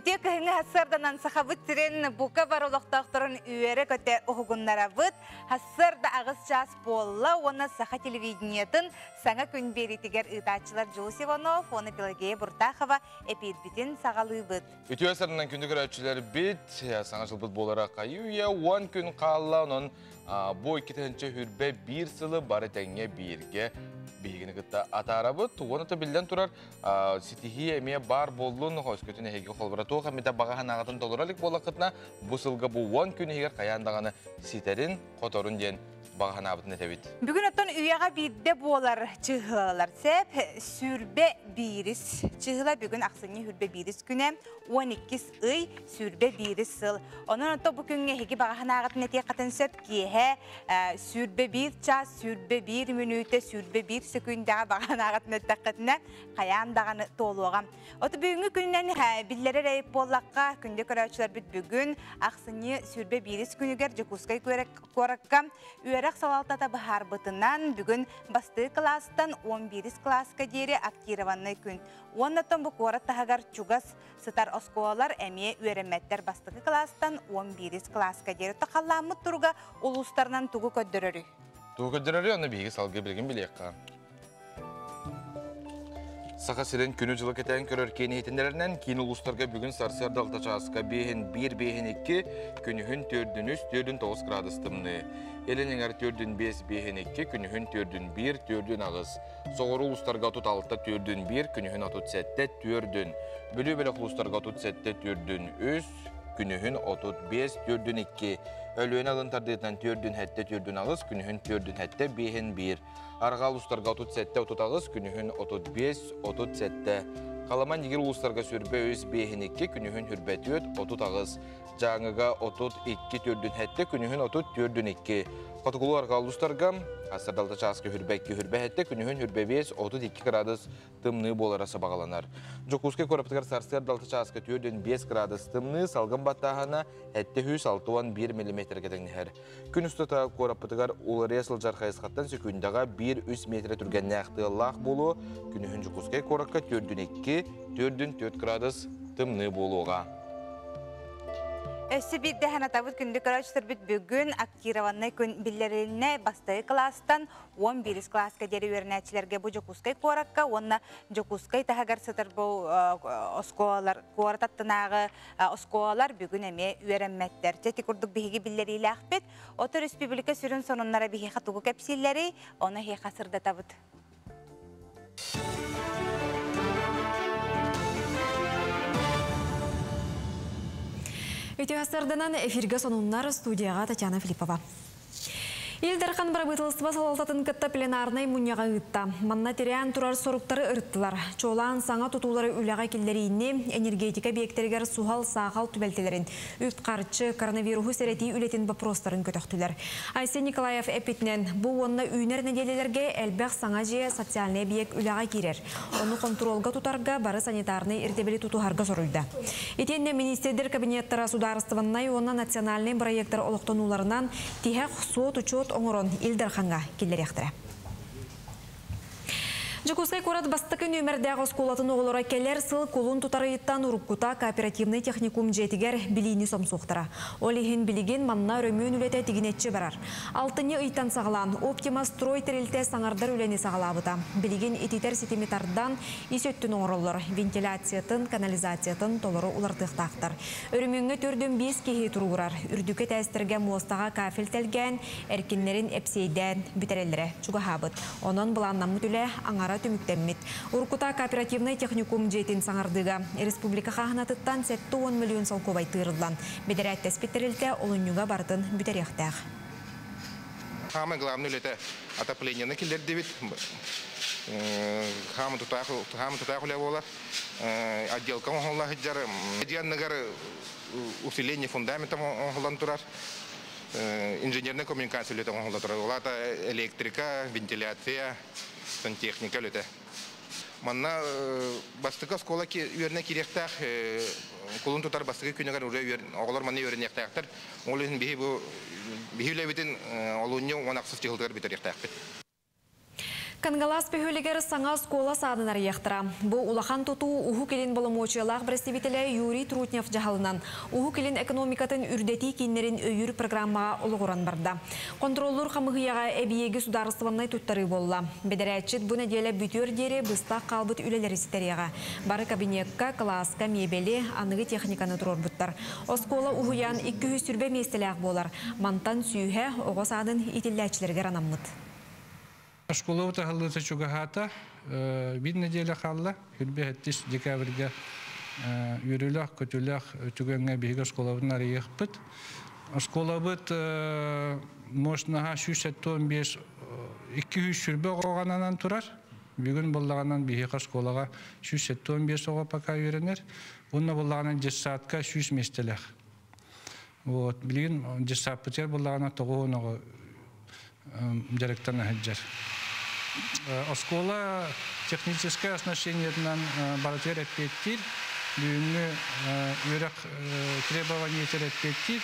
Үтүө кыһыҥҥы сарсыарданан Сахабыт сирин бука бар олохтоохторун үөрэ-көтө уһугуннарабыт. Сарсыарда 8 чаас буолла уонна Саха телевидениетын саҥа күн биэриитигэр ыытааччылар Дьулус Иванов уонна Пелагея Буртахова эпиирбитин саҕалыыбыт. Үтүө сарынан күндү көрөөччүлэрбит, саҥа дьылбыт буолара хайыы-үйэ 10 күн хаалла, онон бу 2021 сылы бары тэҥҥэ бииргэ биһигини кытта атаарабыт. Уонна биллэн турар, ситиһии эмиэ баар буоллун, өскөтүн эһиги холбора туох эмитэ баҕа санааҕытын толоро илик буоллаххытына, бу сылга бу 10 күн иһигэр хайаан даҕаны ситэрин, хоторун диэн баҕа санаабытын этэбит. Бүгүн оттон үйэҕэ биирдэ буолар чыһылалар сэп 21 чыһыла бүгүн ахсынньы 21 күнэ 12 ый 21 сыл. Онон ото бу күҥҥэ эһиги баҕа санааҕытын этиэххитин сөп киэһэ 21 час 21 мүнүүтэ 21 сөкүүндэҕэ баҕа санааҕытын эттэххитинэ хайаан даҕаны туолуоҕа. Ото бүгүҥҥү күнүнэн биллэрэр эйип буоллахха күндү көрөөччүлэрбит бүгүн ахсынньы 21 күнүгэр Дьокуускай куоракка үөрэх салалтата быһаарбытынан бүгүн бастыы кылаастан 11 кылааска диэри актированный күн. Уоннаттан бу куорат таһыгар чугас сытар оскуолалар эмиэ үөрэммэттэр бастакы кылаастан 11 кылааска диэри. Тахалламмыт туруга улуустарынан тугу көрдөрөрүй? Тугу көрдөрөрүй, оны биһиги салгыы билигин билиэххэ. Саха сирин күнү-дьылы кэтээн көрөр киин иһитиннэрэринэн киин улуустарга бүгүн сарсыарда 6 чааска 5 1 5 2, күнүһүн 4 3 4 9 градус тымныы. Илин эҥэр 4 5 5 2, күнүһүн 4 1 4 8. Соҕуруу улуустарга 36 4 1, күнүһүн 37 4. Бүлүү бөлөх улуустарга 37 4 3, күнүһүн 35 4 2. Өлүөнэ алын тардыытынан 4 7 4 8, күнүһүн 4 7 5 1. Арҕаа улуустарга 37 38, күнүһүн 35 37. Халыма Индигир улуустарга 23 5 2, күнүһүн 24 38. Дьааҥыга 32 4 7, күнүһүн 34 2. Хотугулуу арҕаа улуустарга сарсыарда 6 чааска 22 27, күнүһүн 25 32 градус тымныы буолара сабаҕаланар. Дьокуускай куораппытыгар сарсыарда 6 чааска 4,5 градус тымныы, салгын баттааһына 761 миллиметргэ тэҥнэһэр. Күн устата куораппытыгар уларыйа сылдьар хайысхаттан сөкүүндэҕэ 1-3 метрэ түргэннээх тыаллаах буолуо, күнүһүн Дьокуускай куоракка 4,2, 4,4 градус тымныы буолуоҕа. Өссө биирдэ санатабыт күндү көрөөччүлэрбит бүгүн актированный күн биллэрилиннэ бастакы кылаастан 11 кылааска диэри үөрэнээччилэргэ бу Дьокуускай куоракка уонна Дьокуускай таһыгар сытар бу оскуолалар куорат аттынааҕы оскуолалар бүгүн эмиэ үөрэммэттэр. Дьэ ити курдук биһиги биллэриилээхпит. Ото республика сүрүн сонуннара биһиэхэ тугу кэпсииллэрий, ону эһиэхэ сырдатабыт. Үтүө сарданан эфиргэ сонуннар студияға Татьяна Филиппова. Ил Дархан бырабыыталыстыба салалтатын кытта пленарнай мунньаҕы ыытта. Манна тирээн турар соруктары ырыттылар. Чуолаан саҥа тутуулары үлэҕэ киллэриини, энергетика объектэригэр суһал саахал түбэлтэлэрин, үп-харчы, коронавируһу сэрэтии үлэтин боппуруостарын көтөхтүлэр. Айсен Николаев эппитинэн, бу уонна үүнэр нэдиэлэлэргэ элбэх саҥа дьиэ социальнай объект үлэҕэ киирэр. Ону хонтуруолга тутарга бары санитарнай ирдэбили тутуһарга соруйда. Итиэннэ министрдэр кабинеттара судаарыстыбаннай уонна национальнай бырайыактар олохтонууларынан тиһэх суот-учуот оҥорон Ил Дархаҥҥа киллэриэхтэрэ. Дьокуускай куорат бастакы нүөмэрдээх оскуолатын оҕолоро кэлэр сыл кулун тутар ыйыттан уруккута кооперативнай техникум дьиэтигэр билиини сомсуохтара. Ол иһин билигин манна өрөмүөн үлэтэ тигинэччи барар. Алтынньы ыйтан саҕалаан Оптима строй тэрилтэ саҥардар үлэни саҕалаабыта. Билигин ититэр ситими тардан ис өттүн оҥороллор, вентиляциятын, канализациятын толору уларытыахтаахтар. Өрөмүөҥҥэ 405 киһи туругурар. Үрдүкү этээстэргэ муостаҕа кафель тэлгээн, эркиннэрин эпсиэйдээн бүтэрэллэрэ чугаһаабыт. Онон былааннаммыт үлэ аҥара түмүктэммит. Уруккута кооперативнай техникум дьиэтин саҥардыыга республика хааһынатыттан 70 миллион солкуобай тыырыллан, бэдэрээттэспит тэрилтэ олунньуга барытын бүтэриэхтээх. Самое главное это отопление киллэрдибит. Хаамы тутаах үлэ буолар. Отделка оҥоһулла сылдьар. Дианныгар усиление фундамента оҥоһуллан турар. Инженерная коммуникация үлэтэ оҥоһулла турар. Ол аата электрика, вентиляция, сантехника үлэтэ. Манна бастакы оскуола үөрэнэ киириэхтээх кулун тутар бастакы күнүгэр уже оҕолор манна үөрэниэхтээхтэр. Ол иһин биһи бу биһи үлэбитин олунньу 16 чыһылтыгар бүтэриэхтээхпит. Кангалас бөһүөлэгэр саҥа оскуола саадын арыйыахтара. Бу улахан тутуу Уһук Илин боломуочуйалаах бэрэстэбиитэлэ Юрий Трутнев дьаһалынан Уһук Илин экономикатын үрдэтии кииннэрин өйүүр программаҕа олоҕуран барда. Хонтуруоллуур хамыыһыйаҕа эбийиэги судаарыстыбаннай туттарыы буолла. Бэдэрээтчит бу нэдиэлэ бүтүөр диэри быстах хаалбыт үлэлэри ситэриэҕэ. Бары кабинекка, кылааска миэбэли, аныгы техниканы туруорбуттар. Оскуола уһуйаан 220 миэстэлээх буолар. Мантан сүүһэ оҕо саадын иитиллээччилэригэр анаммыт. Оскуолабыт аһыллыыта чугаһаата, биир нэдиэлэ хаалла. Хүрбэ декабрьга үөрүүлээх, көтүүлээх түгэҥҥэ биһиги оскуолабытын арыйыахпыт. Оскуолабыт мощнаһа 175 220 оҕоҕо ананан турар. Бүгүн буоллаҕынан биһиэхэ оскуолаҕа 175 оҕо пока үөрэнэр. Уонна буоллаҕынан детсадка 100 миэстэлээх. Вот, билигин детсадпытыгар буоллаҕына 90 оҕо дьарыктана сылдьар. Оскуола техническэй оснащениетынан барытыгар эппиэттиир, бүгүҥҥү үөрэх требованиетыгар эппиэттиир.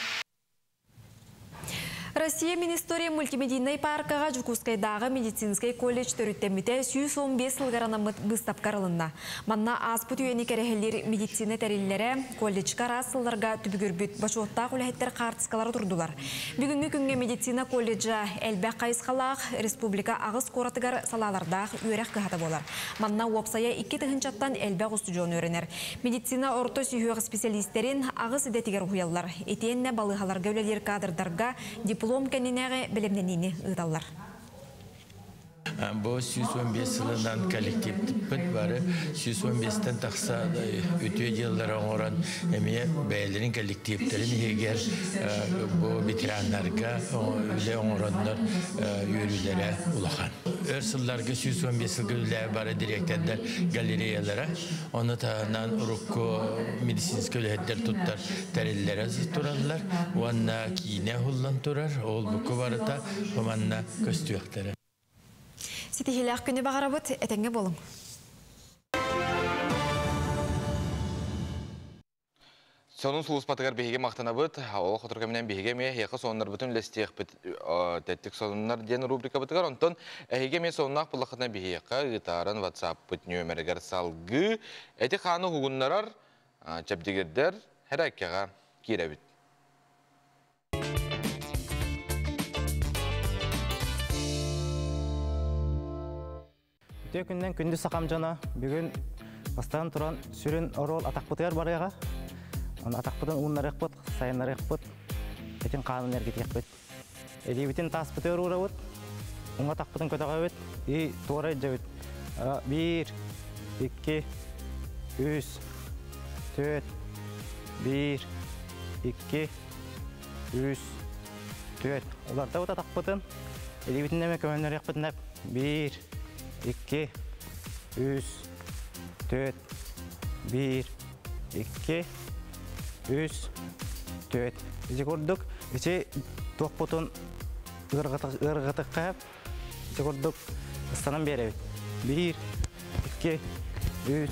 Россия Министория мультимедийнай паркаҕа Дьокуускайдааҕы медицинскэй колледж төрүттэммитэ 115 сылыгар анаммыт быыстапка арылынна. Манна ааспыт үйэни кэрэһэлиир медицина тэриллэрэ, колледжка араас сылларга түбүгүрбүт бочуоттаах үлэһиттэр хаартыскалара турдулар. Бүгүҥҥү күҥҥэ медицина колледжа элбэх хайысхалаах республика аҕыс куоратыгар салаалардаах үөрэх кыһата буолар. Манна уопсайа 2 тыһыынчаттан элбэх устудьуон үөрэнэр. Медицина орто сүһүөх специалистэрин аҕыс идэтигэр уһуйаллар. Итиэннэ балыыһаларга үлэлиир кадрдарга диплом кэннинээҕи бэлэмнэниини ыыталлар. Бу 115 сылынан коллективпит бары 115-тен тахса үтүө дьыалалары оҥорон эмиэ бэйэлэрин коллективтерин иһигэр бу ветераннарга үлэ оҥороннор үөрүүлэрэ улахан. Өр сылларга 115 сылга үлэ бары директордар галереялара, оны таһынан урукку медицинскэй үлэһиттэр туттар тэриллэрэ тураллар, уонна киинэ уһуллан турар, ол букку барыта манна көстүөхтэрэ. Ситиһиилээх күнү баҕарабыт, этэҥҥэ буолуҥ. Сонун сулууспатыгар биһиги махтанабыт. Ол хотур кэминэн биһиги эмиэ эһиэхэ сонуннарбытын үллэстиэхпит тэттик сонуннар диэн рубрикабытыгар. Онтон эһиги эмиэ сонуннаах буоллаххытына биһиэхэ ыытааран WhatsApp-пыт нүөмэригэр салгыы эти хааны уһугуннарар чэбдигирдэр хэрээккэҕэ киирэбит. Үтүө күнүнэн күндү сахам дьоно, бүгүн бастатан туран сүрүн оруол атахпытыгар барыаҕа. Оны атахпытын ууннарыахпыт, сайыннарыахпыт, этин хаанын эргитиэхпит. Илиибитин тааспытыгар уурабыт, уҥа атахпытын көтөҕөбүт, и туора илдьэбит. Биир, икки, үс, түөрт, биир, икки, үс, түөрт. Уларытабыт атахпытын, илиибитин эмэ көмөннөрүөхпүтүнэ биир, икки, үс, түөрт, биир, икки, үс, түөрт. Ити курдук, ити туохпутун ыарырҕатыахха ити курдук ыстанан биэрэбит. Биир, икки, үс,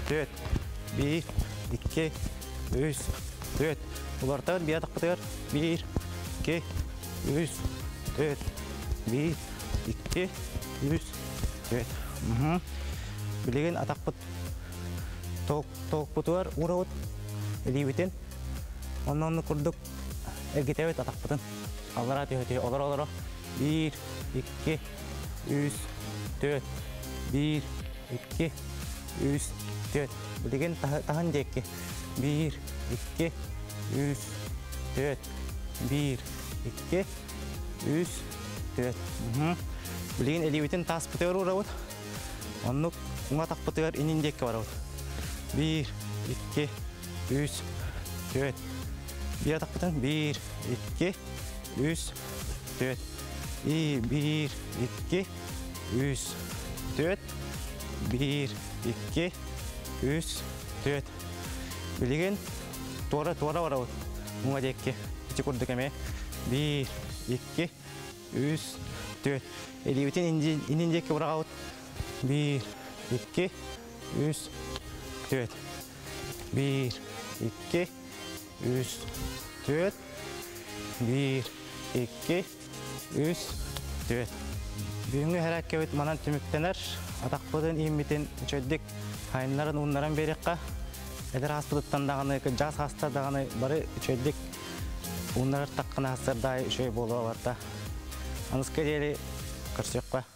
түөрт, биир, икки, үс, түөрт. Уларытабыт биир атахпытыгар биир, икки, үс, түөрт, биир, икки, үс, түөрт. Билигин атахпыт тобукпутугар уурабыт илиибитин. Онно оннук курдук эргитэбит атахпытын. Аллараа түһэ түһэ олоро олоро. Биир, икки, үс, түөрт. Биир, икки, үс, түөрт. Билигин таһын диэки. Биир, икки, үс, түөрт. Биир, икки, үс, түөрт. Билигин илиибитин тааспытыгар уурабыт. Оннук уҥа атахпытыгар иннин диэки барабыт. Биир, икки, үс, түөрт. Биир атахпытын биир, икки, үс, түөрт. И биир, икки, үс, түөрт. Биир, икки, үс, түөрт. Билигин туора туора барабыт. Уҥа диэки. Ити курдук эмиэ. Биир, икки, үс, түөрт. Илиибитин иннин диэки быраҕабыт. Биир, икки, үс, түөрт. Биир, икки, үс, түөрт. Биир, икки, үс, түөрт. Бүгүҥҥү һэрээккэбит манан түмүктэнэр. Атахпытын ииммитин үчүгэйдик хайыннаран ууннаран биэриэххэ. Эдэр ааспытыттан даҕаны, кырдьаҕас хаастар даҕаны бары үчүгэйдик ууннарар таххына сардаай үчүгэй буолуо барта. Аныска диэри көрсүөххэ.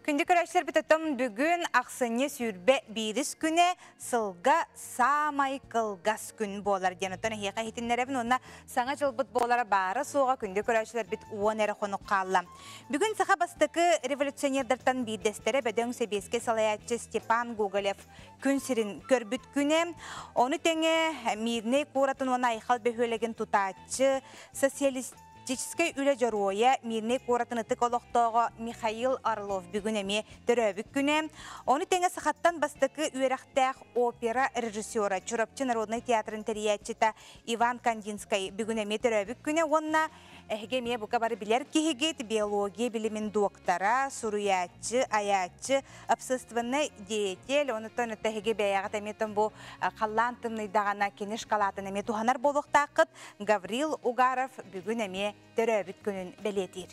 Күндү көрөөччүлэрбит оттон бүгүн ахсынньы сүүрбэ биирис күнэ сылга саамай кылгас күн буолар диэн оттон эһиэхэ иһитиннэрэбин уонна саҥа дьылбыт буолара баара суоҕа күндү көрөөччүлэрбит уон эрэ хонук хаалла. Бүгүн саха бастакы революционердартан биирдэстэрэ бөдөҥ сэбиэскэй салайааччы Степан Гоголев күн сирин көрбүт күнэ. Ону тэҥэ Мирнэй куоратын уонна Айхал бөһүөлэгин тутааччы, социалист Чеческэй үлэ дьоруойа, Мирнэй куоратын ытык олохтооҕо Михаил Орлов бүгүн эмиэ төрөөбүт күнэ. Ону тэҥэ сахаттан бастакы үөрэхтээх опера режиссера, Чурапчы народнай театрын тэрийээччитэ Иван Кандинскай бүгүн эмиэ төрөөбүт күнэ уонна эһиги эмиэ бука бары билэр киһигит, биология билимин доктора, суруйааччы, айааччы, общественнай деятель, онуттан эһиги бэйэҕит эмиэ бу халлаан тымныйдаҕына кини шкалатын эмиэ туһанар буолуохтааххыт. Гаврил Угаров бүгүн эмиэ төрөөбүт күнүн бэлиэтиир.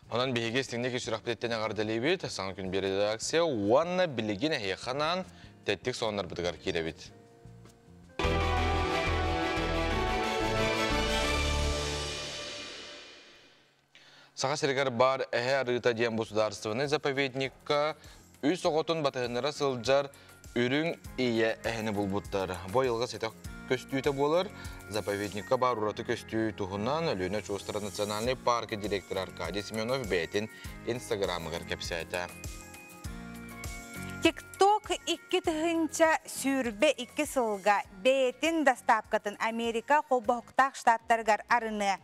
Онон биһиги истиҥник сүрэхпититтэн эҕэрдэлиибит, саҥа күн редакция уонна билигин эһиэхэ тэттик соннарбытыгар киирэбит. Саха сиригэр бар эһэ арыыта диэн государственный заповедникка үс оҕотун батыһыннара сылдьар үрүҥ ийэ эһэни булбуттар. Бу айылҕа сэтэх көстүүтэ буолар. Заповедникка бар ураты көстүү туһунан Өлүөнэ очуостара национальный парка директора Аркадий Семенов бэйэтин инстаграмыгар кэпсээтэ. ТикТок 2022 сылга бэйэтин доставкатын Америка Холбоһуктаах штаттарыгар арыныа.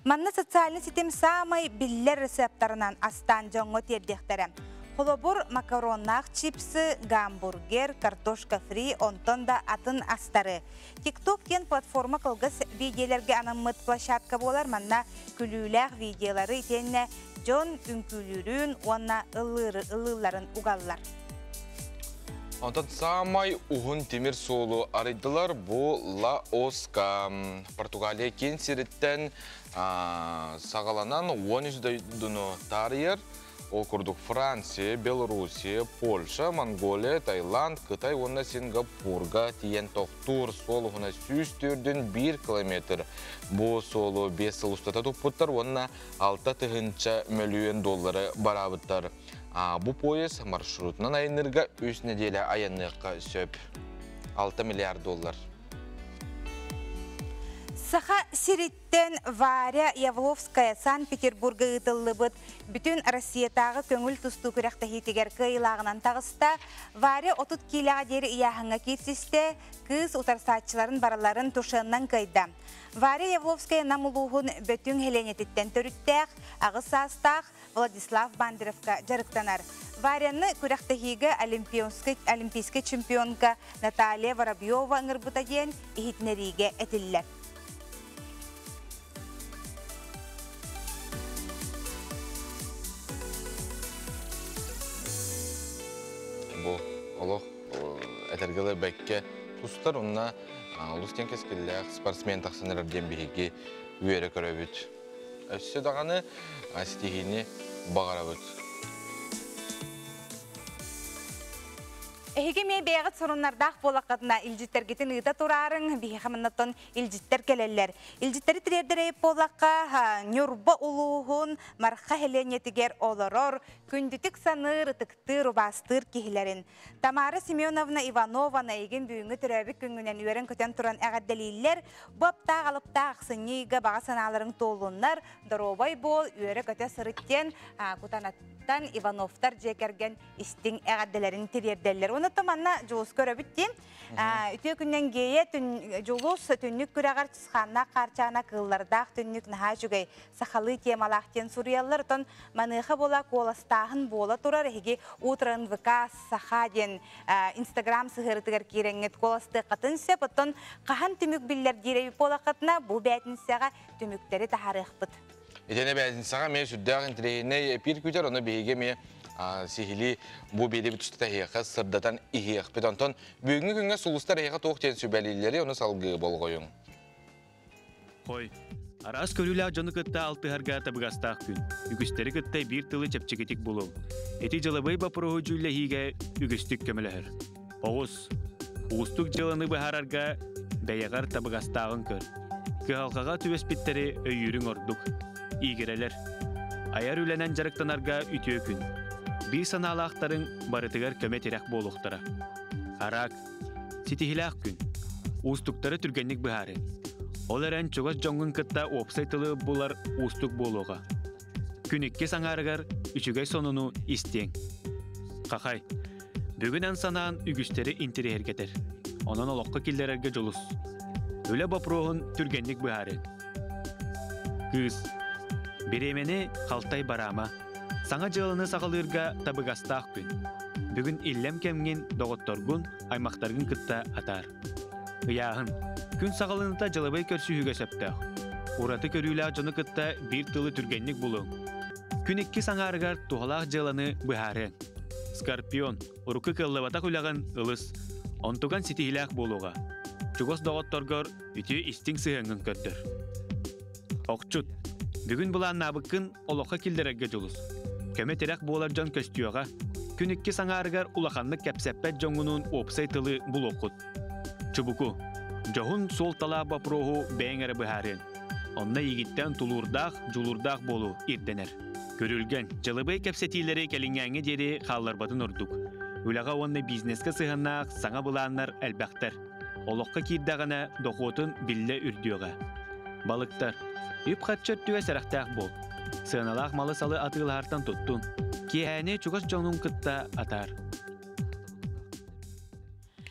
Манна социальный ситим самай биллэр рецепттарынан астаан дьоҥҥо тиэрдиэхтэрэ. Холобур, макароннаах чипсы, гамбургер, картошка фри, онтон да атын астары. ТикТок диэн платформа кылгас видеоларга анаммыт площадка буолар. Манна күлүүлээх видеолары итиэннэ дьон үҥкүүлүүрүн уонна ыллыылларын угаллар. Онтон самай уһун тимир суолу арыйдылар бу Лаоска. Португалия киин сириттэн саҕаланан 13 дойдуну таарыйар. Ол курдук Франция, Белоруссия, Польша, Монголия, Таиланд, Кытай уонна Сингапурга тиийэн тохтуур суол уһуна 104 километр. Бу суолу 5 сыл устата туппуттар уонна 6 тыһыынча мөлүйүөн доллары бараабыттар. Бу поезд маршрутунан айаннырга 3 неделя айанныахха сөп. 6 миллиард доллар. Саха сириттэн Варя Явловская Санкт-Петербурга ыытыллыбыт бүтүн Россиятааҕы көҥүл тустуу күрэхтэһиитигэр кыайыылааҕынан таҕыста. Варя 30 киилэҕэ диэри ыйааһыҥҥа киирсистэ, кыыс утарсааччыларын барыларын тушеннан кыайда. Варя Явловская Нам улууһун Бөтүҥ Хеленетиттэн төрүттээх, аҕыс саастаах Владислав Бандеровка дьарыктанар. Варяны күрэхтэһиигэ олимпийскай чемпионка Наталья Воробьева ыҥырбыта диэн иһитиннэриигэ этиллэр. Бу олох этэргэлэ бэккэ тустар онно олус диэн кэскиллээх спортсмен тахсан эрэр диэн биһиги үөрэ көрөбүт. Өссө даҕаны ситиһиини баҕарабыт. Эһиги эмиэ бэйэҕит соруннардаах буолаххытына илдьиттэргитин ыыта тураарыҥ, биһиэхэ маннаттан илдьиттэр кэлэллэр. Илдьиттэри тириэрдэр буоллахха, Ньурба улууһун Марха Хеленьэтигэр олорор, күндүтүк саныыр, ытыктыыр, убаастыыр киһилэрин. Тамара Семеновна Иванова эйигин бүгүҥҥү төрөөбүт күҥҥүнэн үөрэн-көтөн туран эҕэрдэлииллэр. Бу аптаах алыптаах ахсынньы ыйга баҕа санааларыҥ туоллуннар, доруобай буол, үөрэ-көтө сырыт диэн Кутанаттан Ивановтар дьиэ кэргэн истиҥ эҕэрдэлэрин тириэрдэллэр. Онуттан манна Дьулус көрөбүт диэн. Үтүө күннэн Гея Дьулус түннүк күрэҕэр чысхааннаах хаарчаана кыыллардаах түннүк наһаа үчүгэй сахалыы темалаах диэн суруйаллар. Оттон маныаха буола куоластааһын буола турар. Эһиги Утро НВК Саха диэн Инстаграм сыһыарытыгар киирэҥҥит куоластыаххытын сөп. Оттон хаһан түмүк биллэр диир буолаххытына бу бээтинсэҕэ түмүктэри таһаарыахпыт. Итиэннэ бээтинсэҕэ эмиэ сүрдээх интэриэһинэй эпир күүтэр, ону биһиги эмиэ сиһилии бу биэриибит устата эһиэхэ сырдатан иһиэхпит. Онтон бүгүҥҥү күҥҥэ сулустар эһиэхэ туох диэн сүбэлииллэрий, ону салгыы болҕойуҥ. Хой. Араас көрүүлээх дьону кытта алтыһарга табыгастаах күн. Үгүстэри кытта биир тылы чэпчэкитик булуҥ. Ити дьылабыай боппуруоһу дьүүллэһиигэ үгүстүк көмөлөһөр. Оҕус. Уустук дьыаланы быһаарарга бэйэҕэр табыгастааҕын көр. Кыһалҕаҕа түбэспиттэри өйүүрүҥ ордук. Иигирэлэр. Айар үлэнэн дьарыктанарга үтүө күн. Биир санаалаахтарыҥ барытыгар көмө-тирэх буолуохтара. Араак. Ситиһилээх күн. Уустуктары түргэнник быһаарыҥ. Ол эрэн чугас дьоҥҥун кытта уопсай тылы булар уустук буолуоҕа. Күн иккис аҥаарыгар үчүгэй сонуну истиэҥ. Хахай. Бүгүн эн санаан үгүстэри интириэһиргэтэр. Онон олоххо киллэрэргэ дьулус. Үлэ боппуруоһун түргэнник быһаарыҥ. Кыыс. Бириэмэни халтай бараама. Саҥа дьыаланы саҕалыырга табыгастаах күн. Бүгүн иллэм кэмҥин доҕотторгун, аймахтаргын кытта атаар. Ыйааһын. Күн саҕаланыыта дьылабай көрсүһүүгэ сөптөөх. Ураты көрүүлээх дьону кытта биир тылы түргэнник булуҥ. Күн иккис аҥаарыгар туһалаах дьыаланы быһаарыаҥ. Скорпион. Урукку кыаллыбатах үлэҕин ылыс. Онтуган ситиһиилээх буолуоҕа. Чугас доҕотторгор үтүө истиҥ сыһыаҥҥын көрдөр. Охчут. Бүгүн былааннаабыккын олоххо киллэрэргэ дьулус. Көмө-тирэх буолар дьон көстүөҕэ. Күн иккис аҥаарыгар улаханнык кэпсэппэт дьоҥҥунуун уопсай тылы булуоххут. Чубуку. Дьоһун суолталаах боппуруоһу бэйэҥ эрэ быһаарыаҥ. Онно эйигиттэн тулуурдаах, дьулуурдаах буолуу ирдэнэр. Күрүлгэн, дьылыбыай кэпсэтиилэри кэлиҥҥээҥҥэ диэри хаалларбатын ордук. Үлэҕэ уонна бизнескэ сыһыаннаах саҥа былааннар элбэхтэр. Олоххо киирдэҕинэ дохуотун биллэ үрдүөҕэ. Балыктар. Үп-харчы өттүгэр сэрэхтээх буол. Сыаналаах малы-салы атыылаһартан туттун. Киэһээни чугас дьонуҥ кытта атаар.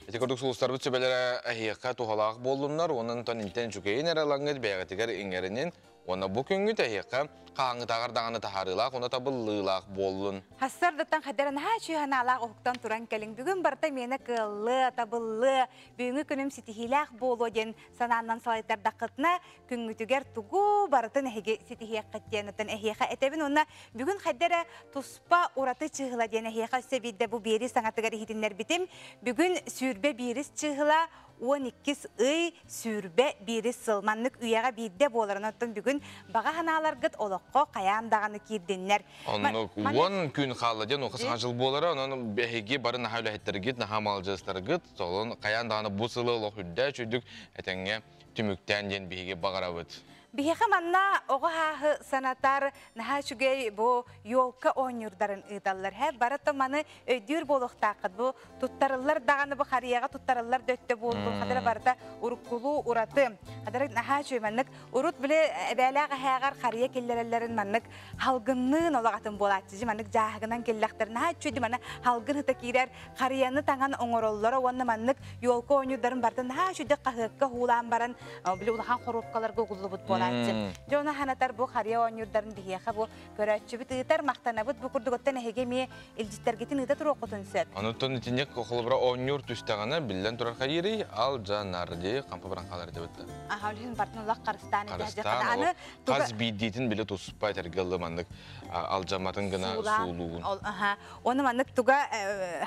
Ити курдук сулустарбыт сүбэлэрэ эһиэхэ туһалаах буоллуннар, уонна онтон интэн үчүгэйин эрэ ылаҥҥыт бэйэҕитигэр иҥэринин, уонна бу күҥҥүт эһиэхэ хаһааҥҥытааҕар даҕаны таһаарыылаах уонна табыллыылаах буоллун. Хассардыттан хадара наһаа үчүгэй санаалаах уһуктан туран кэлиҥ. Бүгүн барыта миэнэ кыаллыа, табыллыа, бүгүҥҥү күнүм ситиһиилээх буолуо диэн санааннан салайтардаххытына, күҥҥүтүгэр тугу барытын эһиги ситиһиэххит диэн оттон эһиэхэ этэбин уонна бүгүн хайда эрэ туспа ураты чыыһыла диэн эһиэхэ өссө биирдэ бу биэрии саҥатыгар иһитиннэрбитим. Бүгүн 21 чыыһыла 12 ый 21 сыл маннык үйэҕэ биирдэ буоларын оттон бүгүн баҕа санааларгыт олоххо хайаан даҕаны киирдиннэр. Оннук уон күн хаалла диэн уха саҥа жыл буолара, онон эһиги бары наһаа үлэһиттэргит, наһаа маладьыастаргыт, солон хайаан даҕаны бу сылы олох үрдээ чүйдүк этэҥҥэ түмүктээн диэн биһиги баҕарабыт. Биһиэхэ манна оҕо хааһы санатар наһаа үчүгэй бу елка оонньуурдарын ыыталлар. Һэ, барыта маны өйдүүр буолуохтааххыт. Бу туттарыллар даҕаны бу харыйаҕа туттарыллар да өттө буоллун хадара барыта уруккулуу ураты. Хадара наһаа үчүгэй маннык урут били эбээлээх эһээҕэр харыйа киллэрэллэрин маннык халгынныын олоҕатын буолааччы дьи маннык дьааһыгынан киллэхтэр наһаа үчүгэй маны халгын ыта киирэр харыйаны таҥан оҥороллоро уонна маннык елка оонньуурдарын барытын наһаа үчүгэй хаһыакка уулаан баран били улахан хоруопкаларга угуллубут буолааччы. Дьэ ону ханатар бу харыйа оонньуурдарын биһиэхэ бу көрөөччүбүт ыытар махтанабыт бу курдук оттон эһиги эмиэ илдьиттэргитин ыыта туруоххутун сөп. Онуттан итинник холобура оонньуур түстэҕинэ биллэн турар хайыырый ал жанар дии хампа баран хаалар этибит да. Аха ол иһин бартын улах харыстаан Харыстаан аны хас биирдиитин биле туспа этэргэ ылы маннык алдьамматын гына суулуугун. Ол аха оны маннык туга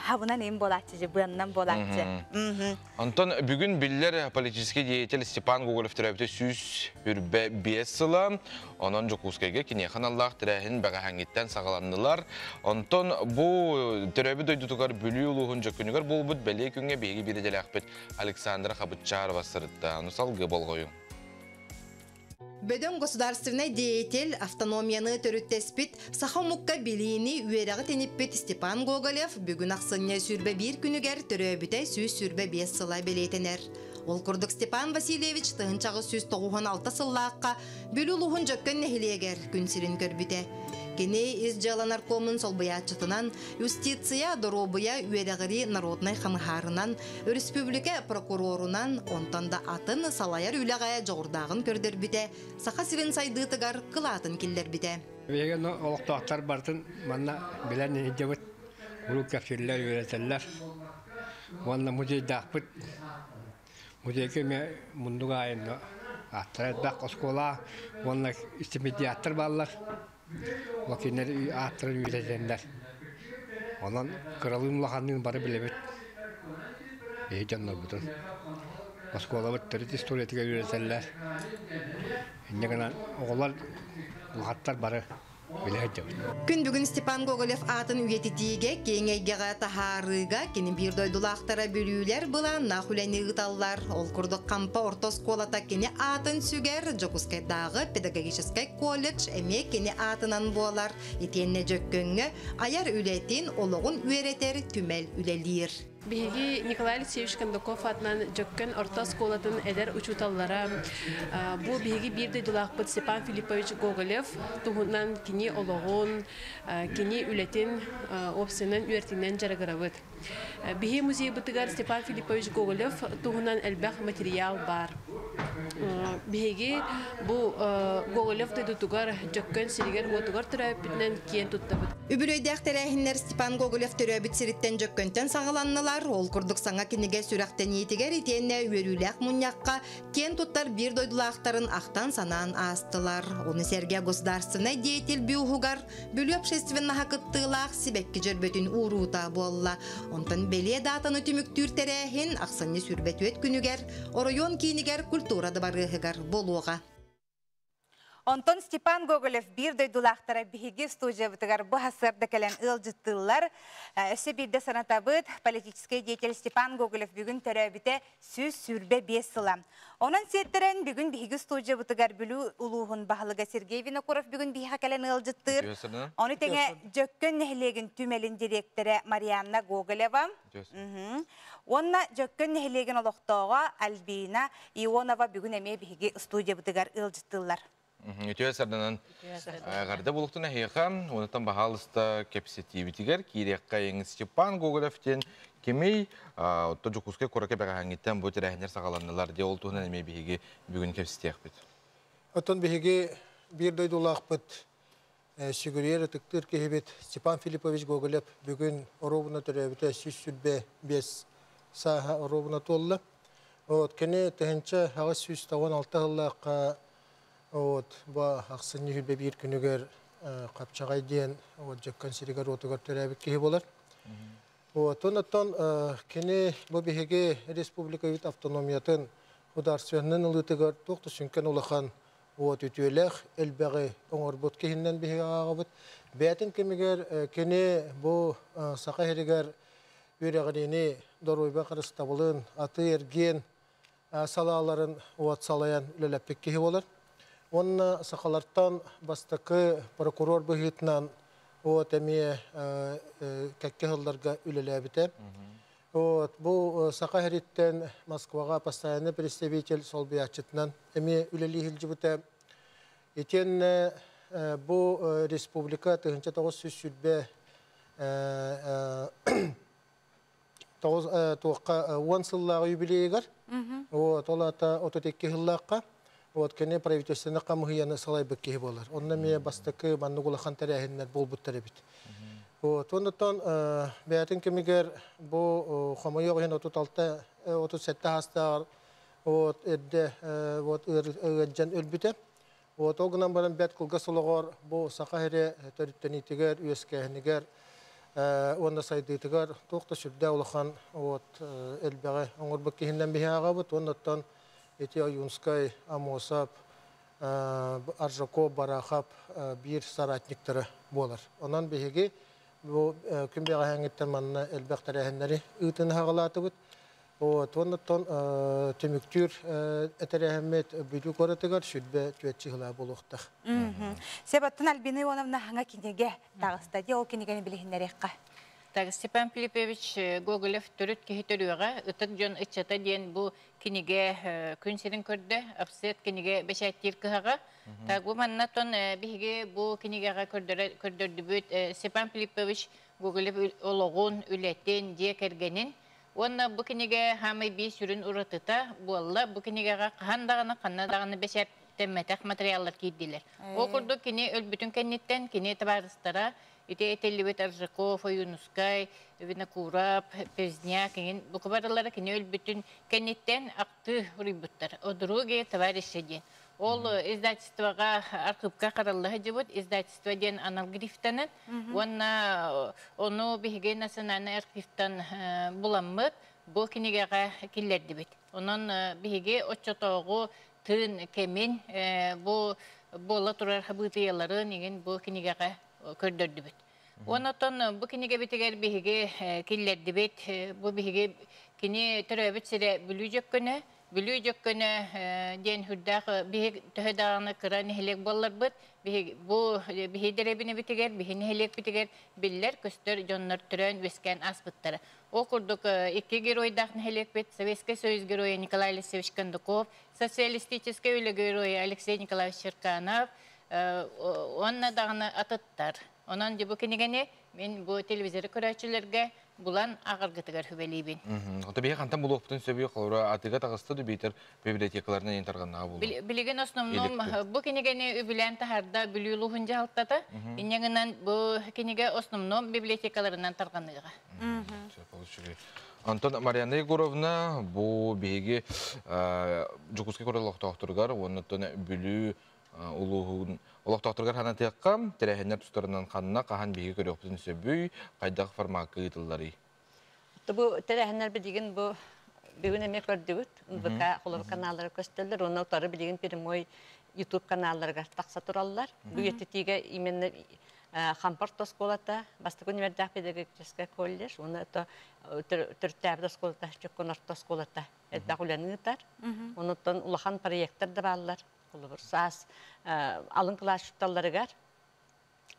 хабынан им буолааччы же быаннан буолааччы. Онтон бүгүн биллэр политический деятель Степан Гоголев төрөөбүтэ 125 сыла. Онон Дьокуускайга киниэхэ аналлаах тэрээһин бэҕэһээҥҥиттэн саҕаланнылар. Онтон бу төрөөбүт дойдутугар Бүлүү улууһун Дьөккөнүгэр буолбут бэлиэ күҥҥэ биһиги биир идэлээхпит Александра Хабытчарова сырытта. Ону салгыы болҕойуҥ. Бөдөҥ государственнай деятель, автономияны төрүттэспит, саха омукка билиини, үөрэҕи тэниппит Степан Гоголев бүгүн ахсынньы 21 күнүгэр төрөөбүтэ 125 сыла бэлиэтэнэр. Ол курдук Степан Васильевич 1996 сыллаахха Бүлүү улууһун Дьөккөн нэһилиэгэр күн сирин көрбүтэ. Кини ис дьыала наркомун солбуйааччытынан, юстиция, доруобуйа, үөрэҕирии народнай хамыһаарынан, өрөспүүбүлүкэ прокурорунан, онтон да атын салайар үлэҕэ дьоҕурдааҕын көрдөрбүтэ, Саха сирин сайдыытыгар кылаатын киллэрбитэ. Биһиги олохтоохтор барытын манна билэн иһдьэбит, куруук кэпсииллэр, үөрэтэллэр. Уонна музейдаахпыт. Музейга эмиэ муннук аайын ааттара элбэх оскуола уонна стипендиаттар бааллар. Ол кинилэр ааттарын үөрэтэллэр. Онон кыралыын улаханныын бары билэбит. Биһи дьоннорбутун. Оскуолабыт төрүт историятыгар үөрэтэллэр. Инньэ гынан оҕолор, улахаттар бары билэ сылдьабыт. Күн бүгүн Степан Гоголев аатын үйэтитиигэ, киэҥ эйгэҕэ таһаарыыга кини биир дойдулаахтара бүлүүлэр былааннаах үлэни ыыталлар. Ол курдук Хампа орто оскуолата кини аатын сүгэр, Дьокуускайдааҕы педагогическай колледж эмиэ кини аатынан буолар. Итиэннэ Дьөккөҥҥө айар үлэтин, олоҕун үөрэтэр түмэл үлэлиир. Биһиги Николай Алексеевич Кондаков аатынан Дьөккөн орто оскуолатын эдэр учууталлара бу биһиги биир дойдулаахпыт Степан Филиппович Гоголев туһунан кини олоҕун, кини үлэтин уопсайынан үөртинэн дьарыгырабыт. Биһи музейбытыгар Степан Филиппович Гоголев туһунан элбэх материал баар. Биһиги бу Гоголев дойдутугар Дьөккөн сиригэр-уотугар төрөөбүппүтүнэн киэн туттабыт. Үбүлүөйдээх тэрээһиннэр Степан Гоголев төрөөбүт сириттэн Дьөккөнтөн саҕаланнылар. Ол курдук саҥа кинигэ сүрэхтэниитигэр итиэннэ үөрүүлээх мунньахха киэн туттар биир дойдулаахтарын ахтан-санаан аастылар. Ону сэргэ государственнай деятель бюһугар Бүлүү общественноһа кыттыылаах сибэкки дьөрбөтүн ууруута буолла. Онтон бэлиэ даатаны түмүктүүр тэрээһин ахсынньы 24 күнүгэр оройуон киинигэр культура дыбарыаһыгар буолуоҕа. Онтон Степан Гоголев биир дойдулаахтара биһиги студиябытыгар бу сарсыарда кэлэн ыалдьыттыыллар. Өссө биирдэ санатабыт, политическай деятель Степан Гоголев бүгүн төрөөбүтэ 125 сыла. Онон сиэттэрэн бүгүн биһиги студиябытыгар Бүлүү улууһун баһылыга Сергей Винокуров бүгүн биһиэхэ кэлэн ыалдьыттыыр. Ону тэҥэ Дьөккөн нэһилиэгин түмэлин дириэктэрэ Марианна Гоголева. Уонна Дьөккөн нэһилиэгин олохтооҕо Альбина Ионова бүгүн эмиэ биһиги студиябытыгар ыалдьыттыыллар. Үтүө сарданан эҕэрдэ буолуохтун эһиэхэ. Онтон баһаалыста кэпсэтиибитигэр киириэххэ Степан Гоголев диэн кимий? Отто Дьокуускай куоракка бэҕэһээҥҥиттэн бу тэрээһиннэр саҕаланнылар диэ ол туһунан эмиэ биһиги бүгүн кэпсэтиэхпит. Оттон биһиги биир дойдулаахпыт сүгүрүйэр ытыктыыр киһибит Степан Филиппович Гоголев бүгүн оруобуна төрөөбүтэ 125 сааһа оруобуна туолла. Вот кини 1896 сыллаахха вот бу ахсынньы 21 күнүгэр Хапчаҕай диэн вот Дьөккөн сиригэр уотугар төрөөбүт киһи буолар. Вот онтон кини бу биһиги республикабыт автономиятын художественнай ылыытыгар туох да сүҥкэн улахан вот үтүөлээх элбэҕи оҥорбут киһиннэн биһиги ааҕабыт. Бэйэтин кэмигэр кини бу Саха сиригэр үөрэҕириини, доруобуйа харыстабылын, атыы-эргиэн салааларын уот салайан үлэлэппит киһи буолар. Уонна сахалартан бастакы прокурор быһыытынан уот эмиэ кэккэ сылларга үлэлээбитэ. Вот, бу Саха сириттэн Москваҕа постоянный представитель солбуйааччытынан эмиэ үлэлии сылдьыбыта. Итиэннэ бу республика 1920 туохха 10 сыллааҕы юбилейыгар, вот, ол аата 32 сыллаахха, вот, кини правительственный хамыһыйаны салайбыт киһи буолар. Онно эмиэ бастакы маннык улахан тэрээһиннэр буолбуттар эбит. Вот, оннуттан бэйэтин кэмигэр бу хомойуох иһин 36 37 саастааҕар вот эрдэ вот ыалдьан өлбүтэ. Вот ол гынан баран бэрт кылгас олоҕор бу Саха сирэ төрүттэниитигэр, үөскээһинигэр уонна сайдыытыгар туох да сүрдээх улахан вот элбэҕи оҥорбут киһинэн биһи ааҕабыт. Оннуттан ити Ойуунскай, Аммосов, Аржаков, Барахов биир соратниктара буолар. Онон биһиги бу күн бэҕэһээҥҥиттэн манна элбэх тэрээһиннэри ыытын хаҕалаатыбыт. Вот, оннуттан түмүктүүр этэрээһиммит Бүлүү куоратыгар 24 сыла буолуохтаах. Себаттан Альбина Ивановна хаҥа кинигэ таҕыста ди ол кинигэни билиһиннэриэххэ. Так, Степан Филиппович Гоголев төрүт киһи төрүөҕэ, ытык дьон ыччата диэн бу кинигэ күн сирин көрдө, офсет кинигэ бэчээттиир кыһаҕа. Так, бу манна тон биһиги бу кинигэҕэ көрдөрдүбүт Степан Филиппович Гоголев олоҕун, үлэтин, дьиэ кэргэнин. Уонна бу кинигэ хаамай биир сүрүн уратыта буолла. Бу кинигэҕэ хаһан даҕаны, ханна даҕаны бэчээттэммэтэх материаллар киирдилэр. Ол курдук кини өлбүтүн кэнниттэн кини табаарыстара ити этиллибит Аржаков, Ойуунускай, Винокуров, Пезняк иҥин бу барылара кини өлбүтүн кэнниттэн ахтыы уруйбуттар. О друге товарища диэн. Ол издательствоҕа архыыпка харалла сылдьыбыт издательство диэн анал грифтанан уонна ону биһиги национальнай архивтан буламмыт бу кинигэҕэ киллэрдибит. Онон биһиги оччотооҕу тыын кэмин бу буола турар хабыытыйаларын игин бу кинигэҕэ көрдөрдүбүт. Онотон бу кинигэбитигэр биһиги киллэрдибит. Бу биһиги кини төрөөбүт сирэ Бүлүү Дьөккөнө. Бүлүү Дьөккөнө диэн хүрдээх биһи төһө даҕаны кыра нэһилиэк буолларбыт, биһи бу биһи дэриэбинэбитигэр, биһи нэһилиэкпитигэр биллэр-көстөр дьоннор төрөөн үөскээн ааспыттара. Ол курдук икки геройдаах нэһилиэкпит Советскай Союз геройа Николай Алексеевич Кондаков, социалистическай үлэ геройа Алексей Николаевич Черканов, уонна даҕаны атыттар. Онон бу кинигэни мин бу телевизоры көрөөччүлэргэ булан аҕаргытыгар хүбэлиибин. Ото биһи хантан булуохпутун сөбүй холоро атыга таҕыста ду биитэр библиотекаларынан тарҕаннаҕа буолуо. Билигин основном бу кинигэни үбүлээн таһарда Бүлүү улууһун дьаһалтата. Инньэ гынан бу кинигэ основном библиотекаларынан тарҕаныаҕа. Антон Марьяна Егоровна бу биһиги Дьокуускай куорат олохтоохторугар уонна Бүлүү улууһун олохтоохторугар ханатыахха тэрээһиннэр тустарынан ханна хаһан биһиги көрүөхпүтүн сөбүй, хайдах формакка ыытылларый? Бу тэрээһиннэр билигин бу бүгүн эмиэ көрдүбүт. НВК холобур каналлара көстөллөр. Онно утары билигин прямой YouTube каналларыгар тахса тураллар. Бу үйэтитиигэ именно Хампарт оскуолата, бастакы универдаах педагогическай колледж, уонна төрүттээбит оскуолата, Чөккөн орто оскуолата элбэх үлэни ыытар. Онуттан улахан проекттар да бааллар. Холобур, саас алын кылаас учууталларыгар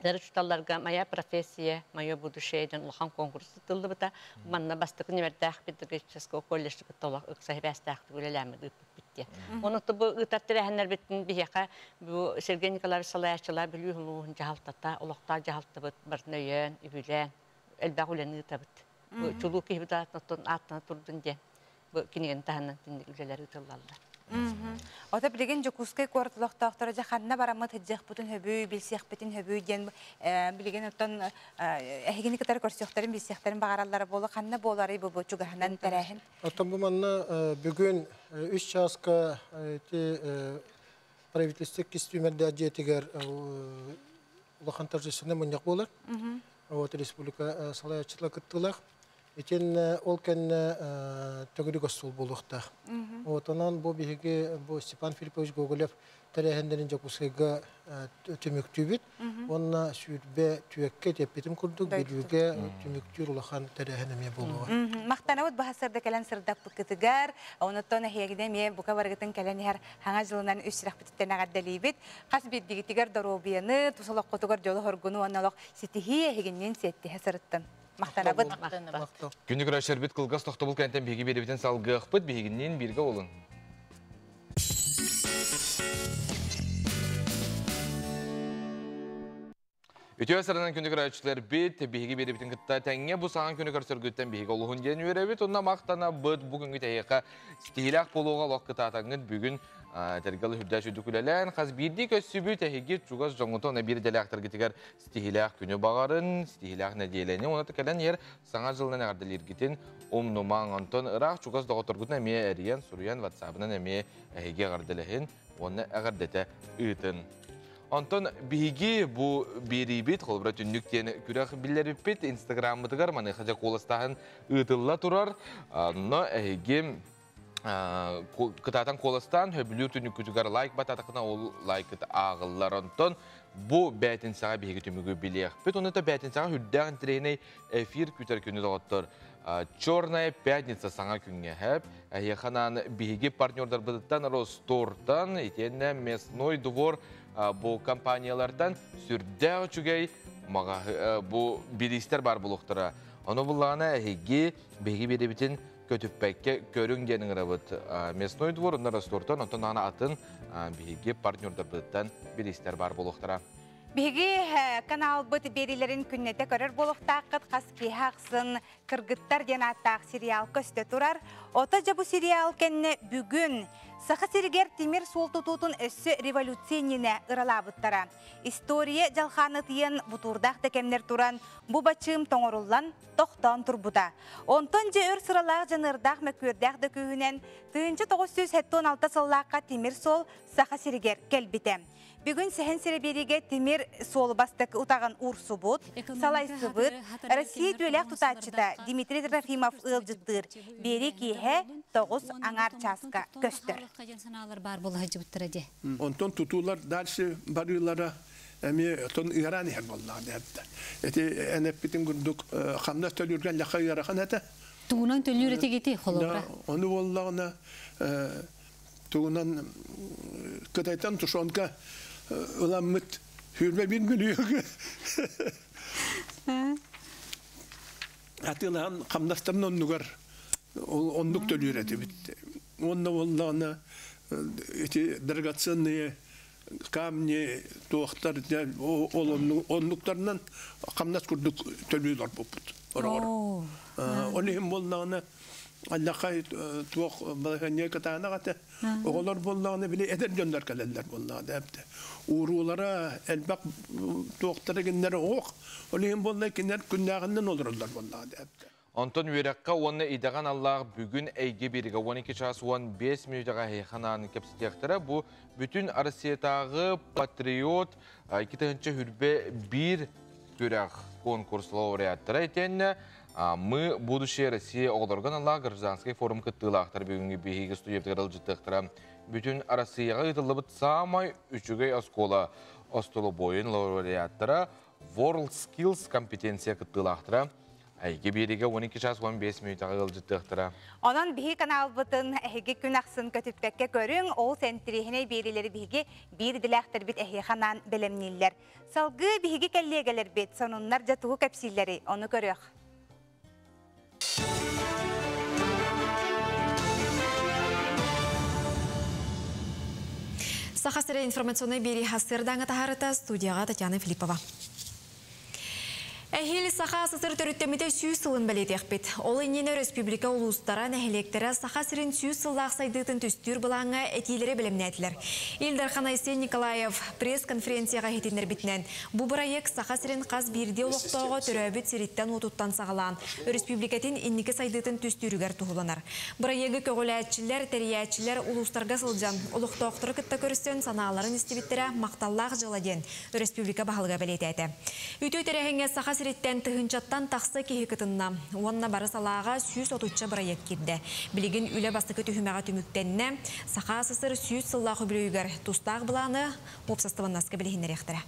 Эдэр учууталларга «Моя профессия, мое будущее» диэн улахан конкурс ыытыллыбыта. Манна бастакы нүмердээх педагогическай колледжы кытта олох ыкса сибээстээхтик үлэлээммит ыыппыппыт диэн. Ону бу ыытар тэрээһиннэрбитин биһиэхэ бу Сергей Николаевич салайааччылар Бүлүү улууһун дьаһалтата, олохтоох дьаһалтабыт барытын өйөөн, үбүлээн элбэх үлэни ыытабыт. Бу чулуу киһибит ааттан ааттана турдун диэн бу кинигэни таһынан тинник үлэлэр ыытыллаллар. Ото билигин Дьокуускай куорат олохтоохторо дьэ ханна бараммыт сылдьыахпытын хөбүй, билсиэхпитин хөбүй диэн билигин оттон эһигини кытары көрсүөхтэрин, билсиэхтэрин баҕараллара буолуо. Ханна буоларый бу чугаһынан тэрээһин? Оттон бу манна бүгүн үс чааска ити правительство кистүүмэрдээх дьиэтигэр улахан торжественный мунньах буолар. Вот республика салайааччылар кыттыылаах. Итин ол кэннэ төгүрүк остуол буолуохтаах. Вот онон бу биһиги бу Степан Филиппович Гоголев тэрээһиннэрин Дьокуускайга түмүктүүбүт. Уонна сүүрбэ түөккэ тиэппитим курдук Бүлүүгэ түмүктүүр улахан тэрээһин эмиэ буолуоҕа. Махтанабыт баһа сырда кэлэн сырдаппыккытыгар, онуттан эһиэгине эмиэ бука барыгытын кэлэн иһэр хаҥа дьылынан үс сүрэхпититтэн эҕэрдэлиибит. Хас биирдигитигэр доруобуйаны, тус олоххутугар дьолу хоргуну уонна олох ситиһии эһигинниин сиэттиһэ сырыттын. Махтанабыт. Күндү көрөөччүлэрбит кылгас тохтобул кэнтэн биһиги биэрэбитин салгыахпыт, биһигинниин бииргэ болун. Үтүө саранан күндү көрөөччүлэрбит, биһиги биэрэбитин кытта тэҥҥэ бу саҥа күнү көрсөргүттэн биһиги олуһун диэн үөрэбит. Онно махтанабыт бу күнгү тэйиэхэ ситиһиилээх буолуоҕа олох кытаатаҥҥыт бүгүн тэргэл үрдэ сүдүк үлэлээн хас биирдии көссүбүт эһиги чугас дьоҥҥутун биир идэлээхтэргитигэр ситиһиилээх күнү баҕарын, ситиһиилээх нэдиэлэни уонна кэлэн иһэр саҥа дьылынан эҕэрдэлииргитин умнумаҥ. Онтон ыраах чугас доҕотторгутун эмиэ эрийэн, суруйан, ватсабынан эмиэ эһиги эҕэрдэлэһин уонна эҕэрдэтэ ыытын. Онтон биһиги бу биэриибит, холобура түннүк диэн күрэх биллэриппит Инстаграммытыгар маныаха дьэ куоластааһын ыытылла турар. Онно эһиги кытаатан куоластаан хөбүлүүр түннүккүтүгэр лайк бататахына ол лайкыт ааҕыллар. Онтон бу бээтинсэҕэ биһиги түмүгү билиэхпит. Онно бээтинсэҕэ үрдээх интэриэһинэй эфир күтэр күнү доҕоттор. Черная пятница саҥа күҥҥэ хэп. Эһиэхэ биһиги партнердарбытыттан Ростортан, итиэннэ Мясной двор бу компаниялартан сүрдээх үчүгэй бу бириистэр бар булуохтара. Ону буллаҕына эһиги биһиги биэрэбитин көтүппэккэ көрүҥ диэн ыҥырабыт. Мясной двор онно Ростортон, онтон даҕаны атын биһиги партнердарбытыттан бириистэр бар буолуохтара. Биһиги каналбыт биэриилэрин күннэтэ көрөр буолуохтааххыт хас киэһэ ахсын Кыргыттар диэн ааттаах сериал көстө турар. Ото дьэ бу сериал кэннэ бүгүн Саха сиригэр тимир суол тутуутун өссө революция иннинэ ыралаабыттара. История дьалхаанытыйан бутуурдаах да кэмнэр туран, бу бачыым тоҥоруллан, тохтоон турбута. Онтон дьэ өр сыралаах дьаныардаах мөккүөрдээх да күүһүнэн 1976 сыллаахха тимир суол Саха сиригэр кэлбитэ. Бүгүн Сэһэн сирэ биэриигэ тимир суолу бастакы утаҕын уурсубут, салайсыбыт Россия үтүөлээх тутааччыта Дмитрий Трофимов ыалдьыттыыр. Биэрии киэһэ 9 аҥаар чааска көстөр. Онтон тутуулар дальше барыылара эмиэ отон ыараан иһэр буоллаҕа диэбитэ. Ити эн эппитин курдук хамнас төлүүргэн лаха ыарахан этэ. Тугунан төлүүр этигити холобура? Ону буоллаҕына тугунан Кытайтан тушенка ыламмыт 21 мөлүйүөҥҥэ атыылаһан хамнастарын оннугар оннук төлүүр этибит. Уонна буоллаҕына ити драгоценные камни туохтар ол оннуктарынан хамнас курдук төлүү олорбуппут ороҕор. Ол иһин буоллаҕына Аллахай туох балаһыанньа кытаанах этэ. Оҕолор буоллаҕына били эдэр дьоннор кэлэллэр буоллаҕына эбитэ. Ууруулара элбэх туохтара кинилэр оҕох. Ол иһин буолла кинилэр күннээҕинэн олороллор буоллаҕына эбитэ. Онтон үөрэххэ уонна идэҕэ аналлаах бүгүн эйгэ биэригэ 12 час 15 мүнүүтэҕэ эһиэхэ анаан кэпсэтиэхтэрэ. Бу бүтүн Россиятааҕы патриот 2021 күрэх конкурс лауреаттара итиэннэ Мы будущее Россия оҕолорго аналлаах гражданскай форум кыттыылаахтар бүгүҥҥү биһиги студиябытыгар ыалдьыттыахтара. Бүтүн Россияҕа ыытыллыбыт саамай үчүгэй оскуола остолобуойун лауреаттара World Skills компетенция кыттыылаахтара Эйгэ биэригэ 12 час 15 мүнүүтэҕэ ыалдьыттыахтара. Онон биһи каналбытын эһиги күн ахсын көтүппэккэ көрүҥ, ол сэнтириэһинэй биэриилэри биһиги биир идэлээхтэрбит эһиэхэ анаан бэлэмнииллэр. Салгыы биһиги кэллиэгэлэрбит сонуннар дьэ тугу кэпсииллэрий, ону көрүөх. Саха сирэ информационнай биэрии сырдааҥы таһаарыта студияҕа Татьяна Филиппова. Эһиил Саха СССР төрүттэммитэ 100 сылын бэлиэтиэхпит. Ол иннинэ өрөспүүбүлүкэ улуустара, нэһилиэктэрэ Саха сирин 100 сыллаах сайдыытын түстүүр былааҥҥа этиилэри бэлэмнээтилэр. Ил Дархан Айсен Николаев пресс-конференцияҕа иһитиннэрбитинэн, бу бырайыак Саха сирин хас биирдии олохтооҕо төрөөбүт сириттэн-уотуттан саҕалаан, өрөспүүбүлүкэтин инники сайдыытын түстүүрүгэр туһуланар. Бырайыагы көҕүлээччилэр, тэрийээччилэр улуустарга сылдьан, олохтоохтору кытта көрсөн санааларын истибиттэрэ махталлаах дьыала диэн өрөспүүбүлүкэ баһылыга бэлиэтээтэ. Үтүө тэрээһиҥҥэ Саха сириттэн тыһыынчаттан тахса киһи кытынна уонна бары салааҕа 130-ча бырайыак киирдэ. Билигин үлэ бастакы түһүмэҕэ түмүктэннэ. Саха СССР 100 сыллаах үбүлүөйүгэр тустаах былааны уопсастыбаннаска билиһиннэриэхтэрэ.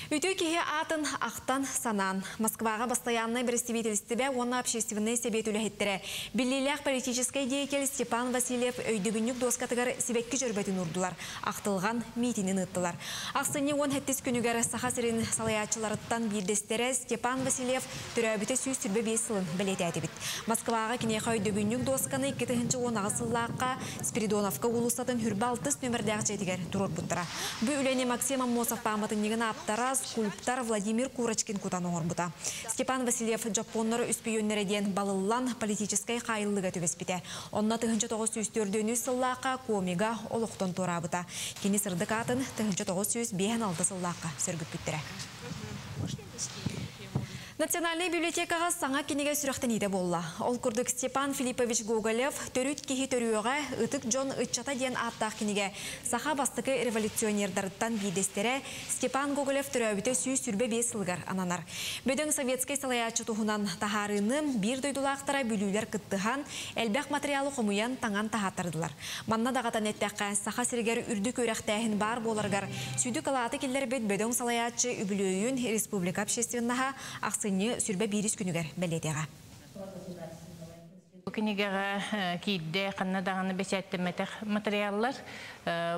Үтүө киһи аатын ахтан санаан, Москваҕа бастайааннай бэрэстэбиитэлистибэ уонна общественнай сэбиэт үлэһиттэрэ, биллиилээх политическай деятель Степан Васильев өйдөбүнньүк дуоскатыгар сибэкки дьөрбөтүн уурдулар, ахтылҕан миитинин ыыттылар. Ахсынньы 17 күнүгэр Саха сирин салайааччыларыттан биирдэстэрэ Степан Васильев төрөөбүтэ 125 сылын бэлиэтээтибит. Москваҕа киниэхэ өйдөбүнньүк дуосканы 2018 сыллаахха Спиридоновка уулуссатын хүрбэ алтыс нүөмэрдээх дьиэтигэр туруорбуттара. Бу үлэни Максим Аммосов пааматынньыгын ааптара, скульптор Владимир Курочкин кутан оҥорбута. Степан Васильев дьоппуоннар үспүйүөннэрэ диэн балыллан политическай хаайыллыыга түбэспитэ. Онно 1904 сыллаахха комига олохтон туораабыта. Кини сырдык аатын 1956 сыллаахха сөргүппүттэрэ. Национальнай библиотекаҕа саҥа кинигэ сүрэхтэниитэ буолла. Ол курдук Степан Филиппович Гоголев «Төрүт киһи төрүөҕэ, ытык дьон ыччата» диэн ааттаах кинигэ саха бастакы революционердарыттан биирдэстэрэ Степан Гоголев төрөөбүтэ 125 сылыгар ананар. Бөдөҥ советскай салайааччы туһунан таһаарыыны биир дойдулаахтара бүлүүлэр кыттыһан, элбэх материалы хомуйан, таҥан таһааттардылар. Манна даҕатан эттэххэ, Саха сиригэр үрдүк үөрэхтээһин баар буоларыгар сүдү кылааты киллэрбит бөдөҥ салайааччы үбүлүөйүн республика общественноһа ахсынньы сүрбэ биирис күнүгэр бэлиэтиэҕэ. Бу кинигэҕэ киирдэ ханна даҕаны бэчээттэммэтэх материаллар.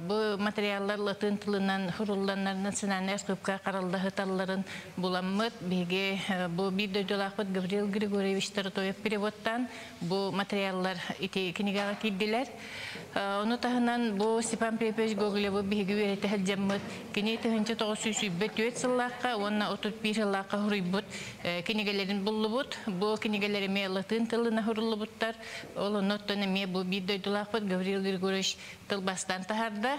Бу материаллар латын тылынан сурулланнар национальнай архыыпка харалла сыталларын буламмыт. Биһиги бу биир дойдулаахпыт Гаврил Григорьевич Таратоев переводтаан бу материаллар ити кинигэҕэ киирдилэр. Ону таһынан бу Степан Препевич Гоголевы биһиги үөрэтэ сылдьаммыт кини 1924 сыллаахха уонна 31 сыллаахха суруйбут кинигэлэрин буллубут. Бу кинигэлэр эмиэ латыын тылына суруллубуттар. суруйбуттар. Ол оннуттан эмиэ бу биир дойдулаахпыт Гаврил Григорьевич тылбаастаан таһаарда.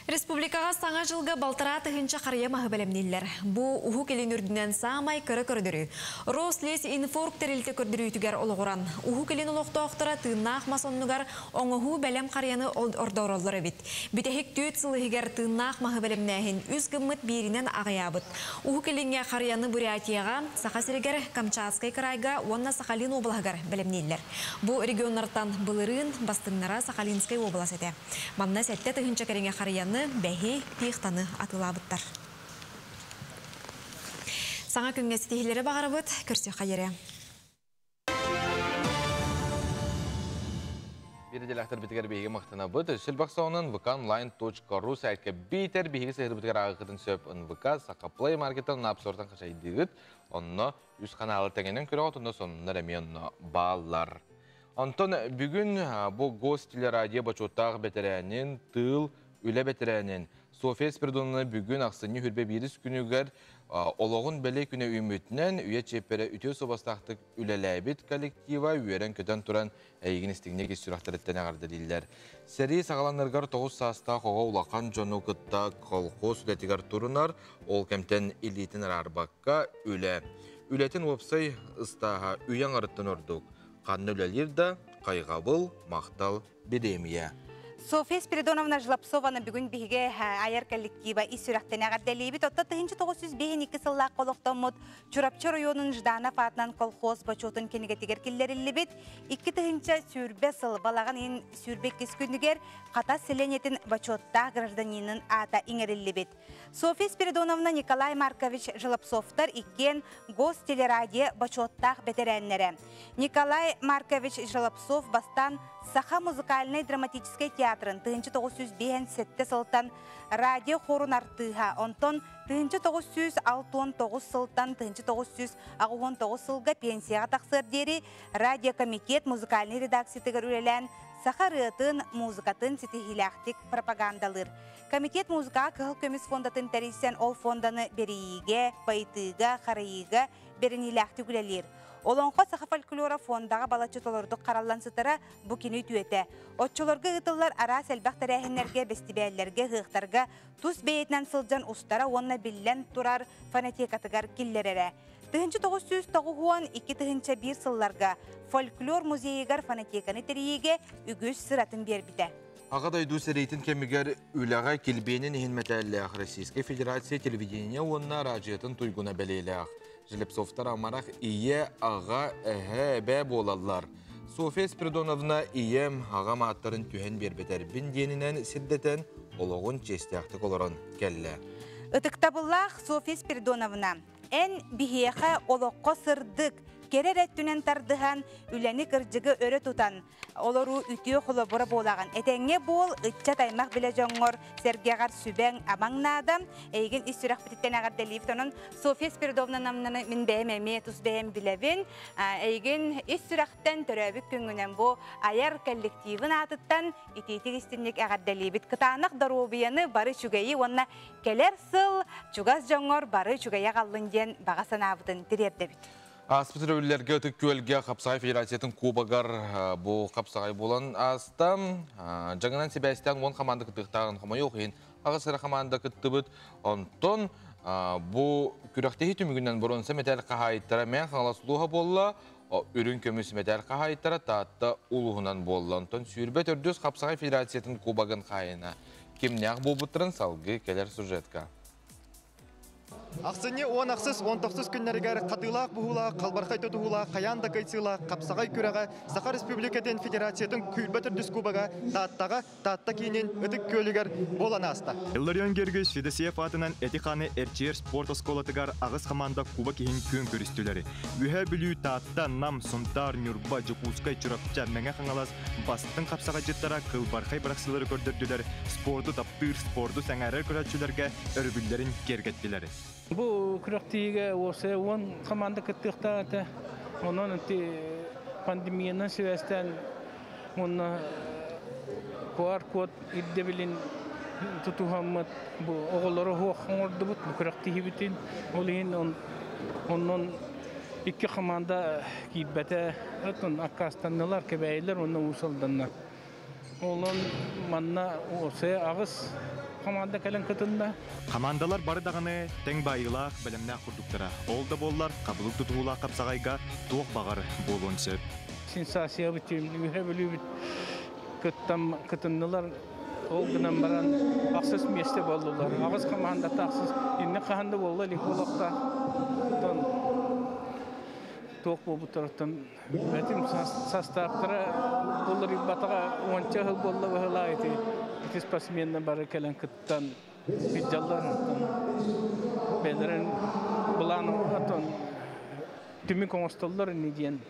Республикаҕа саҥа дьылга 1,5 тыһыынча харыйа маһы бэлэмнииллэр. Бу Уһук Илин үрдүнэн саамай кыра көрдөрүү. Рослесинфорг тэрилтэ көрдөрүүтүгэр олоҕуран, Уһук Илин олохтоохторо тыыннаах мас оннугар оҥоһуу бэлэм харыйаны ордороллор эбит. Бүтэһик 4 сыл иһигэр тыыннаах маһы бэлэмнээһин 1/3-ынан аҕыйаабыт. Уһук Илиҥҥэ харыйаны Бурятияҕа, Саха сиригэр, Камчатскай кыраайга уонна Сахалин уобалаһыгар бэлэмнииллэр. Бу регионнартан былырыын бастыҥнара Сахалинскай уобалас этэ. Манна 7 тыһыынча кэриҥэ харыйаны, бэһи, пихтаны атыылаабыттар. Саҥа күҥҥэ ситиһиилэри баҕарабыт, көрсүөххэ диэри. Биир идэлээхтэрбитигэр биһиги махтанабыт. Сүлбэх сонун vkonline.ru сайтка биитэр биһиги сыһыарбытыгар ааҕыаххытын сөп. НВК, Саха Play Маркеттан App Store'тан хачайдыыгыт. Онно үс каналы тэҥинэн көрөҕүт, онно сонуннар эмиэ онно бааллар. Онтон бүгүн бу Гостелерадио бочуоттаах бэтэрээнин, тыыл, үлэ бэтэрээнин Софья Спиридоновна бүгүн ахсынньы 21 күнүгэр олоҕун бэлиэ күнэ үүммүтүнэн үйэ чиэппэрэ үтүө суобастаахтык үлэлээбит коллектива үөрэн-көтөн туран эйигин истиҥник ис сүрэхтэриттэн эҕэрдэлииллэр. Сэрии саҕаланарыгар 9 саастаах оҕо улахан дьону кытта колхоз үлэтигэр турунар, ол кэмтэн илиитин араарбакка үлэ. Үлэтин уопсай ыстааһа үйэ аҥарыттан ордук. Ханна үлэлиир да, хайҕабыл, махтал, бириэмийэ. Софья Спиридоновна Жлобцованы бүгүн биһиги айар коллектива ис сүрэхтэн эҕэрдэлиибит. Отто 1952 сыллаах олохтоммут Чурапчы оройуонун Жданов аатынан колхоз бочуотун кинигэтигэр киллэриллибит. 2020 сыл балаҕан ыйын 22 күнүгэр Хатас сэлиэнньэтин бочуоттаах гражданинын аата иҥэриллибит. Софья Спиридоновна, Николай Маркович Жлобцовтар иккиэн Гостелерадио бочуоттаах бэтэрээннэрэ. Николай Маркович Жлобцов бастаан Саха музыкальнай драматическай театрын 1957 сылтан радио хорун артыыһа, онтон 1969 сылтан 1989 сылга пенсияҕа тахсыар диэри радиокомитет музыкальнай редакциятыгар үлэлээн саха ырыатын, музыкатын ситиһиилээхтик пропагандалыыр. Комитет музыкаҕа кыһыл көмүс фондатын тэрийсэн ол фонданы бэрийиигэ, байытыыга, харайыыга бэриниилээхтик үлэлиир. Олоҥхо, саха фольклора фондаҕа балачча толорутук хараллан сытара бу кини үтүөтэ. Оччолорго ыытыллар араас элбэх тэрээһиннэргэ, бэстибээллэргэ, ыһыахтарга тус бэйэтинэн сылдьан устара уонна биллэн турар фонотекатыгар киллэрэрэ. 1992 сылларга фольклор музейыгар фонотеканы тэрийиигэ үгүс сыратын биэрбитэ. Аҕа дойду сэриитин кэмигэр үлэҕэ килбиэнин иһин мэтээллээх, Российскай Федерация телевидение уонна радиотын туйгуна бэлиэлээх. Жлобцовтар амарах ийэ, аҕа, эһэ, эбэ буолаллар. Софья Спиридоновна ийэм, аҕам ааттарын түһэн биэрбэтэрбин диэнинэн сирдэтэн, олоҕун чиэстээхтик олорон кэллэ. Ытыктабыллаах Софья Спиридоновна, эн биһиэхэ олоххо сырдык, кэрэ өттүнэн тардыһан, үлэни, кырдьыгы өрө тутан олоруу үтүө холобура буолаҕын. Этэҥҥэ буол, ыччат аймах билэ дьоҥҥор, сэргэҕэр сүбэҥ, амаҥ наада. Эйигин ис сүрэхпититтэн эҕэрдэлиибит. Онон Софья Спиридоновна мин бэйэм эмиэ тус бэйэм билэбин. Эйигин ис сүрэхтэн төрөөбүт күҥҥүнэн бу айар коллективын аатыттан итиитик истиҥник эҕэрдэлиибит. Кытаанах доруобуйаны, бары үчүгэйи уонна кэлэр сыл чугас дьоҥҥор бары үчүгэйи аҕаллын диэн баҕа санаабытын тириэрдэбит. Ааспыт өрөбүллэргэ Ытык Күөлгэ Хапсаҕай Федерациятын кубогар бу хапсаҕай буолан ааста. Дьаҥынан сибээстээн 10 команда кыттыахтааҕын, хомойуох иһин аҕыс эрэ команда кыттыбыт. Онтон бу күрэхтэһии түмүгүнэн боруонса мэтээл хаһаайыттара Мэҥэ Хаҥалас улууһа буолла, үрүҥ көмүс мэтээл хаһаайыттара Таатта улууһунан буолла. Онтон 24-үс Хапсаҕай Федерациятын кубогын хаһаайына кимнээх буолбуттарын салгыы кэлэр сюжетка. Ахсынньы 18 19 күннэригэр хатыылаах буһуулаах, халбархай тутуһуулаах, хайаан да кыайсыылаах хапсаҕай күрэҕэ Саха Республикатын Федерациятын 24-үс кубога Тааттаҕа, Таатта киинин Ытык Күөлүгэр буолан ааста. Илларион Георгиевич Федосеев аатынан эти-хааны эрчийэр спорт оскуолатыгар аҕыс команда кубок иһин күөн көрүстүлэр. Үөһээ Бүлүү, Таатта, Нам, Сунтаар, Ньурба, Дьокуускай, Чурапчы, Мэҥэ Хаҥалас бастыҥ хапсаҕайдьыттара кылбархай бырахсыылары көрдөрдүлэр, спорду таптыыр, спорду сэҥээрэр көрөөччүлэргэ өрөбүллэрин киэргэттилэр. Бу күрэхтэһиигэ уопсайа 10 команда кыттыахтаах этэ. Онон ити пандемиянан сибээстээн уонна QR-код ирдэбилин тутуһаммыт бу оҕолору суох оҥордубут бу күрэхтэһиибитин. Ол иһин онон Икки команда киирбэтэ, оттон аккаастаннылар, Кэбээйилэр уонна Уус Алданнар. Онон манна уопсайа аҕыс команда кэлэн кытынна. Командалар бары даҕаны тэҥ баайыылаах, бэлэмнээх курдуктара. Ол да буоллар, хабылык тутуһуулаах хапсаҕайга туох баҕар буолуон сөп. Сенсациябыт Үөһээ Бүлүүбүт кыттан кытыннылар. Ол гынан баран ахсыс миэстэ буоллулар. Аҕыс командата ахсыс. Инник хаһан да буолла илик олохтоох. Оттон туох буолбуттарыттан билбэтим. Састааптара уларыйбатаҕа уонча сыл буолла быһыылаах ити. Ити спортсменнар бары кэлэн кыттан сылдьаллар. Бэйэлэрин былаан оттон түмүк оҥостоллор ини диэн.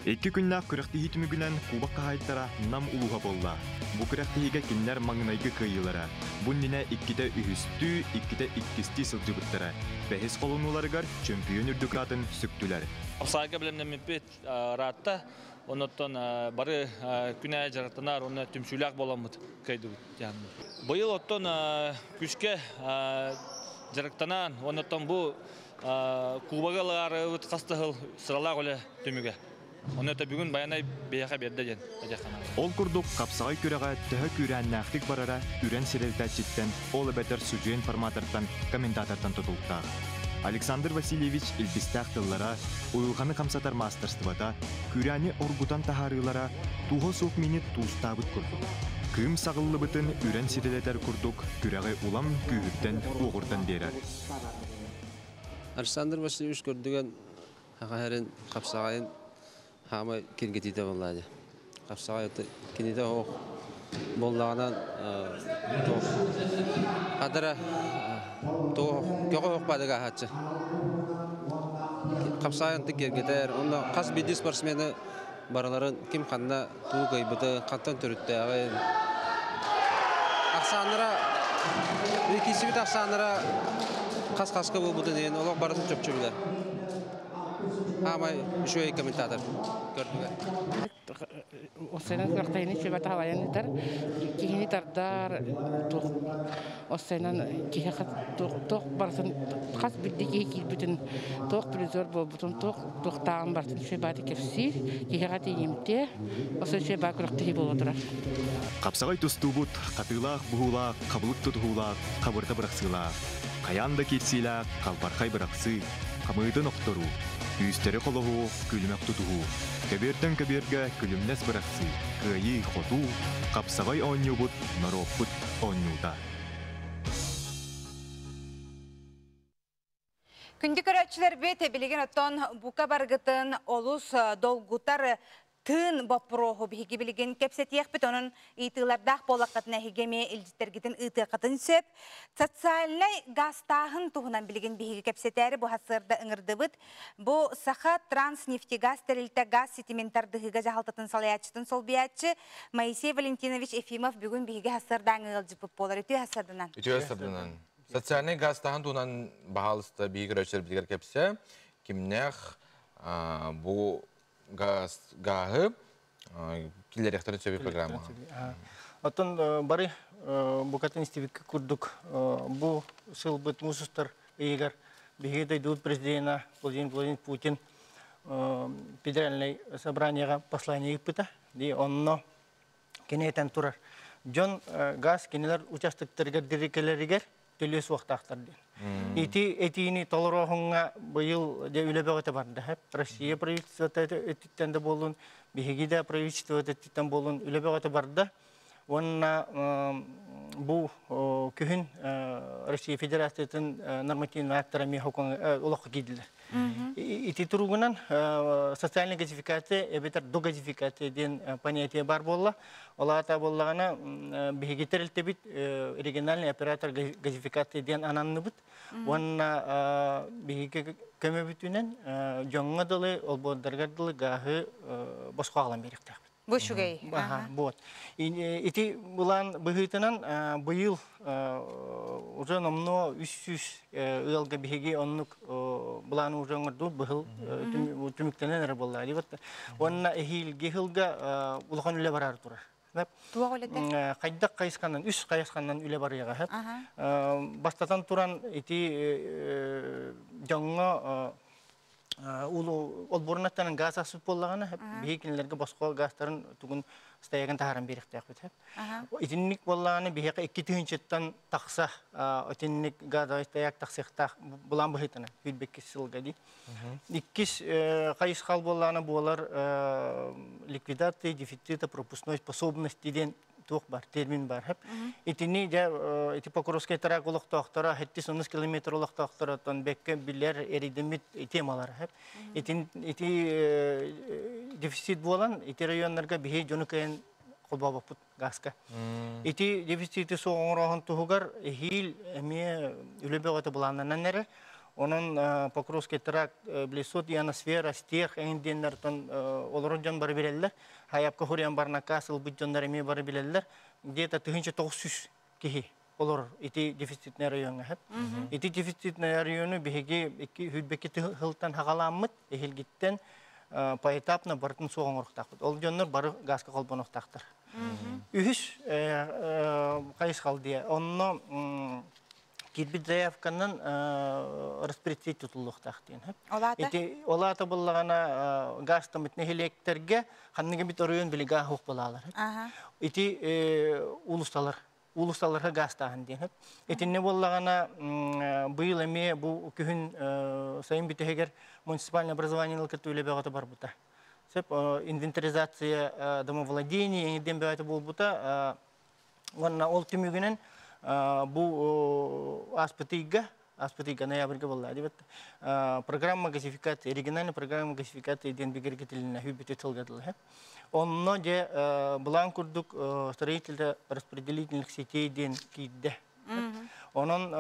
Икки күннээх күрэхтэһии түмүгүнэн кубок хаһаайыттара Нам улууһа буолла. Бу күрэхтэһиигэ кинилэр маҥнайгы кыайыылара. Бу иннинэ иккитэ үһүстүү, иккитэ иккистии сылдьыбыттара. Бэһис холонууларыгар чөмпүйүөн үрдүк аатын сүктүлэр. Саайга бэлэмнэммиппит ыраатта. Оннуттан бары күн аайы дьарыктанар уонна түмсүүлээх буоламмыт кыайдыбыт. Быйыл оттон күүскэ дьарыктанан, оннуттан бу кубогы ылаарыбыт хас да сыл сыралаах үлэ түмүгэ. Онно бүгүн Байанай биһиэхэ биэрдэ диэн этиэххэ наада. Ол курдук, хапсаҕай күрэҕэ төһө күүрээннээхтик барара үрэн сирэлитээччиттэн, ол эбэтэр судьуйа информатортан, комментатортан тутулуктаах. Александр Васильевич илбистээх тыллара, уйулҕаны хамсатар маастарстыбата, күүрээни оргутан таһаарыылара тууһа суох мини туустаабыт курдук. Кыым саҕыллыбытын үрэн сирилэтэр курдук күрэҕи улам күүһүрдэн, уоҕурдан биэрэр. Александр Васильевич көрдүгэн Саха сирин хапсаҕайын хаамай киргитиитэ буолла дии. Хапсаҕай кинитэ оһох буоллаҕынан туох хадара туох көҕө оһох баадыга аһааччы. Хапсаҕай антык киэргэтэр. Онно хас биирдии спортсмены барыларын ким ханна тугу кыайбытын, хантан төрүттээҕин ахсааннара киирсибит ахсааннара хас-хаска буолбутун иһин олох барытын чопчу билэр. Аамай үчүгэй комментатор көрдүгэр. Осенан күрэхтэһини сүбэ таһалайан ыытар, киһини тардар, Осенан киһи туох барытын хас биирдии киһи киирбитин, туох призер буолбутун, туох туохтааҕын барытын үчүгэй баҕайытык кэпсиир, киһиэхэ тиийимтиэ, осо үчүгэй баҕа күрэхтэһии буола турар. Хапсаҕай тустуубут хатыылаах-буһуулаах, хабылык тутуһуулаах, хабырта бырахсыылаах, хайаан да киирсиилээх халбархай бырахсыы, хамыытын охторуу, күүстэри холоһуу, күлүмэх тутуһуу, көбүөртэн көбүөргэ күлүмнэс бырахсыы, кыайыы-хотуу, хапсаҕай оонньуубут норуоппут оонньуута. Күндү көрөөччүлэрбит, билигин оттон бука баргытын олус долгутар тыын боппуруоһу биһиги билигин кэпсэтиэхпит, онон ыйытыылардаах буоллаххытына эһиги эмиэ илдьиттэргитин ыытыаххытын сөп. Социальнай газтааһын туһунан билигин биһиги кэпсэтээри бу сарсыарда ыҥырдыбыт. Бу Саха Транснефтегаз тэрилтэ газ ситимин тардыһыыга дьаһалтатын салайааччытын солбуйааччы Моисей Валентинович Ефимов бүгүн биһиги сарсыардааҥы ыалдьыппыт буолар. Үтүө сарсыарданан. Үтүө сарсыарданан. Социальнай газтааһын туһунан баһаалыста биһиги көрөөччүлэрбитигэр кэпсэ. Кимнээх бу газ гааһы киллэриэхтэрин сөбүй программаҕа? Оттон бары букатын истибиккэ курдук бу сылбыт муус устар ыйыгар биһиги дойдубут президена Владимир Владимирович Путин федеральнай собраниеҕа послание ыыппыта. Ди онно кини этэн турар. Дьон газ кинилэр участоктарыгар дирикэлэригэр төлүө суохтаахтар диэн. Ити этиини толорооһуҥҥа быйыл дьэ үлэ бөҕөтө барда. Россия правительствота өттүттэн да буоллун, биһиги да правительство өттүттэн буоллун үлэ бөҕөтө барда. Уонна бу күһүн Россия Федерациятын нормативный актара эмиэ олоххо киирдилэр. Ити туругунан социальная газификация эбэтэр догазификация диэн понятие бар буолла. Ол аата буоллаҕына биһиги тэрилтэбит региональный оператор газификация диэн ананныбыт. Уонна биһиги көмөбүтүнэн дьоҥҥо дылы, олбуордарыгар дылы гааһы босхо аҕалан биэриэхтээхпит. Бу үчүгэй. Вот. Ити былаан быһыытынан быйыл уже номнуо 300 ыалга биһиги оннук былааны уже оҥордубут быһыл түмүктэнэн эрэ буолла. Уонна эһиилги сылга улахан үлэ барар турар. Туох үлэтэ? Хайдах хайысханан, үс хайысханан үлэ барыаҕа. Бастатан туран ити дьоҥҥо. Улу олборунаттан газ асып боллагана биһи кинилерге босхо газтарын тугун стоягын тахаран берихтээхпит. Итинник боллагана биһиэхэ 2000-тан тахса итинник газовый стояк тахсыахтаах булан быһыытына 22 сылга ди. Иккис хайысхал боллагана буолар ликвидация дефицита пропускной способности диэн туох бар, термин бар. Хеп. Итини дьэ ити Покровскай тракт олохтоохторо, 70 километр олохтоохторо тон бекке билер эридемит темалар. Хеп. Итин ити дефицит буолан ити районнарга биһи дьону кыйан холбообоппут газка. Ити дефицити соҕоҥороһун туһугар эһиил эмиэ үлэ бөҕөтө былааннанан эрэр. Онон Покровский тракт, Блесот, Ионосфера, Стерх эҥин диэннэр олорор дьон бары билэллэр. Хайапка хуруйан барнакка сылбыт дьоннор эмиэ бары билэллэр. Где-то 1900 киһи олорор ити дефицитный райоҥҥа хэп. Ити дефицитный району биһиги 202 сылтан хаҕаламмыт, эһилгиттэн поэтапно барытын суох оҥоруохтаахпыт. Ол дьоннор бары газка холбонуохтаахтар. Үһүс хайысхал диэ. Онно киирбит заявканан распределить тутуллуохтаах диэн. Ити олаата буллаҕына газ тамыт нэһилиэктэргэ ханныгы бит оройуон били газ хуох булаалар. Ити улусталар улусталарга газтааһын диэн. Итинне буоллаҕына быйыл эмиэ бу күһүн сайын бүтэһигэр муниципальное образование кытта үлэ бөҕөтө барбыта. Сөп инвентаризация домовладения диэн бөҕөтө буолбута. Уонна ол түмүгүнэн бу ааспытыйга ааспытыйга ноябрьга буолла дибет программа газификации, региональная программа газификации диэн бигэргэтилиннэ хүүбүтү тылгадылы. Онно же былаан курдук строительство распределительных сетей диэн киирдэ. Онон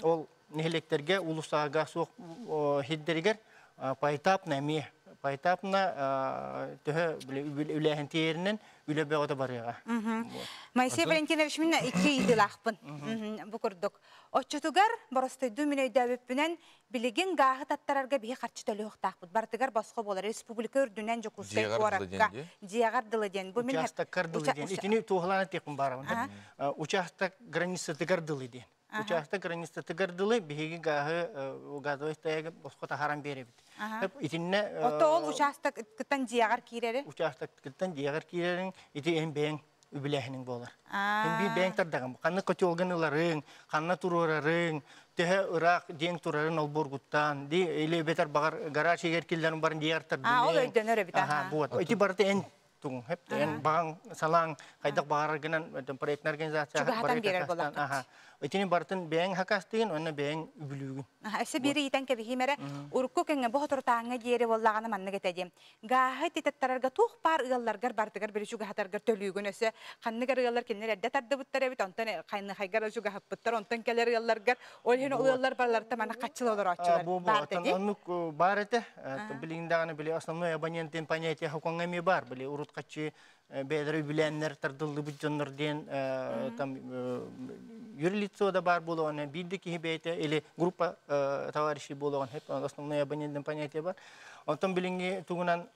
ол нэһилиэктэргэ улусаага суох хиддеригер поэтапно эмиэ поэтапно төһө үлэһин тиэринэн үлэ бөҕөтө барыаҕа. Моисей Валентинович, мин икки ыйытыылаахпын. Бу курдук. Оччотугар боростойдуу мин өйдөөбүппүнэн билигин гааһы таттарарга биһи харчы төлүөхтаахпыт. Барытыгар босхо буолар. Республика үрдүнэн Дьокуускай куоракка дьиэҕэр дылы диэн. Бу мин Участоккар дылы диэн. Итини туоһулаан этиэхпин баарабын. Участок границатыгар дылы диэн. Участок границатыгар дылы биһиги гааһы газовый стоягы босхо тахаран биэрэбит. Итинне Ото ол участок кыттан дьиэҕэр киирэри? Участок кыттан дьиэҕэр киирэрин ити эн бэйэҥ үбүлээһиниҥ буолар. Эн биир бэйэҥ тардаҕын. Ханна котелгын ыларыҥ, ханна туруорарыҥ, төһө ыраах диэҥ турарын олбуоргуттан, ди или бетер багар гараж егер киллерин барын диэр тардын. Ол өйдөнөр эбит. Вот. Ити барыта эн тугун хеп эн багаң салаң хайдах багарар гынан проектный организация чугаһатан биэрэр буоллахпыт. Итини барытын бэйэҥ хакастыгын уонна бэйэҥ үбүлүүгүн. Өссө биири ыйытан кэбиһиим эрэ. Урукку кэмҥэ бу соторутааҥҥа диэри буоллаҕына маннык этэ диэн. Гааһы титаттарарга туох баар ыалларгар бардыгар били чугаһатаргар төлүүгүн өссө ханнык эрэ ыаллар кинилэр эрдэ тардыбыттар эбит, онтон хайныхайгар чугаһаппыттар, онтон кэлэр ыалларгар ол иһин ол ыаллар барыларыта мана хаччыл олорооччулар баар этэ дии. Оннук баар этэ. Билигин даҕаны били основной абонент диэн понятие хокоҥҥа эмиэ баар. Били урут хаччы бэйэлэрэ үбүлээннэр тардыллыбыт дьоннор диэн там юрлицо да баар буолуоҕун, биир да киһи бэйэтэ или группа товарищей буолуоҕун основной абонент диэн понятие бар. Онтон билиҥҥи тугунан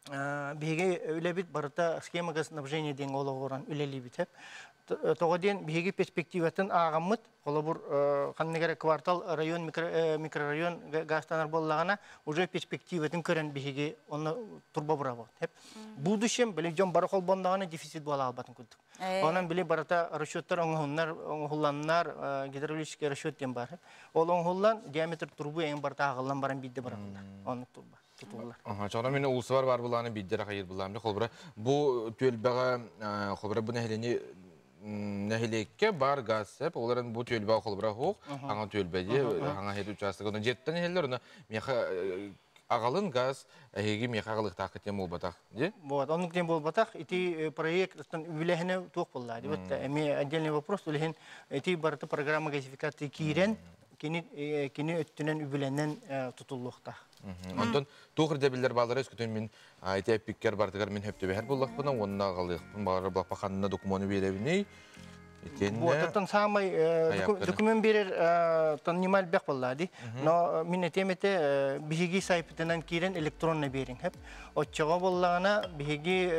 биһиги үлэбит барыта схема снабжения диэн олоҕуран үлэлиибит. Тоҕо диэн биһиги перспективатын ааҕаммыт, холобур, ханнык эрэ квартал, район, микрорайон газтанар буоллаҕына, уже перспективатын көрөн биһиги онно турба бурабыт. Будущем били дьон бары холбонноҕуна дефицит буола албатын курдук. Онон били барыта расчеттар оҥоһуннар, оҥоһулланнар, гидравлический расчет диэн бар. Ол оҥоһуллан диаметр трубы эҥин барыта ааҕыллан баран биирдэ бараллар. Оннук турба тутуллар. Чоно мин улусубар бар булааны биирдэ хайыр булаам. Холбура бу түөлбэҕэ холбура бу нэһилиэни нэһилиэккэ бар газ сеп, оларын бу түөлбэ холбура хуох, аңа түөлбэди, аңа хет участок, оны жеттен хеллер, оны меха агалын газ, эһиги меха агалыктаах тем болбатах, ди? Вот, оннук тем болбатах, ити проект үлэһине туох болла, ди вот эми отдельный вопрос, үлэһин ити барыта программа газификации киирен, кини кини өттүнэн үбүлэнэн тутуллуохтаах. Онтон туох ирдэбиллэр баалара өскөтүн мин ити эппиккер бартыгар мин хөптөбэһэр буллахпына, онна агалыахпын баҕарар буллахпа ханна докумуону биэрэбиний? Вот, самый документ берер тон немал бек болла ди. Но мин этемете биһиги сайпытынан киирен электронный берин хеп. Отчого боллагана биһиги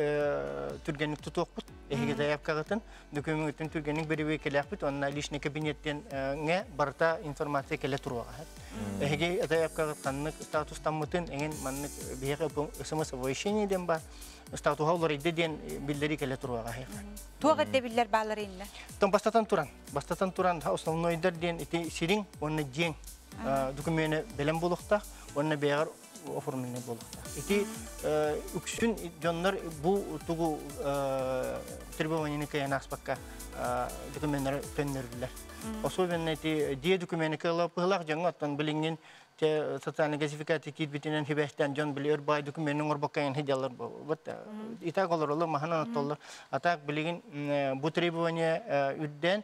түргенник тутуокпут. Эһиги заявкагытын документын түргенник беребе келеппит. Онна личный кабинеттен ңе барта информация келе туруга хеп. Эһиги заявкагыт каннык статустаммытын эңен маннык биһиги смс оповещение ден бар. Статуха олар ден билдери келе туруга хеп. Туға дебиллер балар инне. Тон бастатан туран, бастатан туран основнойдар ден ити сирин, онна жең документы белем болуқта, онна бәгәр оформление болуқта. Ити үксүн дьоннор бу тугу требованияны кыян аспакка документтер төннөрдүлөр. Особенно ити дие документы кылап жаңы билинген те социальный газификация кит битинен хибестен жон билер бай документин орбаккан хидялар вот итак олар олар маханан оттоллар. А так билигин бу требование үдден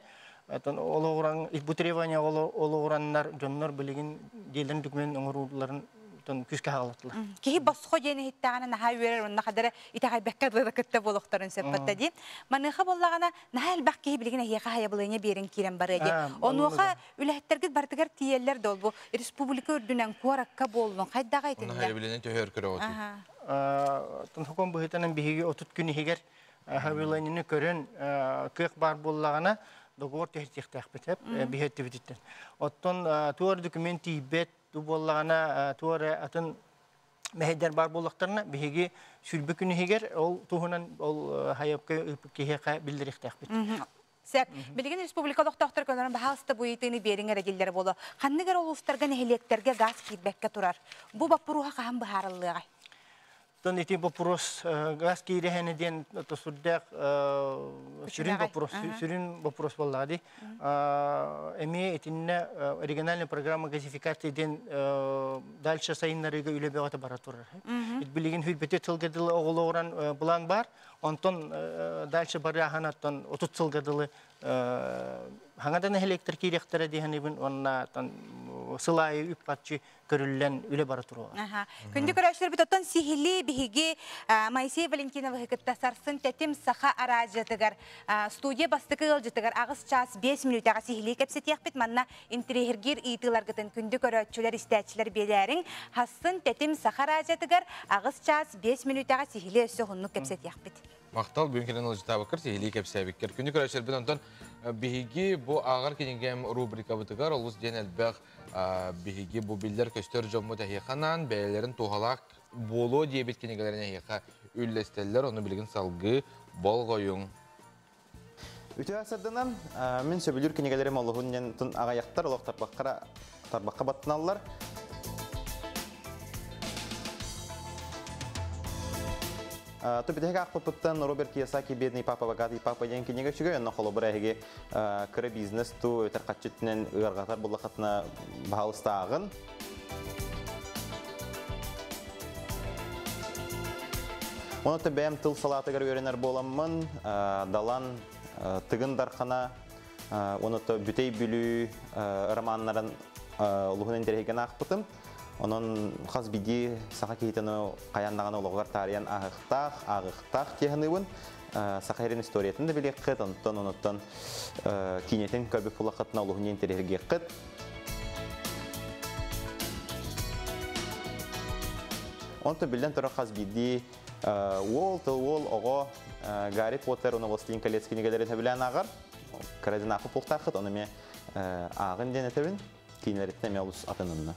ологуран бу требование ологураннар жоннор билигин диелерин документ оңорууларын тон күскә хагалаттылар. Киһи босхо диэни иһиттэҕинэ наһаа үөрэр, онно хадара итэҕэйбэккэ дылы кытта буолуохтарын сөппөттө дии. Маныаха буоллаҕына наһаа элбэх киһи билигин эһиэхэ хайабылыыня биэрэн киирэн барыа дии. Онуоха үлэһиттэргит бартыгар тиийэллэр да ол бу республика үрдүнэн куоракка буоллун хайдаҕа итиннэ. Онно хайабылыыня төһөр көрө оту. Тон хокон быһытынан биһиги отут күн иһигэр хайабылыыняны көрөн кыах бар буоллаҕына договор түһэртиэхтээхпит эп биһэттибититтен. Оттон туор документ тиийбэт ту буоллаҕына туора атын мэһэйдэр бар буоллахтарына биһиги сүрбэ күнүһигэр ол туһунан ол хайапка киһиэхэ биллэриэхтээхпит. Сәп, билигин республика олохтоохтор көнөрөн баһаалыста бу ыйытыыны биэриҥ эрэ дииллэр буолуо. Ханнык эрэ улуустарга нэһилиэктэргэ газ киирбэккэ турар. Бу боппуруоһа хаһан быһаарыллыаҕай? Тон ити вопрос газ киирэһэни диэн тосурдаах сүрүн вопрос сүрүн вопрос буоллаҕа дии. Эмиэ итиннэ региональная программа газификации диэн дальше сайыннарыыга үлэ бөҕөтө бара турар. Билигин хүрбэти тылга дылы оҕолооран план бар. Онтон дальше барыахан оттон 30 сылга дылы хаҥадан электр киириэхтэрэ диэхэнибин уонна сыл аайы үп-харчы көрүллэн үлэ бара туруоҕа. Күндү көрөөччүлэрбит оттон сиһили биһиги Моисей Валентиновы кытта сарсын тэтим саха араадьытыгар студия бастакы ыалдьытыгар аҕыс час 5 мүнүүтэҕэ сиһилии кэпсэтиэхпит. Манна интриэһиргиир ыйытыыларгытын күндү көрөөччүлэр истээччилэр биэлээриҥ. Хассын тэтим саха араадьытыгар аҕыс час 5 мүнүүтэҕэ сиһили өссө уһуннук кэпсэтиэхпит. Махтал бүгүн кэлэн ылдьытаабыккар, сиһилии кэпсээбиккэр. Күндү көрөөччүлэрбит онтон биһиги бу ааҕар кинигэм рубрикабытыгар олус диэн элбэх биһиги бу биллэр көстөр дьоммут эһиэхэ бэйэлэрин туһалаах буолуо диэбит кинигэлэрин эһиэхэ үллэстэллэр, ону билигин салгыы болҕойуҥ. Үтүө сырдынан мин сөбүлүүр кинигэлэрим олуһун тун аҕайахтар олох тарбахха тарбахха баттыналлар. Тупитег ақпыттан Роберт Кiyosaki «Бедный папа, богатый папа» диэн кинигэ үчүгэй, онно холобура эһиги кыра бизнес ту өтөр хатчыттынан ыаргатар буллахатына баһалыстаагын. Оны бэйэм тыл салаатыгар үөрэнэр буоламмын, далан тыгын дархана, оны бүтэй бүлүү романнарын улуһун интэриэһигэн аахпытым. Онон хас биди саха киһитин каяннаган олоҕор таарыйан ааҕыхтаах, ааҕыхтаах тиэхэныбын. Саха эрин историятын да билиэххит, онтон онуттан киинетин көрбүт буллаххытына олуһун интэриэһиргиэххит. Онтон биллэн турар хас биди уол, тыл уол, оҕо Гарри Поттер уонна Властелин колец кинигэлэрин сөбүлээн ааҕар. Кырадин аахы пуохтааххыт, ону эмиэ ааҕын диэн этэбин. Киинэлэриттэн эмиэ олус атынынна.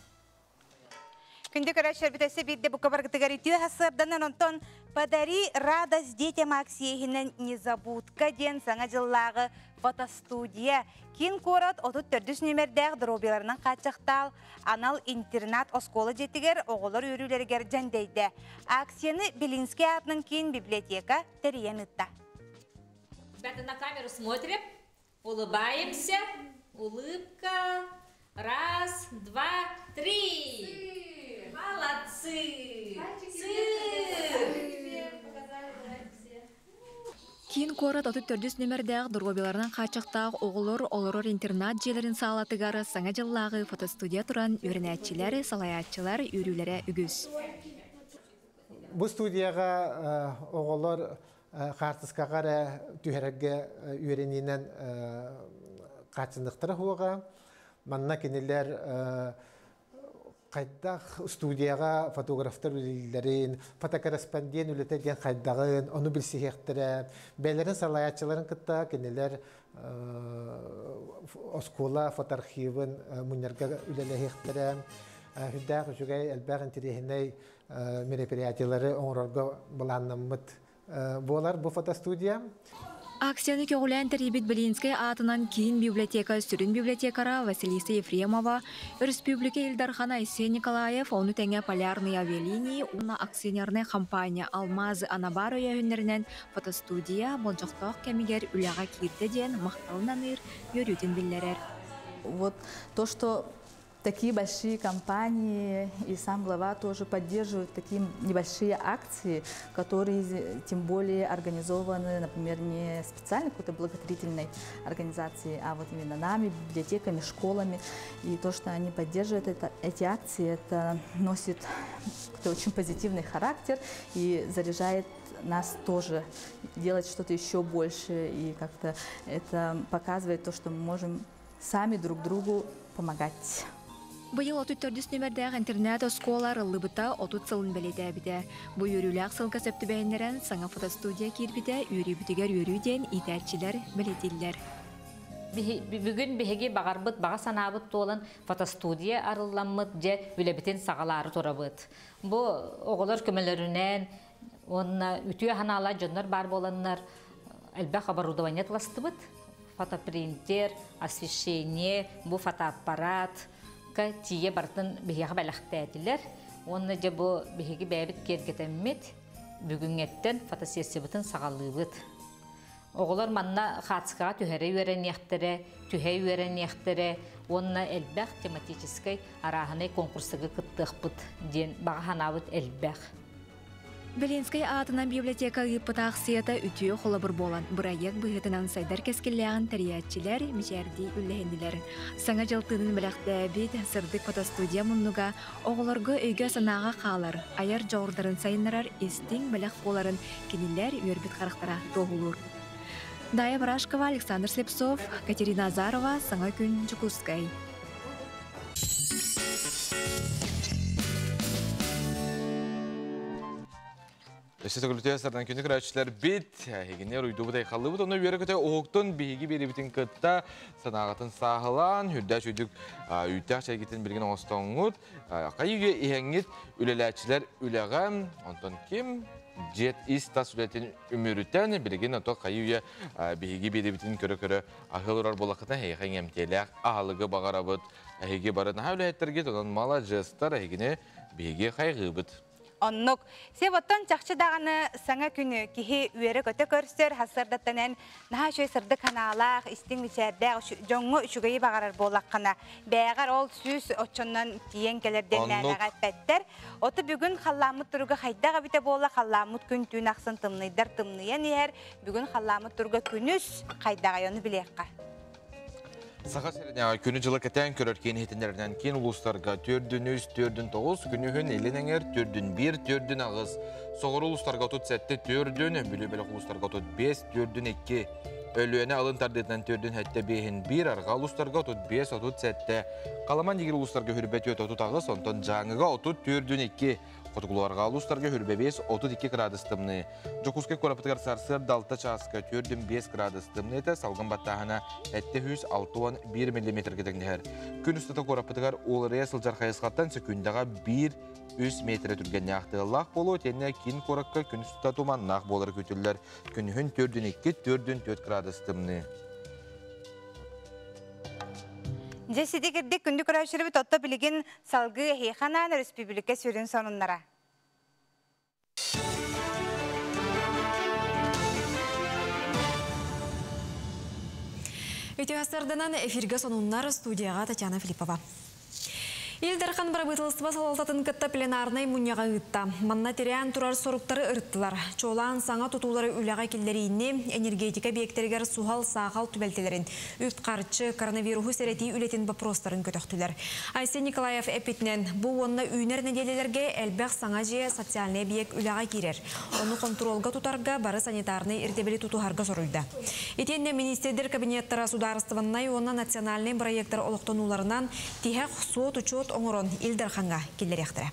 Күндү көрөөччүлэрбит өссө биирдэ бука баргытыгар үтүө хасыарданан онтон «Подари радость детям» акция «Незабудка» диэн саҥа дьыллааҕы фотостудия киин куорат 34 нүмердээх доруобуйаларынан хааччахтаал анал интернат оскуола дьиэтигэр оҕолор үөрүүлэригэр дьэндэйдэ. Акцияны Белинский аатынан киин библиотека тэрийэн ыытта. Ребята, на камеру смотрим, улыбаемся, улыбка, раз, два, три. Молодцы! Сыр! Киин куорат 34 нүмердээх доруобуйаларынан хааччахтаах оҕолор олорор интернат дьиэлэрин саалатыгар саҥа дьыллааҕы фотостудия туран үөрэнээччилэр, салайааччылар үөрүүлэрэ үгүс. Бу студияҕа оҕолор хаартыскаҕа эрэ түһэрэргэ үөрэниинэн хааччынныктара суоҕа. Манна кинилэр хайдах студияҕа фотографтар үлэлииллэрин, фотокорреспондент үлэтэ диэн хайдаҕын, ону билсиһиэхтэрэ. Бэйэлэрин салайааччыларын кытта кинилэр оскуола фотоархивын мунньарга үлэлэһиэхтэрэ. Сүрдээх үчүгэй, элбэх интэриэһинэй мероприятиелары оҥорорго былааннаммыт буолар бу фотостудия. Акцияны көҕүлээн тэрийбит Белинскэй аатынан киин библиотека сүрүн библиотекара Василиса Ефремова, Өрөспүүбүлүкэ Ил Дархана Айсен Николаев, ону тэҥэ Полярные авиалинии уонна акционернай компания Алмазы Анабар өйөөһүннэринэн фотостудия болдьохтоох кэмигэр үлэҕэ киирдэ диэн махталын аныыр, үөрүүтүн биллэрэр. Вот то, что такие большие компании и сам глава тоже поддерживают такие небольшие акции, которые тем более организованы, например, не специально какой-то благотворительной организацией, а вот именно нами, библиотеками, школами. И то, что они поддерживают это, эти акции, это носит какой-то очень позитивный характер и заряжает нас тоже делать что-то еще больше. И как-то это показывает то, что мы можем сами друг другу помогать. Быйыл 34 нүөмэрдээх интернат оскуола арыллыбыта 30 сылын бэлиэтээбитэ. Бу үөрүүлээх сылга сөп түбэһиннэрэн саҥа фотостудия киирбитэ үөрүүбүтүгэр үөрүү диэн иитээччилэр бэлиэтииллэр. Бүгүн биһиги баҕарбыт баҕа санаабыт туолан фотостудия арылламмыт дьэ үлэбитин саҕалаары турабыт. Бу оҕолор көмөлөрүнэн уонна үтүө ханаала дьоннор баар буоланнар элбэх оборудование тыластыбыт. Фотопринтер, освещение, бу фотоаппарат, тиийэ барытын биһиэхэ бэлэхтээтилэр. Уонна дьэ бу биһиги бэйэбит киэргэтэммит бүгүҥҥэттэн фотосессиябытын саҕалыыбыт. Оҕолор манна хаацкаҕа түһэрэ үөрэниэхтэрэ, түһэ үөрэниэхтэрэ уонна элбэх тематическай арааһынай конкурсага кыттыахпыт диэн баҕа санаабыт элбэх. Белинскэй аатынан библиотека ыыппыт аахсыйата үтүө холобур буолан, бырайыак быһыытынан сайдар кэскиллээҕин тэрийээччилэр мичээрдии үллэһиннилэр. Саҥа дьыл тыынын бэлэхтээбит сырдык фотостудия муннуга оҕолорго өйгө-санааҕа хаалар, айар дьоҕурдарын сайыннарар истиҥ бэлэх буоларын кинилэр үөрбүт харахтара туоһулуур. Дая Барашкова, Александр Слепцов, Катерина Азарова, Саҥа күн, Дьокуускай. Өссө төгүлүтэ сардан күнү көрөөччүлэр бит, эһигини уруйдуубут айхаллыбыт, ону үөрэ көтө уһуктун биһиги биэрибитин кытта санааҕытын сааһылаан, үрдээх үдүк үүттээх чэйгитин билигин оҥостоҥҥут, хайыы иһэҥҥит үлэлээччилэр үлэҕэ, онтон ким дьиэт ис-тас үлэтин үмүрүтэн, билигин ото хайыы үйэ биһиги биэрибитин көрө-көрө аһыл урар буолаххытына, эһиэхэ иҥэмтиэлээх аһылыгы баҕарабыт. Эһиги бары наһаа үлэһиттэргит, онон маладьыастар, эһигини биһиги хайҕыыбыт. Оннук. Сеп оттон чахчы даҕаны саҥа күнү киһи үөрэ-көтө көрсөр, сарсыардаттан эн наһаа үчүгэй сырдык санаалаах, истиҥ мичээрдээх, дьоҥҥо үчүгэйи баҕарар буоллаххына, бэйэҕэр ол сүүс оччоннон тиийэн кэлэр диэн мээнэҕэ эппэттэр. Оту бүгүн халлааммыт туруга хайдах эбитэ буолла, халлааммыт күн түүн ахсын тымныйдар тымныйан иһэр, бүгүн халлааммыт туруга күнүс хайдаҕай ону билиэххэ. Саха сиринээҕи күнү-дьылы кэтээн көрөр киин иһитиннэринэн киин улуустарга 4-3, 4-9, күнүһүн илин эҥэр 4-1, 4-8, соҕуруу улуустарга 37, 4, Бүлүү бөлөх улуустарга 35, 4-2, Өлүөнэ алын тардыытынан 4-7, 5-1, арҕаа улуустарга 35, 37, Халаман Игир улуустарга хүрбэ 4, 38, онтон Дьааҥыга 34-2, Хотугулуарга улуустарга хүрбэ 5, 32 градус тымныы. Дьокуускай куорапытыгар сарсыарда 6 чааска 4,5 градус тымныыта, салгын баттааһына 761 миллиметргэ тэҥнэһэр. Күн устата куораппытыгар уларыйа сылдьар хайысхаттан сөкүүндэҕэ 1-3 метрэ түргэннээх тыаллаах буолуо, итиэннэ киин куоракка күн устата туманнаах буолара күүтүллэр. Күнүһүн 4,2, 4,4 градус тымныы. Дьэ сити кирдик күндү көрөөччүлэрбит отто билигин салгыы эһиэхэ анаан өрөспүүбүлүкэ сүрүн сонуннара. Үтүө сарданан эфиргэ сонуннар студияға Татьяна Филиппова. Ил Дархан бырабыыталыстыба салалтатын кытта пленарнай мунньаҕы ыытта. Манна тирээн турар соруктары ырыттылар. Чуолаан саҥа тутуулары үлэҕэ киллэриини, энергетика объектэригэр суһал саахал түбэлтэлэрин, үп-харчы, коронавируһу сэрэтии үлэтин боппуруостарын көтөхтүлэр. Айсен Николаев эппитинэн, бу уонна үүнэр нэдиэлэлэргэ элбэх саҥа дьиэ, социальнай объект үлэҕэ киирэр. Ону хонтуруолга тутарга, бары санитарнай ирдэбили тутуһарга соруйда. Итиэннэ миниистирдэр кабинеттара судаарыстыбаннай уонна национальнай бырайыактар олохтонууларынан тиһэх суот-учуот оҥорон Ил Дархаҥҥа киллэриэхтэрэ.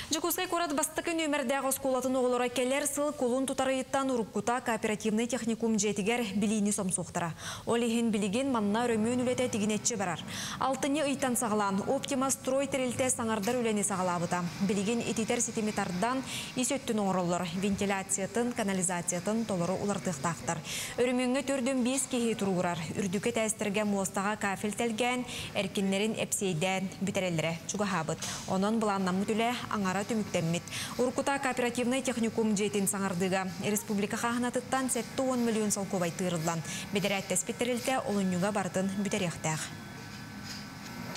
Дьокуускай куорат бастакы нүөмэрдээх оскуолатын оҕолоро кэлэр сыл кулун тутар ыйыттан уруккута кооперативнай техникум дьиэтигэр билиини сомсуохтара. Ол иһин билигин манна өрөмүөн үлэтэ тигинэччи барар. Алтынньы ыйтан саҕалаан Оптима строй тэрилтэ саҥардар үлэни саҕалаабыта. Билигин ититэр ситими тардан, ис өттүн оҥороллор, вентиляциятын, канализациятын толору уларытыахтаахтар. Өрөмүөҥҥэ 45 киһи туругурар. Үрдүкү этээстэргэ муостаҕа кафель тэлгээн, эркиннэрин эпсиэйдээн бүтэрэллэрэ чугаһаабыт. Онон былааннаммыт үлэ аҥара түмүктэммит. Уруккута кооперативнай техникум дьиэтин саҥардыыга республика хааһынатыттан 70 мөлүйүөн солкуобай тыырыллан, бэдэрээттэспит тэрилтэ олунньуга барытын бүтэриэхтээх.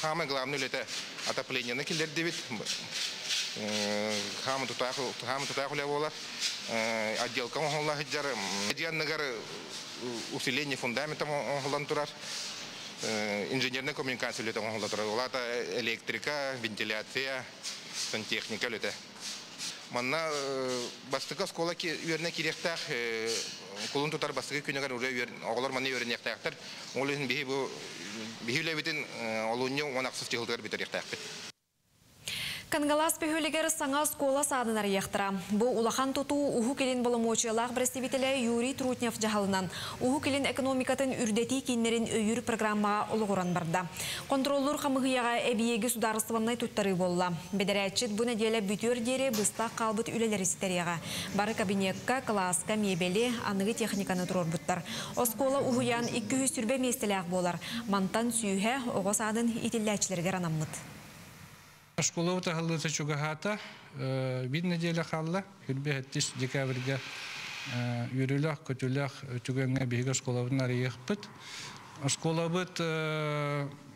Самое главное үлэтэ отоплениены киллэрдибит. Хаамы тутаах үлэ буолар. Отделка оҥоһулла сылдьар. Дианныгар усиление фундамента оҥоһуллан турар. Инженерная коммуникация үлэтэ оҥоһулла турар. Ол аата электрика, вентиляция, сантехника үлэтэ. Манна бастакы оскуола үөрэнэ киириэхтээх кулун тутар бастакы күнүгэр оҕолор манна үөрэниэхтээхтэр. Ол иһин биһи бу биһи үлэбитин олунньу 16 чыһылтыгар бүтэриэхтээхпит. Кангалас бөһүөлэгэр саҥа оскуола саадын арыйыахтара. Бу улахан тутуу Уһук Илин боломуочуйалаах бэрэстэбиитэлэ Юрий Трутнев дьаһалынан Уһук Илин экономикатын үрдэтии кииннэрин өйүүр программаҕа олоҕуран барда. Контроллуур хамыыһыйаҕа эбийиэги судаарыстыбаннай туттарыы буолла. Бэдэрээтчит бу нэдиэлэ бүтүөр диэри быстах хаалбыт үлэлэри ситэриэҕэ. Бары кабинекка, кылааска миэбэли, аныгы техниканы туруорбуттар. Оскуола уһуйаан 220 миэстэлээх буолар. Мантан сүүһэ оҕо саадын иитиллээччилэригэр анаммыт. Оскуолабыт аһыллыыта чугаһаата, биир нэдиэлэ хаалла. 27 декабрьга үөрүүлээх, көтүүлээх түгэҥҥэ биһиги оскуолабытын арыйыахпыт. Оскуолабыт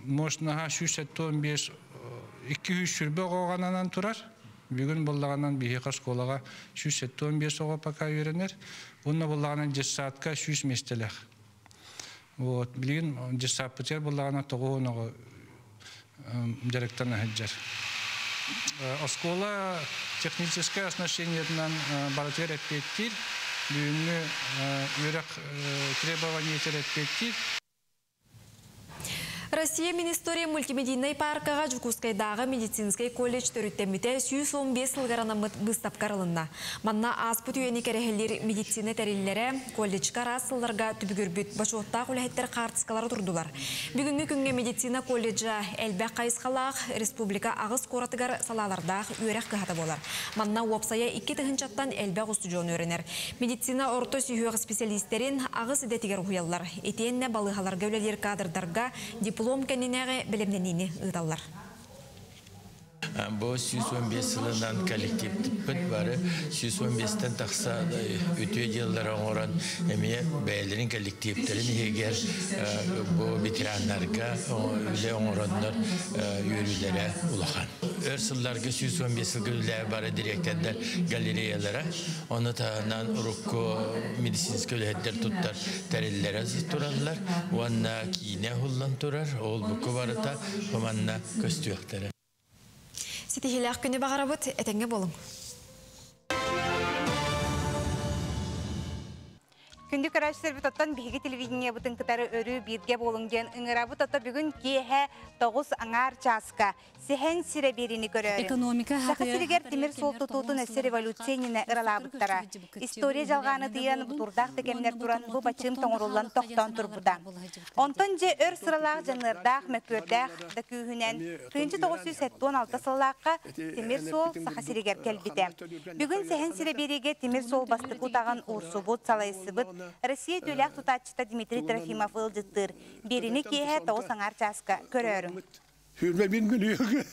мощноһа 175 220 оҕоҕо ананан турар. Бүгүн буоллаҕынан биһиэхэ оскуолаҕа 175 оҕо пока үөрэнэр. Уонна буоллаҕынан детсадка 100 миэстэлээх. Вот, билигин детсадпытыгар буоллаҕына 90 оҕо дьарыктана сылдьар. Оскуола техническэй оснащениетынан барытыгар эппиэттиир, бүгүҥҥү үөрэх требованиетыгар эппиэттиир. Россия Министория мультимедийнай паркаҕа Дьокуускайдааҕы медицинскэй колледж төрүттэммитэ 115 сылыгар анаммыт быыстапка арылынна. Манна ааспыт үйэни кэрэһэлиир медицина тэриллэрэ, колледжка араас сылларга түбүгүрбүт бочуоттаах үлэһиттэр хаартыскалара турдулар. Бүгүҥҥү күҥҥэ медицина колледжа элбэх хайысхалаах, республика аҕыс куоратыгар салаалардаах үөрэх кыһата буолар. Манна уопсайа икки тыһыынчаттан элбэх устудьуон үөрэнэр. Медицина орто сүһүөх исписэлиистэрин аҕыс идэтигэр уһуйаллар. Итиэннэ балыыһаларга үлэлиир кадрдарга диплом кэннинээҕи бэлэмнэниини ыыталлар. Бу 115 сылынан коллективпыт бары 115-тэн тахса үтүө дьыалалары оҥорон эмиэ бэйэлэрин коллективтэрин иһигэр бу ветераннарга үлэ оҥороннор үөрүүлэрэ улахан. Өр сылларга 115 сылга үлэлээбит бары дириэктэрдэр галереялара, ону таһынан урукку медицинскэй үлэһиттэр туттар тэриллэрэ тураллар уонна киинэ уһуллан турар, ол букку барыта манна көстүөхтэрэ. Ситиһиилээх күнү баҕарабыт, этэҥҥэ буолуҥ. Күндү көрөөччүлэрбит оттон биһиги телевидениебытын кытары өрүү бииргэ буолуҥ диэн ыҥырабыт. Ото бүгүн киэһэ 9 аҥаар чааска Сэһэн сирэ биэриини көрөөрүҥ. Экономика Саха сиригэр тимир суол тутуутун өссө революция иннинэ ыралаабыттара. История дьалҕааны тыйан бутуурдаах да кэмнэр туран бу бачыым тоҥоруллан тохтоон турбута. Онтон дьэ өр сыралаах дьаныардаах, мөккүөрдээх да күүһүнэн 1976 сыллаахха тимир суол Саха сиригэр кэлбитэ. Бүгүн Сэһэн сирэ биэриигэ тимир суол бастакы утаҕын уурсубут, салайсыбыт Россия үтүөлээх тутааччыта Дмитрий Трофимов ыалдьыттыыр. Биэриини киэһэ 9 аҥаар чааска көрөөрүҥ. Хүрбэ бин мөлүйүөг.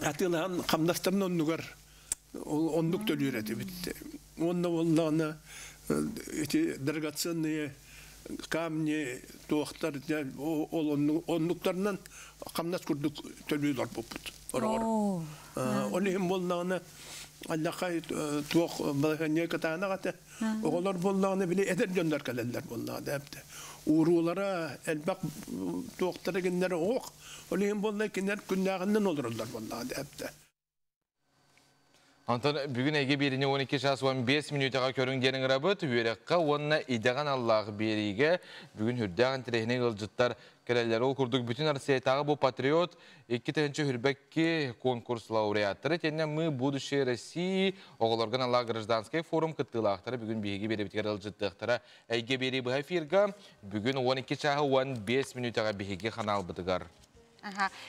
Атыылаһан хамнастарын оннугар оннук төлүүр этибит. Уонна буоллаҕына ити драгоценные Камни туохтар ол оннуктарынан хамнас курдук төлүүлэр буппут. Орор. Ол иһин буоллаҕына аллахай туох балаһыанньа кытаанах этэ. Оҕолор буоллаҕына били эдэр дьоннор кэлэллэр буоллаҕа дэпте. Уруулара элбэх туохтара кинилэр оҕох. Ол иһин буолла кинилэр күннээҕинэн олороллор буоллаҕа дэпте. Онтон бүгүн эйгэ биэриини 12 чаас 15 мүнүүтэҕэ көрүҥ диэн ыҥырабыт. Үөрэххэ уонна идэҕэ аналлаах биэриигэ бүгүн үрдээх интэриэһинэй ыалдьыттар кэлэллэр. Ол курдук бүтүн Арсейтааҕы бу патриот 2022 конкурс лауреаттара итиэннэ «Мы будущее России» оҕолорго аналлаах гражданскай форум кыттыылаахтара бүгүн биһиги биэрэбитигэр ыалдьыттыахтара. Эйгэ биэрии быһа эфирга бүгүн 12 чааһы 15 мүнүүтэҕэ биһиги ханаалбытыгар.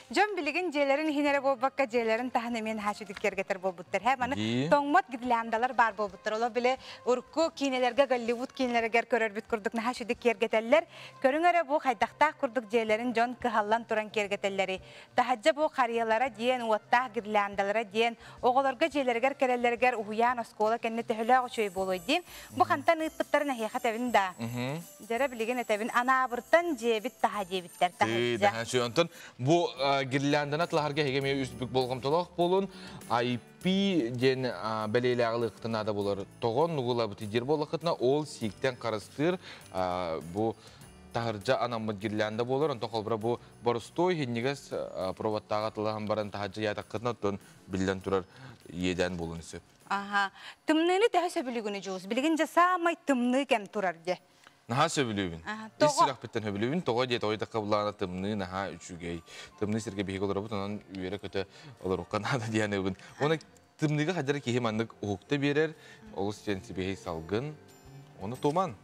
Дьон билигин дьиэлэрин иһин эрэ буолбакка, дьиэлэрин таһын эмиэ наһаа үчүгэй киэргэтэр буолбуттар. Һэ, маны тоҥмот гирляндалар баар буолбуттар. Олор били урукку киинэлэргэ, Голливуд киинэлэригэр көрөрбүт курдук наһаа үчүгэй киэргэтэллэр. Көрүҥ эрэ бу хайдахтаах курдук дьиэлэрин дьон кыһаллан туран киэргэтэллэрий. Таһырдьа бу харыйалара диэн, уоттаах гирляндалара диэн, оҕолорго дьиэлэригэр кэлэллэригэр уһуйаан, оскуола кэннэ төһөлөөх үчүгэй буолуой диэн. Бу хантан ыыппыттарын эһиэхэ этэбин да. Дьэрэ билигин этэбин Анаабыртан дьиэбит таһа диэбиттэр таһырдьа. Онтон бу гирлянданы атлаһарга эһиги эмиэ үс бүк болҕомтолоох буолун. IP диэн бэлиэлээҕи ылыаххытын наада буолар. Тоҕо нугулабыт диир буоллаххытына ол сииктэн харыстыыр бу таһырдьа анаммыт гирлянда буолар. Онтон холбура бу боростуой хинньигэс проводтааҕы атылаһан баран таһырдьа яатаххытына оттон биллэн турар иэдээн буолуон сөп. Аха. Тымныыны төһө сөбүлүүгүнүй Дьулус? Билигин дьэ саамай тымныы кэм турар дьэ. Наһаа сөбүлүүбүн. Ис сүрэхпиттэн сөбүлүүбүн. Тоҕо диэ тоҕо булаана тымныы наһаа үчүгэй. Тымныы сиргэ биһиги олоробут, онон үөрэ-көтө олоруохха наада диэн ыбын. Оны тымныыга хадьар киһи маннык уһукта биэрэр, олус диэн сибиһэй салгын, оны туман.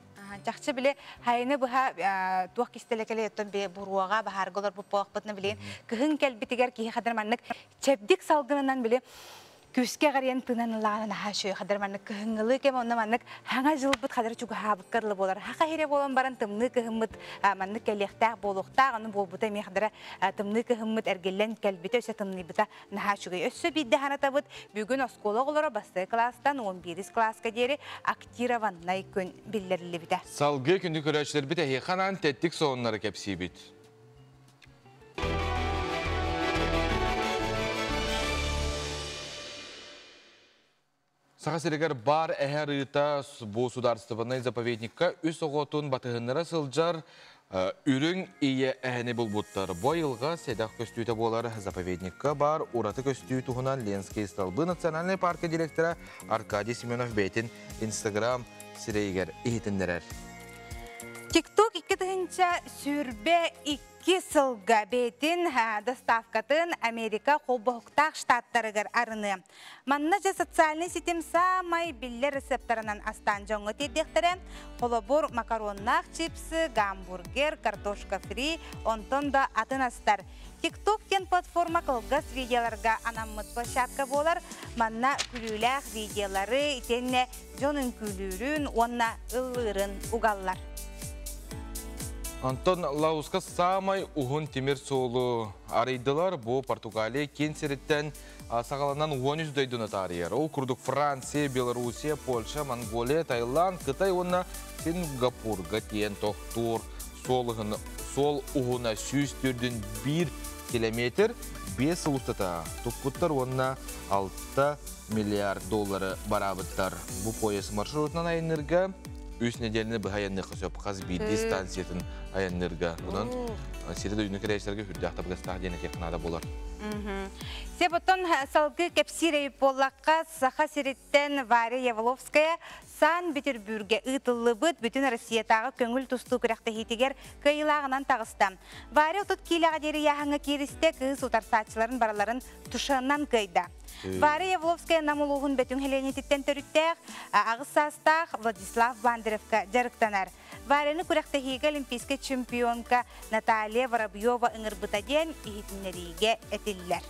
Чахчы били хайыны быһа туох кистэлэ кэлэ оттон буруоҕа баһаарга олорбут буолахпытына билигин кыһын кэлбитигэр киһи хадыр маннык чэбдик салгынынан били Күүскэ эҕэрийэн тыынан ылаанын аһаа үчүгэй хадыр маннык кыһыҥҥылыы кэм онно маннык хаҥа дьылбыт хадыр чугаһаабыкка дылы буолар. Хаха иһирэ буолан баран тымныы кыһыммыт маннык кэлиэхтээх буолуохтаах ону буолбута эмиэ хадыра тымныы кыһыммыт эргиллэн кэлбитэ өссө тымныйбыта наһаа үчүгэй. Өссө биирдэ санатабыт бүгүн оскуола оҕолоро бастакы кылаастан 11 кылааска диэри актированнай күн биллэриллибитэ. Салгыы күндү көрөөччүлэрбит эһиэхэ анаан тэттик сонуннары кэпсиибит. Саха сиригэр баар эһэ арыыта бу судаарыстыбаннай заповедникка үс оҕотун батыһыннара сылдьар үрүҥ ийэ эһэни булбуттар. Бу айылҕа сэдэх көстүүтэ буолар заповедникка баар ураты көстүү туһунан Ленский столбы национальнай парка директора Аркадий Семенов бэйэтин Инстаграм сирэйигэр иһитиннэрэр. ТикТок 2022 сылга бэйэтин доставкатын Америка холбоһуктаах штаттарыгар арыныа. Манна же социальный ситим саамай биллэр рецептарынан астаан дьоҥҥо тиэрдиэхтэрэ. Холобур, макароннаах чипсы, гамбургер, картошка фри, онтон да атын астар. TikTok диэн платформа кылгас видеоларга анаммыт площадка буолар. Манна күлүүлээх видеолары итиэннэ дьон үҥкүүлүүрүн уонна ыллыырын угаллар. Онтон Лауска саамай уһун тимир суолу арыйдылар. Бу Португалия киин сириттэн саҕаланан 13 дойдуну таарыйар. Ол курдук Франция, Белоруссия, Польша, Монголия, Таиланд, Кытай уонна Сингапурга тиийэн тохтуур. Суол уһуна 104 километр 5 сыл устата туппуттар уонна 6 миллиард доллары бараабыттар. Бу пояс маршрутунан айаннырга үс неделяны быһа айанныахха сөп хас биирдии станциятын айанныырга. Онон сири дойдуну кэрээччилэргэ үрдээх табыгастаах диэн этиэххэ наада буолар. Себотон салгыы кэпсиир эбит буоллахха, Саха сириттэн Варя Явловская Санкт-Петербурга ыытыллыбыт бүтүн Россиятааҕы көҥүл тустуу күрэхтэһиитигэр кыайыылааҕынан таҕыста. Варя 30 киилэҕэ диэри ыйааһыҥҥа кииристэ, кыыс утарсааччыларын барыларын тушанан кыайда. Варя Явловская Нам улууһун Бөтүҥ сэлиэнньэтиттэн төрүттээх, аҕыс саастаах Владислав Бандеревка дьарыктанар. Варяны күрэхтэһиигэ олимпийскай чемпионка Наталья Воробьева ыҥырбыта диэн иһитиннэриигэ этиллэр.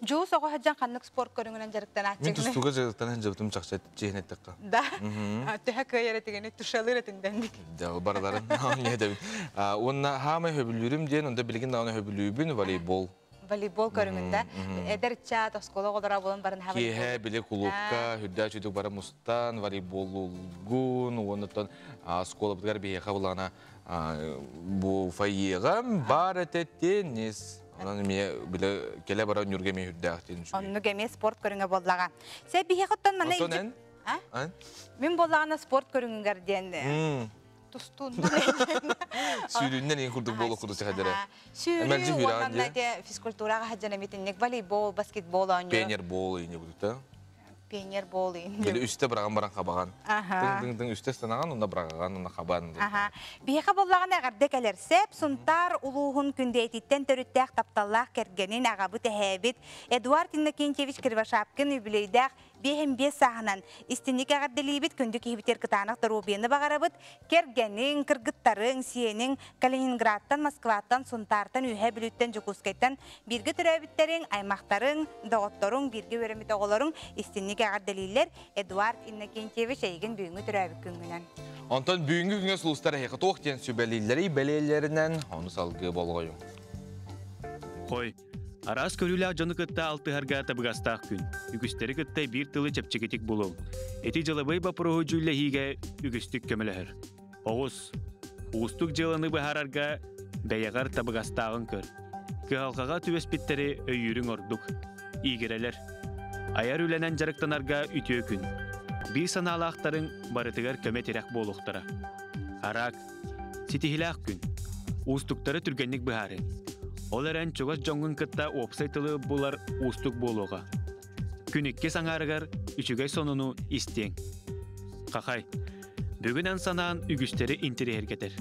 Жуус оҕо хаджан ханнык спорт көрүҥүнэн Мин дьарыктанааччыгыный? тустууга дьарыктанан дьабытым чахчы чиһин эттэххэ. Да. Төһө кыайар этигини тушалыр этинденник. Да, барыларын не Уонна хаамай хөбүлүүрүм диэн, онда билигин даҕаны хөбүлүүбүн волейбол. Волейбол көрүҥүндэ. Эдэр чаат оскуола оҕолоро буолан баран ха Киэһэ били кулуупка хүрдээ чүдүк бара мустан волейболлуулгун, уоннаттан оскуолабытыгар биһиэхэ булана бу фойега бар этэ теннис. Онон эмиэ биле келе бара нүрге эмиэ хүрдээх диэн үчүгэй. Оннук эмиэ спорт көрүҥэ буоллаҕа. Сэ биһиэхэ мана Онтон эн? А? Мин буоллаҕына спорт көрүҥүгэр диэн тустуун. Сүүрүүннэн ең курдук буолуох курдук тэхэлэрэ. Сүүрүү уонна те физкультураҕа хаджан эмитинник волейбол, баскетбол оонньуу. Пионербол ине будута. Пионербол ине. Били үстэ быраган баран хабаган. Тың-тың-тың үстэ станаган, онда бырагаган, онда хабан. Аха. Биһиэхэ буоллаҕына эҕэрдэ кэлэрсэп, Сунтаар улууһун күндээтиттэн төрүттээх тапталлаах кэргэнин аҕабыт эһээбит Эдуард Иннокентьевич Кривошапкин юбилейдээх 55 сааһынан истинник эҕэрдэлиибит, күндү киһибитигэр кытаанах доруобуйаны баҕарабыт, кэргэниҥ, кыргыттарыҥ, сиэниҥ Калининградтан, Москваттан, Сунтаартан, Үөһээ Бүлүүттэн, Дьокуускайтан бииргэ төрөөбүттэриҥ, аймахтарыҥ, доҕотторуҥ, бииргэ үөрэммит оҕолоруҥ истинник эҕэрдэлииллэр. Эдуард Иннокентьевич, эйигин бүгүҥҥү төрөөбүт күҥҥүнэн. Онтон бүгүҥҥү күҥҥэ сулустар эһиэхэ туох диэн сүбэлииллэрий бэлиэлэринэн, ону салгыы болҕойуҥ. Хой. Араас көрүүлээх дьону кытта алтыһарга табыгастаах күн. Үгүстэри кытта биир тылы чэпчэкитик булуҥ. Ити дьылабыай боппуруоһу дьүүллэһиигэ үгүстүк көмөлөһөр. Оҕус. Уустук дьыаланы быһаарарга бэйэҕэр табыгастааҕын көр. Кыһалҕаҕа түбэспиттэри өйүүрүҥ ордук. Иигирэлэр. Айар үлэнэн дьарыктанарга үтүө күн. Биир санаалаахтарыҥ барытыгар көмө-тирэх буолуохтара. Араак. Ситиһилээх күн. Уустуктары түргэнник быһаарыҥ. Ол эрэн чугас дьоҥҥун кытта уопсай тылы булар уустук буолуоҕа. Күн иккис аҥаарыгар үчүгэй сонуну истиэҥ. Хахай. Бүгүн эн санаан үгүстэри интириэһиргэтэр.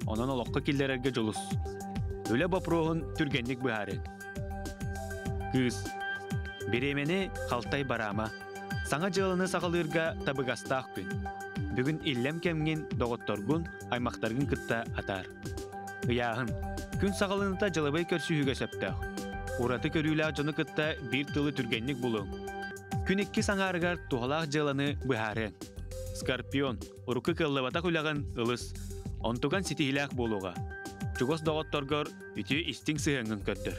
Онон олоххо киллэрэргэ дьулус. Үлэ боппуруоһун түргэнник быһаарыҥ. Кыыс. Бириэмэни халтай бараама. Саҥа дьыаланы саҕалыырга табыгастаах күн. Бүгүн иллэм кэмҥин доҕотторгун, аймахтаргын кытта атаар. Ыйааһын. Күн саҕаланыыта дьылабай көрсүһүүгэ сөптөөх. Ураты көрүүлээх дьону кытта биир тылы түргэнник булуҥ. Күн иккис аҥаарыгар туһалаах дьыаланы быһаарыаҥ. Скорпион. Урукку кыаллыбатах үлэҕин ылыс. Онтуган ситиһиилээх буолуоҕа. Чугас доҕотторгор үтүө истиҥ сыһыаҥҥын көрдөр.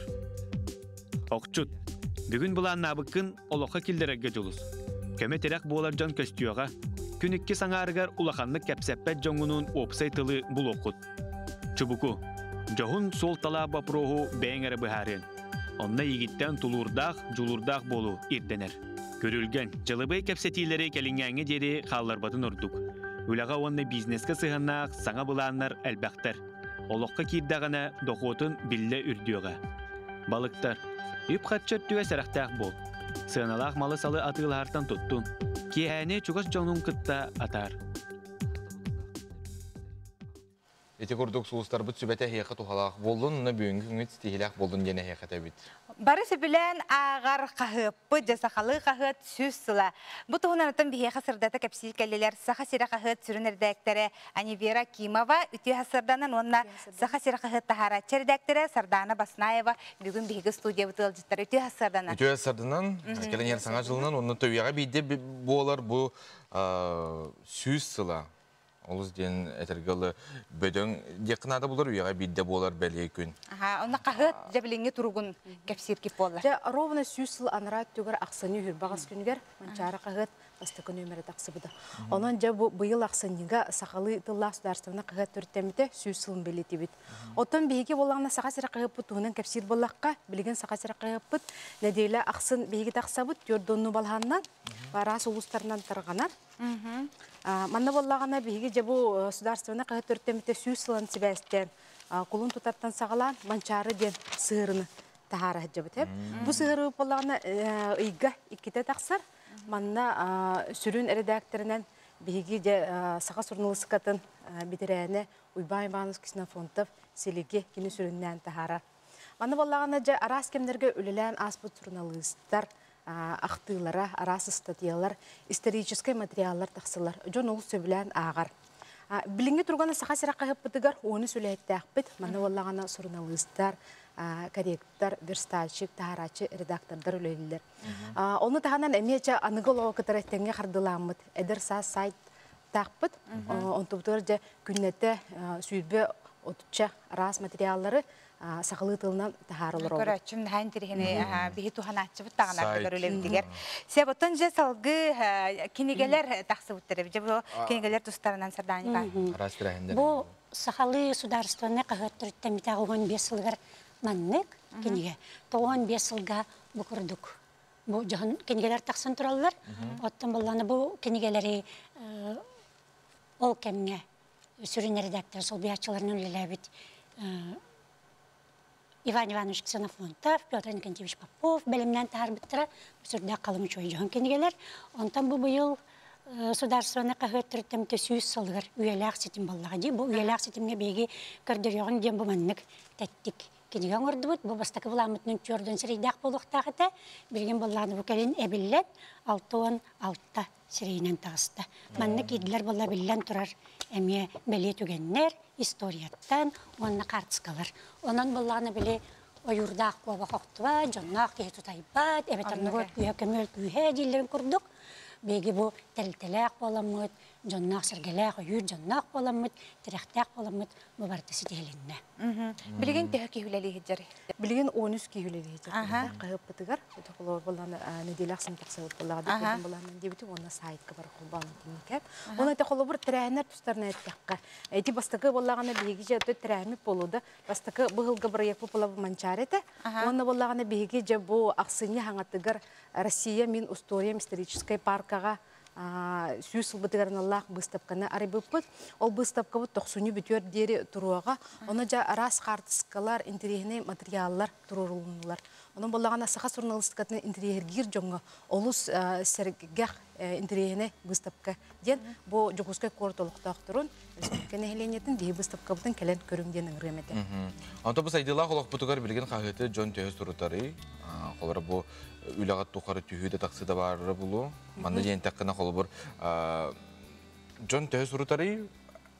Охчут. Бүгүн былааннаабыккын олоххо киллэрэргэ дьулус. Көмө-тирэх буолар дьон көстүөҕэ. Күн иккис аҥаарыгар улаханнык кэпсэппэт дьоҥҥунуун уопсай тылы булуоххут. Чубуку. Дьоһун суолталаах боппуруоһу бэйэҥ эрэ быһаарыаҥ. Онно эйигиттэн тулуурдаах, дьулуурдаах буолуу ирдэнэр. Көрүлгэн, дьылыбыай кэпсэтиилэри кэлиҥҥээҥҥэ диэри хаалларбатын ордук. Үлэҕэ уонна бизнескэ сыһыаннаах саҥа былааннар элбэхтэр. Олоххо киирдэҕинэ дохуотун биллэ үрдүөҕэ. Балыктар. Үп-харчы өттүгэр сэрэхтээх буол. Сыаналаах малы-салы атыылаһартан туттун. Киэһээни чугас дьонуҥ кытта атаар. Ити курдук сулустарбыт сүбэтэ эһиэхэ туһалаах буоллун, уонна бүгүҥҥү күҥҥүт ситиһиилээх буоллун диэн эһиэхэ этэбит. Бары сөбүлээн ааҕар хаһыаппыт, дьэ сахалыы хаһыат 100 сыла. Бу туһунан оттон биһиэхэ сырдата кэпсии кэллилэр Саха сирэ хаһыат сүрүн эрэдээктэрэ Анивера Кимова, үтүө сырданан уонна Саха сирэ хаһыат таһаарааччы эрэдээктэрэ Сардаана Баснаева бүгүн биһиги студиябыт ыалдьыттара үтүө сырданан. Үтүө сырданан, кэлин иһэр саҥа дьылынан уонна төйүөҕэ биирдэ буолар бу 100 сыла. Олус диэн этэргэ ылы бөдөҥ диэххэ наада булар үйэҕэ биирдэ буолар бэлиэ күн. Аха, онно хаһыат дьэбилиҥҥи туругун кэпсиир кип буоллар. Дьэ, ровно 100 сыл анараа өттүгэр ахсынньы үһүрбаҕас күнүгэр Манчаары хаһыат бастакы нүөмэрэ тахсыбыта. Онон дьэ бу быйыл ахсынньыга сахалыы тыллаах судаарыстыбаннай хаһыат төрүттэммитэ 100 сылын бэлиэтиибит. Оттон биһиги буоллаҕына Саха сирэ хаһыаппыт туһунан кэпсиир буоллахха, билигин Саха сирэ хаһыаппыт нэдиэлэ ахсын биһиги тахсабыт түөрт уонну балаһаннан араас улуустарынан тарҕанар. Манна буоллаҕына биһиги дьэ бу судаарыстыбаннай хаһыат төрүттэммитэ 100 сылын сибээстээн кулун тутартан саҕалаан Манчаары диэн сыһыарыны таһаара сылдьабыт. Бу сыһыарыы буоллаҕына ыйга иккитэ тахсар. Манна сүрүн эрэдээктэринэн биһиги дьэ саха суруналыыстыкатын бэтэрээнэ Уйбаан Иванович Ксенофонтов силиги кини сүрүннээн таһаарар. Манна буоллаҕына дьэ араас кэмнэргэ үлэлээн ааспыт суруналыыстар ахтыылара, араас ыстатыйалар, историческай материаллар тахсаллар. Дьон олус сөбүлээн ааҕар. Билиҥҥи турганы Саха сирэ хаһыаппытыгар 13 үлэһиттээхпит. Манна буоллаҕына суруналыыстар, Корректор, верстальщик, таһарааччы редактордар үлэлииллэр. Ону таһынан эмиэ чэ аныгы олоҕу кытары тэҥҥэ хардыылааммыт Эдэр саас сайт таахпыт. Онтубутугар дьэ күннэтэ 30 араас материаллары сахалыы тылынан таһаара олоробут. Көрөөччүм наһаа интэриэһинэй биһи туһанааччыбыт таҕанааттыгар үлэбитигэр. Сөп, оттон дьэ салгыы кинигэлэр тахсыбыттар. Дьэ бу кинигэлэр тустарынан Сардааника. Араас тэрээһиннэр. Бу сахалыы судаарыстыбаннай хаһыаттарыттан митаа 15 сылыгар маннык кинигэ. 95 сылга бу курдук бу дьоһун кинигэлэр тахсан тураллар. Оттон баллана бу кинигэлэри ол кэмҥэ сүрүн редактор солбуйааччыларынан үлэлээбит Иван Иванович Ксенофонтов, Петр Иннокентьевич Попов бэлэмнээн таһаарбыттара сүрдээх халыҥ үчүгэй дьоһун кинигэлэр. Онтон бу быйыл судаарыстыбаннай хаһыат төрүттэммитэ 100 сылыгар үйэлээх ситим буоллаҕа дии. Бу үйэлээх ситимҥэ биһиги көрдөрүөҕүҥ диэн бу маннык тэттик кинигэ оҥордубут. Бу бастакы былааммытынан түөрдүөн сирэйдээх буолуохтаах этэ. Билигин былааны бу кэлин эбиллэн 66 сирэйинэн таҕыста. Манна киирдилэр буолла биллэн турар эмиэ бэлиэ түгэннэр, историяттан уонна хаартыскалар. Онон буоллаҕына били ойуурдаах куобах охтубат, дьонноох киһи тутайбат, эбэтэр норуот күүһэ көмүөл күүһэ дииллэрин курдук биһиги бу тэрилтэлээх буоламмыт, дьонноох-сэргэлээх, өйүүр дьонноох буоламмыт, тирэхтээх буоламмыт бу барыта ситиһилиннэ. Билигин төһө киһи үлэлии сылдьар? Билигин 13 киһи үлэлии сылдьар. Хаһыаппытыгар холобур буоллаҕына нэдиэлэ ахсын тахсыбыт буоллаҕа буоллаҕына диэбитим уонна сайтка бар холбоон тиникэ. Уонна ити холобур тэрээһиннэр тустарынан эттэххэ, ити бастакы буоллаҕына биһиги дьэ тэрээһиммит буолуо да бастакы быһылга бырайыакпыт буола Манчаары этэ. Уонна буоллаҕына биһиги дьэ бу ахсынньы хаҥатыгар Россия мин историям историческай паркаҕа 100 сылбытыгар аналлаах быыстапканы арыйбыппыт. Ол быыстапкабыт тохсунньу бүтүөр диэри туруоҕа. Ону дьэ араас хаартыскалар, интэриэһинэй материаллар туруорулуннулар. Онон буоллаҕына саха суруналыыстыкатын интэриэһиргиир дьоҥҥо олус сэргэх интэриэһинэй быыстапка диэн бу Дьокуускай куорат олохтоохторун, республика нэһилиэнньэтин биһи быыстапкабытын кэлэн көрүҥ диэн ыҥырыам этэ. Онто бу сайдыылаах олохпутугар билигин хаһыаты дьон төһө сурутарый? Холобура бу үлэҕэ тухары түһүү да тахсыы да баарыра булуо. Манна диэн эттэххинэ холобур дьон төһө сурутарый?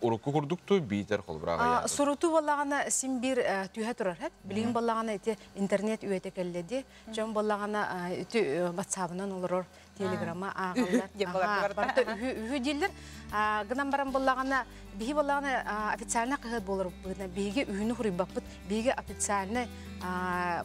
Урукку курдукту биитэр холобур аҕыйаабыт. Сурутуу буоллаҕына син биир түһэ турар һэт. Билигин буоллаҕына ити интернет үйэтэ кэллэ дии. Дьон буоллаҕына ити ватсабынан олорор телеграмма ааҕаллар. Барыта үһү үһү дииллэр. Гынан баран буоллаҕына биһи буоллаҕына официальный хаһыат буолар быһыытынан биһиги үһүнү хуруйбаппыт. Биһиги официальный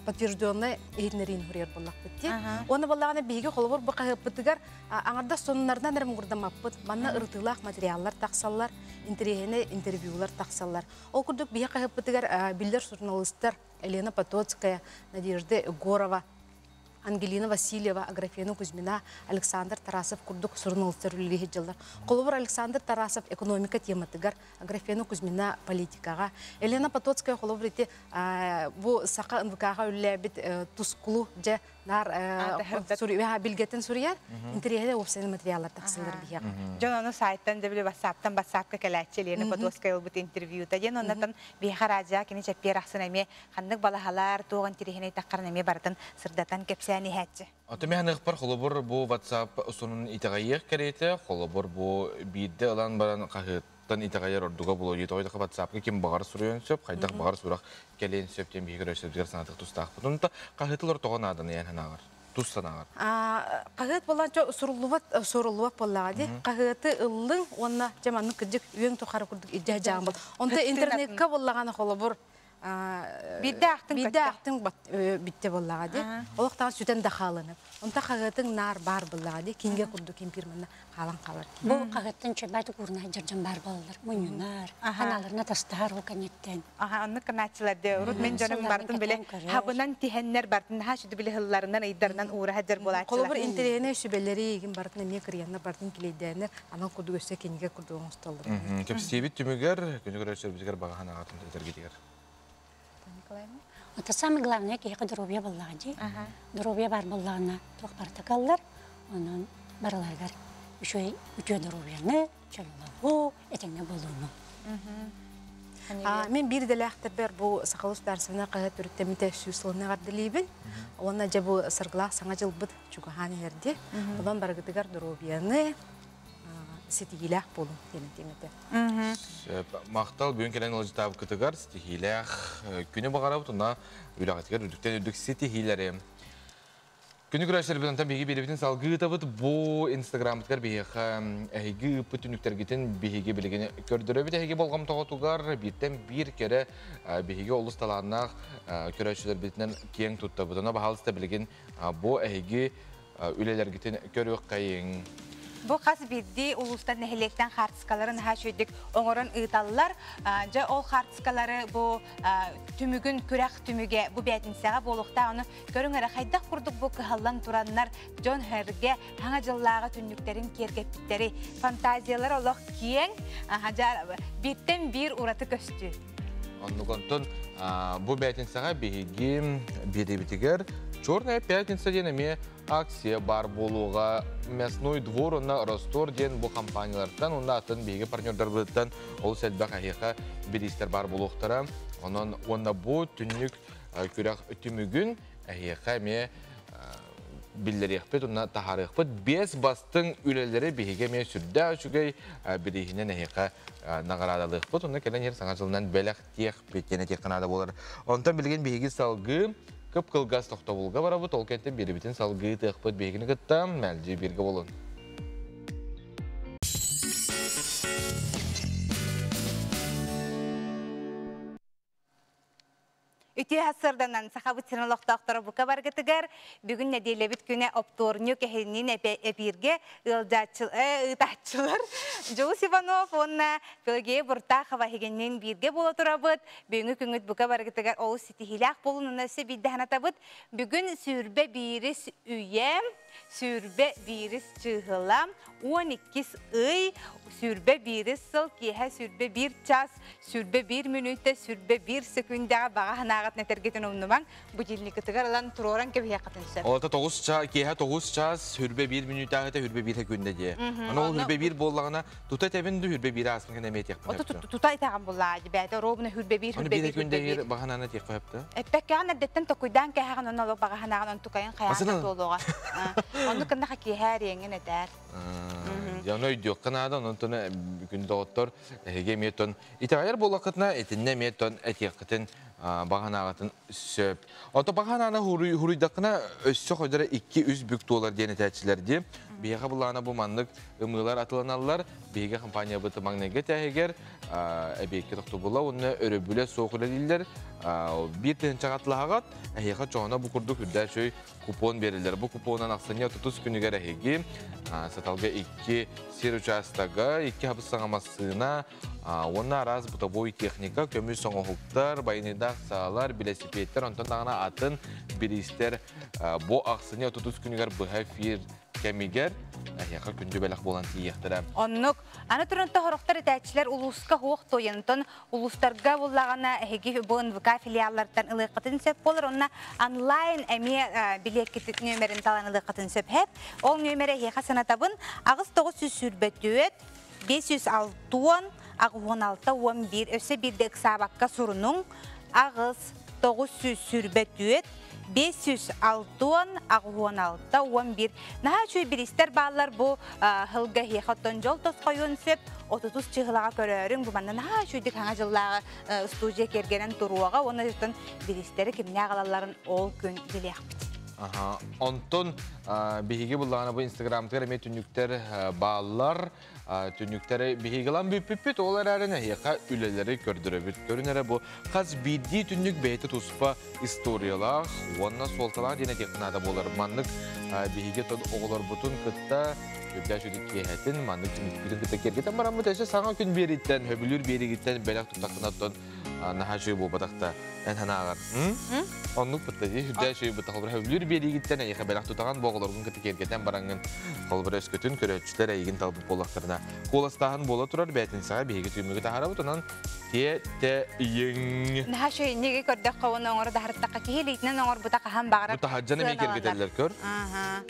подтвержденный иһитиннэриини хуруйар буоллахпыт дии. Уонна буоллаҕына биһиги холобур бу хаһыаппытыгар аҥардас сонуннарынан эрэ муҥурдаммаппыт. Манна ырытыылаах материаллар тахсаллар, интэриэһинэй интервьюлар тахсаллар. Ол курдук биһиги хаһыаппытыгар биллэр суруналыыстар Елена Потоцкая, Надежда Егорова, Ангелина Васильева, Аграфена Кузьмина, Александр Тарасов курдук суруналыыстар үлэлии сылдьаллар. Холобур, Александр Тарасов экономика тематыгар, Аграфена Кузьмина политикаҕа, Елена Потоцкая холобур ити бу саха НВК-ҕа үлэлээбит тускулу дьэ наар билгэтин суруйар, интэриэһинэй уопсайынан материаллар тахсаллар биһиэхэ. Дьон ону сайтан да били ватсаптан ватсапка кэлээччи Елена Потоцкая ылбыт интервьюта диэн оннотон биһиэхэ радио кини чэппиэр ахсын эмиэ ханнык балаһалар, туох интэриэһинэй таххарын эмиэ барытын сырдатан кэпсээн иһээччи. Аты мин холобур бу WhatsApp сонун итэҕэйиэх кэриэтэ, холобур бу биирдэ ылан баран хаһыаттан итэҕэйэр ордуга булуо дии. Тоҕо WhatsApp-ка ким баҕар суруйуон сөп, хайдах баҕар сурах кэлиэн сөп диэн биһиги көрөөччүлэрбитигэр санаатых тустаахпыт. Онто хаһыатылар тоҕо нааданы эн санааҕар? Тус санааҕар. Хаһыат буолан суруллубат суруллубат буоллаҕа дии. Хаһыаты ыллыҥ уонна дьэ маннык кырдьык үөҥ тухары курдук илдьэ сылдьаҕын бол. Онто интернетка буоллаҕына холобур Биирдэ аахтыҥ биирдэ аахтыҥ бүтте буоллаҕа дии. Олох даҕаны сүтэн да хаалыны. Онто хаһыатыҥ наар баар буоллаҕа дии. Кинигэ курдук импир манна хаалан хаалар. Бу хаһыаттан чөбөт куурна дьон баар буолаллар. Мунньунар, аналарына тастаһар ол кэнниттэн. Аха, оннук кынааччылар дии. Урут мен дьонум бартын биле хабынан тиһэннэр бартын наһаа сүдү биле хылларынан ыйдарынан уураһа дьар буолааччылар. Холобур интэриэһинэй сүбэлэри игин бартын эмиэ кырыйаннар бартын килейдээннэр анал курдук өссө кинигэ курдук оҥостоллор. Кэпсиэбит түмүгэр күнү көрөөччүлэрбитигэр баҕа санааҕытын этэргитигэр. Это самое главное киһиэхэ доруобуйа буоллаҕа дии. Доруобуйа баар буоллаҕына туох барыта каллар. Онон барыларыгар үчүгэй үтүө доруобуйаны, чөл олоҕу, этэҥҥэ буолууну. Мин биир идэлээхтэрбэр бу Сахалыы судаарыстыбаннай хаһыат төрүттэммитэ 100 сылын эҕэрдэлиибин. Уонна дьэ бу саргылаах саҥа дьылбыт чугаһаан иһэрди. Онон барыгытыгар доруобуйаны, ситиһиилээх буолуҥ диэн этиэм этэ. Махтал бүгүн кэлэн ыалдьытаабыккытыгар ситиһиилээх күнү баҕарабыт уонна үлэҕитигэр үрдүктэн үрдүк ситиһиилэри. Күнү көрөөччүлэрбит онтон биһиги биэрэбитин салгыы ыытабыт. Бу инстаграммытыгар биһиэхэ эһиги ыыппыт түнүктэргитин биһиги билигин көрдөрөбүт эһиги болҕомтоҕутугар бииртэн биир кэрэ биһиги олус талааннаах көрөөччүлэрбитинэн киэҥ туттабыт. Оно баһаалыста билигин бу эһиги үлэлэргитин көрүөххэйиҥ. Бу хас биирдии улуустан нэһилиэктэн хаартыскалары наһаа үчүгэйдик оҥорон ыыталлар. Дьэ ол хаартыскалары бу түмүгүн күрэх түмүгэ бу бээтинсэҕэ буолуохтаах. Ону Көрүҥ эрэ, хайдах курдук бу кыһаллан тураннар дьон эргэ хаҥа дьыллааҕы түннүктэрин киэргэппиттэри. Фантазиялар олох киэҥ, бииртэн биир ураты көстүү. Оннук онтон бу бээтинсэҕэ биһиги биэриибитигэр Черная пятница диэн эмиэ акция баар буолуоҕа. Мясной двор уонна Ростор диэн бу компаниялартан уонна атын биһиги партнердарбытыттан олус элбэх эһиэхэ бириистэр баар буолуохтара. Онон уонна бу түннүк күрэх түмүгүн эһиэхэ эмиэ биллэриэхпит уонна таһаарыахпыт. Биэс бастыҥ үлэлэри биһиги эмиэ сүрдээх үчүгэй бирииһинэн эһиэхэ наҕараадалыахпыт. Онно кэлэн иһэр саҥа дьылынан бэлэхтиэхпит диэн этиэххэ наада буолар. Онтон билигин биһиги салгыы кып-кылгас тохтобулга барабыт. Ол кэнтэн биэрибитин салгыы тыахпыт биһигини кытта мэлдьи бииргэ буолун. Үтүө сарсыарданан Сахабыт сирин олохтоохторо бука баргытыгар бүгүн нэдиэлэбит күнэ оптуорньук эһиннин эпииргэ ыытааччылар Дьулус Иванов уонна Пелагея Буртахова эһигинниин бииргэ буола турабыт. Бүгүҥҥү күҥҥүт бука баргытыгар олус ситиһиилээх буолун уонна өссө биирдэ санатабыт. Бүгүн 21 үйэ 21 чыыһыла 12 ый 21 сыл киэһэ 21 час 21 мүнүүтэ 21 секүндэҕэ баҕа санааҕытын этэргитин умнумаҥ будильникытыгар ылан туруоран кэбиһиэххитин сөп. Олата 9 чаас, киэһэ 9 чаас, 21 мүнүүтээҕитэ 21 секүндэ диэ. Аны ол 21 буоллаҕына, тута этэбин ду 21 ааспын кэнэ эмиэ этиэхпин сөп. Тута итэҕэн буллаа дибээтэ ровно 21 Аны 1 секүндэ баҕа санааны этиэххэ сөп да? Эппэккэҕин эрдэттэн токуйдаан кээһэҕин онно олох баҕа санааҕын онтукайын хайаан туолуоҕа. Оннук гыннаха киэһэ эриэҥҥин этээр. Дьэ, ону өйдүөххэ наада, онон күн доҕоттор эһиги эмиэ тон итэҕэйэр буоллаххытына, итиннэ эмиэ тон этиэххитин баҕанаҕытын сөп. Ото баҕанааны хуруйдаххына өссө хойдора 2-3 бүк туолар диэн этээччилэр дии. Биһиэхэ былаана бу маннык ымыылар атыланаллар. Биһиги компаниябыт маҥнайгы этээһигэр эбиэккэ тохтобула уонна өрөбүлэ суох үлэлииллэр. Биир тыһыынчаҕа атылаһаҕыт, эһиэхэ чоҕоно бу курдук үрдээх үчүгэй купон берилер. Бу купонан ахсынньы 30 күнүгэр эһиги Саталга икки сир учаастага, икки хабыс саҥа массыына, уонна араас бытовой техника, көмүс оҥоһуктар, байыныйдаах саалар, билэсипиэттэр, онтон даҕаны атын бириистэр бу ахсынньы 30 күнүгэр быһа эфир кэмигэр эһиэхэ күндү бэлэх буолан тиийиэхтэрэ. Оннук. Аны туран тоһорохтор этээччилэр улууска хуох туойантон улуустарга буллаҕына эһиги бу НВК филиаллартан ылыаххытын сөп буолар. Онно онлайн эмиэ билиэккит нүөмэрин талан ылыаххытын сөп хэп. Ол нүөмэрэ эһиэхэ санатабын 8 924 560 86 11 өссө биирдэ ыксаабакка сурунуҥ 8 924 560 86 11 наһаа үчүгэй бириистэр бааллар бу сылга эһиэхэ оттон дьол тосхойуон сөп 30 чыһылаҕа көрөөрүҥ бу манна наһаа үчүгэйдик хаҥа дьыллааҕы студия киэргэнэн туруоҕа уонна оттон бириистэри кимнээх ылалларын ол күн билиэхпит. Аха. Онтон биһиги буллаҕына бу инстаграмтыгар эмиэ түннүктэр бааллар. Түннүктэри биһиги ылан бүппүппүт, ол эрээри эһиэхэ үлэлэри көрдөрөбүт. Көрүн эрэ бу хас биирдии түннүк бэйэтэ туспа историялаах уонна суолталаах диэн этиэххэ наада буолар. Маннык биһиги оҕолорбутун кытта үрдээх сүдүк киэһэтин маннык түннүкпүтүн кытта киэргэтэн бараммыт өссө саҥа күн биэриттэн, хөбүлүүр биэригиттэн бэлэх туттаххына оттон наһаа үчүгэй буолбатах да эн санааҕар оннук бытта дии үрдээх үчүгэй бытта холобура хөбүлүүр биэриигиттэн эйиэхэ бэлэх тутаҕан бу оҕолоргун кытта киэргэтэн бараҥҥын холобура өскөтүн көрөөччүлэр эйигин талбыт буоллахтарына куоластааһын буола турар бээтинсэҕэ биһиги түмүгү таһаарабыт онон тиэ-тэ-йиҥ Наһаа үчүгэй инниги көрдөххө уонна оҥоро даһарыттахха киһи илиитинэн оҥорбута хаһан баҕарар Бу таһырдьаны эмиэ киэргэтэллэр көр. Аха.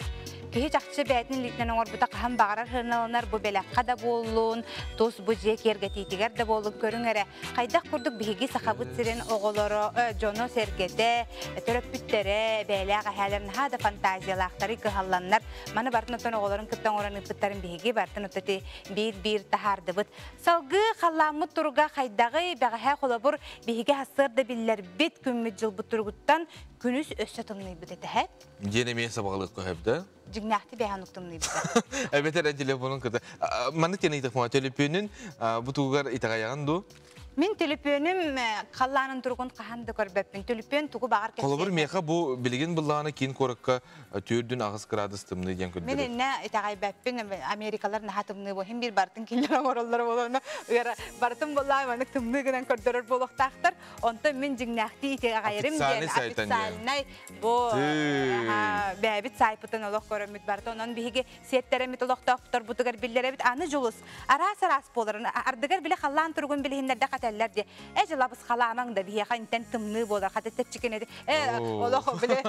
Киһи чахчы бэйэтин илиитинэн оҥорбута хаһан баҕарар сыаналанар, бу бэлэххэ да буоллун, тус бу дьиэ киэргэтиитигэр да буоллун көрүҥ эрэ. Хайдах курдук биһиги Сахабыт сирин оҕолоро, дьоно-сэргэтэ, төрөппүттэрэ, бэйэлээх эһээлэр наһаа да фантазиялаахтары кыһалланнар, маны барытын оттон оҕолорун кытта оҥорон ыыппыттарын биһиги барытын оттон биир-биир таһаардыбыт. Салгыы халлааммыт туруга хайдаҕый? Бэҕэһээ холобур биһиги сарсыарда биллэрбит күммүт-дьылбыт туругуттан күнүс өссө тымныйбыт этэ. Диэн эмиэ сабаҕалык көһөбдө. Дьиҥнээхти бэйэҕин уктумнуйбута. Эбэтэр телефонун кыта. Маннык диэн ыйытык төлөпүөнүн бутугар итэҕэйэҕин дуу? Мин төлөпүөнүм халлаанын туругун хаһан да көрбөппүн. Төлөпүөн тугу баҕар кэпсиэ. Холобур, миэхэ бу билигин быллаҕына киин куоракка түүрдүн 8 градус тымныы диэн көрдөрөр. Мин иннэ итэҕэйбэппин. Америкалар наһаа тымныы бу. Хим биир бартын кинилэр оҥороллор буолуону. Барытын буллаа маннык тымныы гынан көрдөрөр буолуохтаахтар. Онтон мин дьиҥнээхтии итэҕэйэрим диэн официальнай бу бэйэбит саайпытын олох көрөммүт барыта. Онон биһиги сиэттэрэммит олохтоохторбутугар биллэрэбит. Аны дьулус араас-араас буоларын ардыгар биле халлаан туругун билиһиннэрдэ хатэллэр диэ. Э дьылабыс халаамаҥ да биһиэхэ интэн тымныы буолар хата тэпчикин э олох биле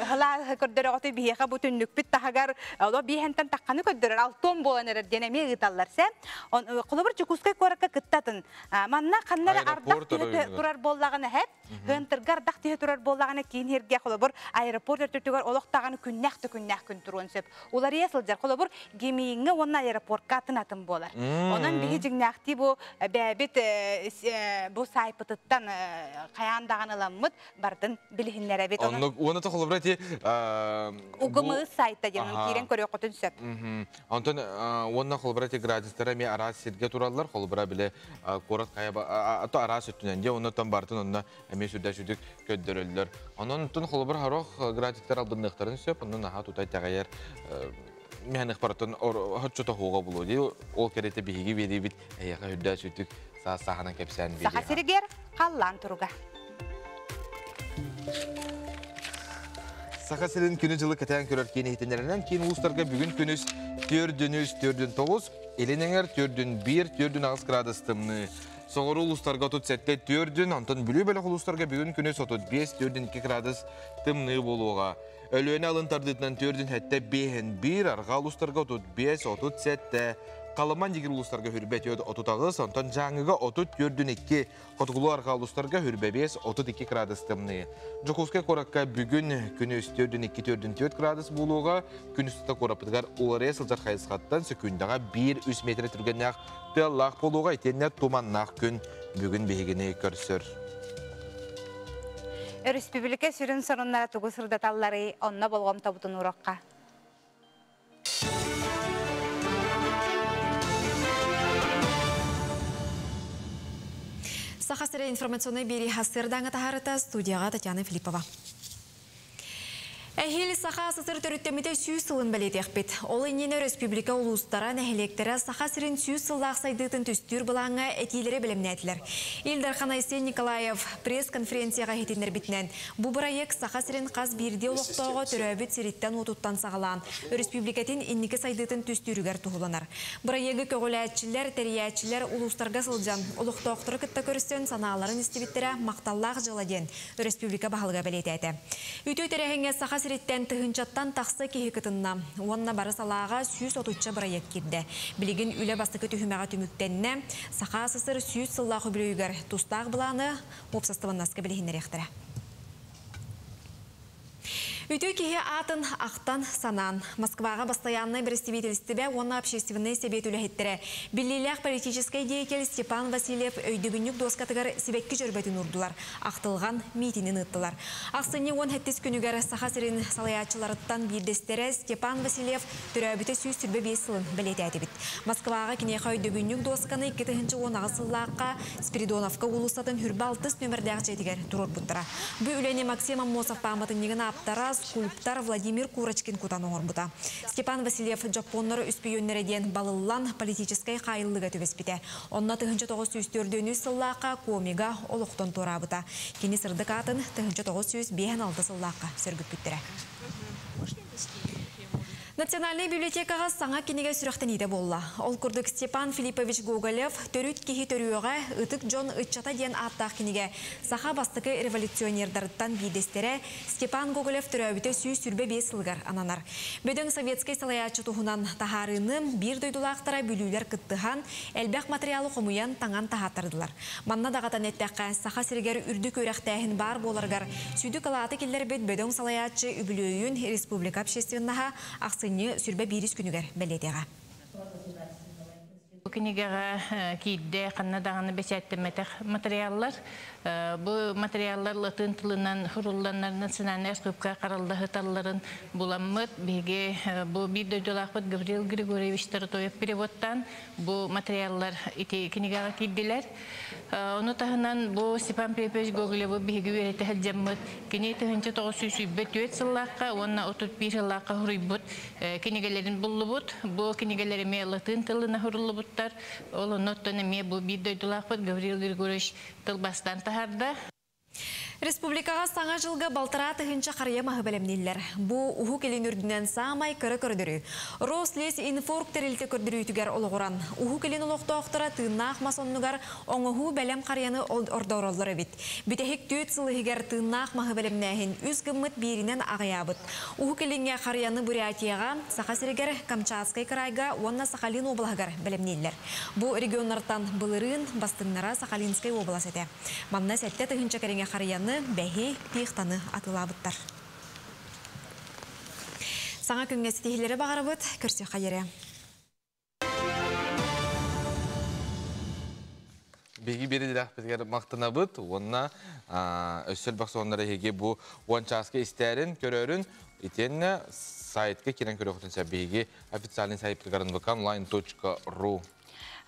хала көрдөрөҕөтүй биһиэхэ бу түннүкпүт таһыгар олох биһэнтэн тахханы көрдөрөр алтон буолан эрэр диэн эмиэ ыыталлар сэ. Холобур Дьокуускай куоракка кыттатын манна ханна эрэ ардах түһэ турар буоллаҕына эһэп, Хыантырга ардах түһэ турар буоллаҕына киин сиргэ холобур аэропорт өртүтүгэр олох даҕаны күннээх да күннээх күн туруон сөп. Уларыйа сылдьар. Холобур ГИМИҥҥэ уонна аэропортка атын атын буолар. Онон биһи дьиҥнээхтии бу бэйэбит бу саайпытыттан хайаан даҕаны ыламмыт барытын билиһиннэрэбит. Оннук уонна то холобура ити Угумыы сайта диэн киирэн көрүөххүтүн сөп. Онтон уонна холобура ити градустара эмиэ араас сиргэ тураллар. Холобура бile куорат хайа то араас өттүнэн дьэ оннуттан бартын онно эмиэ сүрдэ сүдүк көрдөрөллөр. Онон тун холобура хорох градустар албынныахтарын сөп, онно наһаа тута итэҕэйэр миһаных барытын хоччото хуга булуо дии. Ол кэрите биһиги биэрибит эйиэхэ үрдэ сүтүк саас саһанан кэпсээн биэриэҕэ. Саха сиригэр халлаан туруга. Саха сирин күнү-дьылы кэтээн көрөр киин иһитиннэринэн киин улуустарга бүгүн күнүс 4-3, 4-9, илин эҥэр 4-1, 4-8 градус тымныы. Соҕуруу улуустарга 37 4 онтон Бүлүү бөлөх улуустарга бүгүн күнүс 35 4-2 градус тымныы буолуоҕа. Өлүөнэ алын тардыытынан 4-7 5-1, арҕаа улуустарга 35 37, Халыма Нигир улуустарга хүрбэ 4-38, онтон Дьааҥыга 34-2, Хотугулуу-арҕаа улуустарга хүрбэ 5, 32 градус тымныы. Дьокуускай куоракка бүгүн күнүс 4-2-4 градус буолуоҕа. Күн устата куораппытыгар уларыйа сылдьар хайысхаттан сөкүүндэҕэ 1-3 метр түргэннээх тыаллаах буолуоҕа итиэннэ туманнаах күн бүгүн биһигини көрсөр. Өрөспүүбүлүкэ сүрүн сонуннара тугу сырдаталларый, онно болҕомтобутун уурохха. Саха сирэ информационнай биэрии сарсыардааҥы таһаарыта студияҕа Татьяна Филиппова. Эһиил Саха СССР төрүттэммитэ 100 сылын бэлиэтиэхпит. Ол иннинэ өрөспүүбүлүкэ улуустара, нэһилиэктэрэ Саха сирин 100 сыллаах сайдыытын түстүүр былааҥҥа этиилэри бэлэмнээтилэр. Ил Дархан Айсен Николаев пресс-конференцияҕа иһитиннэрбитинэн, Бу бырайыак Саха сирин хас биирдии олохтооҕо төрөөбүт сириттэн-уотуттан саҕалаан, өрөспүүбүлүкэтин инники сайдыытын түстүүрүгэр туһуланар. Бырайыагы көҕүлээччилэр, тэрийээччилэр улуустарга сылдьан, олохтоохтору кытта көрсөн санааларын истибиттэрэ махталлаах дьыала диэн өрөспүүбүлүкэ баһылыга бэлиэтээтэ. Үтүө тэрээһиҥҥэ Саха сириттэн тыһыынчаттан тахса киһи кытынна уонна бары салааҕа 130-ча бырайыак киирдэ. Билигин үлэ бастакы түһүмэҕэ түмүктэннэ. Саха СССР 100 сыллаах үбүлүөйүгэр тустаах былааны уопсастыбаннаска билиһиннэриэхтэрэ. Үтүө киһи аатын ахтан санаан, Москваҕа бастайааннай бэрэстэбиитэлистибэ уонна общественнай сэбиэт үлэһиттэрэ, биллиилээх политическай деятель Степан Васильев өйдөбүнньүк дуоскатыгар сибэкки дьөрбөтүн уурдулар, ахтылҕан миитинин ыыттылар. Ахсынньы 17 күнүгэр Саха сирин салайааччыларыттан биирдэстэрэ Степан Васильев төрөөбүтэ 125 сылын бэлиэтээтибит. Москваҕа киниэхэ өйдөбүнньүк дуосканы 2018 сыллаахха Спиридоновка уулуссатын хүрбэ алтыс нүөмэрдээх дьиэтигэр туруорбуттара. Бу үлэни Максим Аммосов пааматынньыгын ааптара, скульптор Владимир Курочкин кутан оҥорбута. Степан Васильев дьоппуоннары үспүйүөннэрэ диэн балыллан политическай хаайыллыыга түбэспитэ. Онно 1904 сыллаахха комига олохтон туораабыта. Кини сырдык аатын 1956 сыллаахха сөргүппүттэрэ. Национальнай библиотекаҕа саҥа кинигэ сүрэхтэниитэ буолла. Ол курдук Степан Филиппович Гоголев Төрүт киһи төрүөҕэ, ытык дьон ыччата диэн ааттаах кинигэ саха бастакы революционердарыттан биирдэстэрэ Степан Гоголев төрөөбүтэ 125 сылыгар ананар. Бөдөҥ советскай салайааччы туһунан таһаарыыны биир дойдулаахтара бүлүүлэр кыттыһан, элбэх материалы хомуйан таҥан таһааттардылар. Манна даҕатан эттэххэ, Саха сиригэр үрдүк үөрэхтээһин баар буоларыгар сүдү кылааты киллэрбит бөдөҥ салайааччы үбүлүөйүн республика общественноһа ахсынньы 21 күнүгэр бэлиэтиэҕэ. Бу кинигэҕэ киирдэ ханна даҕаны бэчээттэммэтэх материаллар. Бу материаллар латын тылынан сурулланнар национальнай архыыпка харалла сыталларын буламмыт. Биһиги бу биир дойдулаахпыт Гаврил Григорьевич Таратоев переводтаан бу материаллар ити кинигэҕэ киирдилэр. Ону таһынан бу Степан Петрович Гоголевы биһиги үөрэтэ сылдьаммыт кини 1924 сыллаахха уонна 31 сыллаахха суруйбут кинигэлэрин буллубут. Бу кинигэлэр эмиэ латыын тылына суруллубуттар. Ол оннуттан эмиэ бу биир дойдулаахпыт Гаврил Григорьевич тылбаастаан таһаарда. Республикаҕа Саҥа дьылга балтараа тыһыынча харыйа маһы бэлэмнииллэр. Бу Уһук Илин үрдүнэн саамай кыра көрдөрүү. Рослесинфорг тэрилтэ көрдөрүүтүгэр олоҕуран, Уһук Илин олохтоохторо тыыннаах мас оннугар оҥоһуу бэлэм харыйаны ордороллор эбит. Бүтэһик түөрт сыл иһигэр тыыннаах маһы бэлэмнээһин үс гыммыт бииринэн аҕыйаабыт. Уһук Илиҥҥэ харыйаны Бурятияҕа, Саха сиригэр, Камчатскай кыраайга уонна Сахалин уобалаһыгар бэлэмнииллэр. Бу регионнартан былырыын бастыҥнара Сахалинскай уобалас этэ. Манна 7000 кэриҥэ харыйаны, бэһи, пихтаны атыылаабыттар. Саҥа күҥҥэ ситиһиилэри баҕарабыт, көрсүөххэ диэри. Биһиги биэриилээхпитигэр махтанабыт уонна өссө элбэх сонуннары эһиги бу уон чааска истээрин, көрөөрүн, итиэннэ сайтка киирэн көрүөххүтүн сөп. Биһиги официальный сайтпытыгар nvkonline.ru.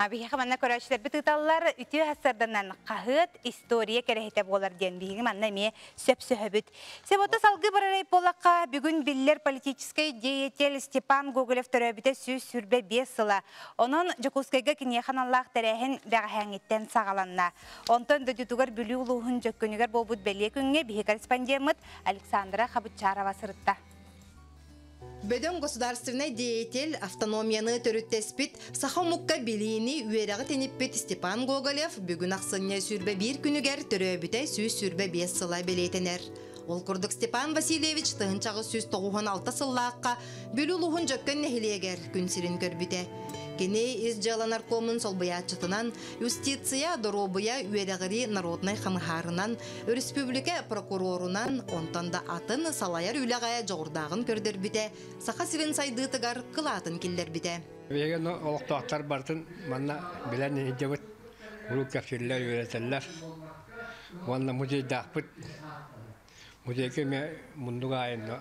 Биһиэхэ манна көрөөччүлэрбит ыыталлар үтүө сарсыарданан хаһыат история кэрэһитэ буолар диэн биһиги манна эмиэ сөпсөһөбүт. Себото салгыы барарай буоллахха бүгүн биллэр политическай деятель Степан Гоголев төрөөбүтэ 125 сыла. Онон Дьокуускайга киниэхэ аналлаах тэрээһин бэҕэһээҥҥиттэн саҕаланна. Онтон дойдутугар Бүлүү улууһун Дьөккөнүгэр буолбут бэлиэ күҥҥэ биһи корреспондеммыт Александра Хабытчарова сырытта. Бөдөҥ государственнай деятель, автономияны төрүттэспит, саха омукка билиини, үөрэҕи тэниппит Степан Гоголев бүгүн ахсынньы 21 күнүгэр төрөөбүтэ 125 сыла бэлиэтэнэр. Ол курдук Степан Васильевич 1996 сыллаахха Бүлүү улууһун Дьөккөн нэһилиэгэр күн сирин көрбүтэ. Кини ис дьыала наркомун солбуйааччытынан, юстиция, доруобуйа, үөрэҕирии народнай хамыһаарынан, өрөспүүбүлүкэ прокурорунан, онтон да атын салайар үлэҕэ дьоҕурдааҕын көрдөрбүтэ, Саха сирин сайдыытыгар кылаатын киллэрбитэ. Биһиги олохтоохтор барытын манна билэн иһдьэбит, куруук кэпсииллэр, үөрэтэллэр. Уонна музейдаахпыт. Музейга эмиэ муннук аайын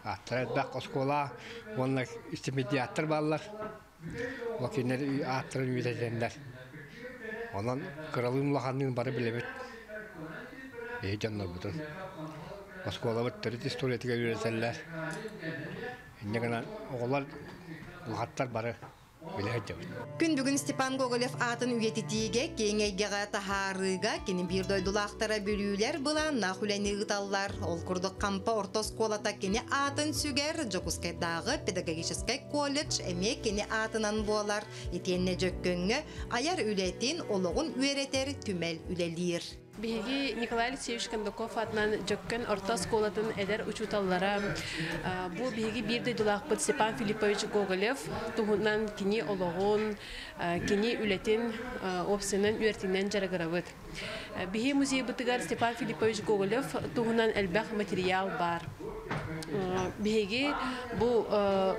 ааттара элбэх оскуола уонна стипендиаттар бааллар. Ол кинилэр ааттарын үөрэтэллэр. Онон кыралыын улаханныын бары билэбит. Биһи дьоннорбутун. Оскуолабыт төрүт историятыгар үөрэтэллэр. Инньэ гынан оҕолор улахаттар бары Күн бүгүн Степан Гоголев аатын үйэтитиигэ, киэҥ эйгэҕэ таһаарыыга кини биир дойдулаахтара бүлүүлэр былааннаах үлэни ыыталлар. Ол курдук Хампа орто оскуолата кини аатын сүгэр, Дьокуускайдааҕы педагогическай колледж эмиэ кини аатынан буолар. Итиэннэ Дьөккөҥҥө айар үлэтин, олоҕун үөрэтэр түмэл үлэлиир. Биһиги Николай Алексеевич Кондаков аатынан Дьөккөн орто оскуолатын эдэр учууталлара бу биһиги биир дойдулаахпыт Степан Филиппович Гоголев туһунан кини олоҕун, кини үлэтин уопсайынан үөртинэн дьарыгырабыт. Биһи музейбытыгар Степан Филиппович Гоголев туһунан элбэх материал баар. Биһиги бу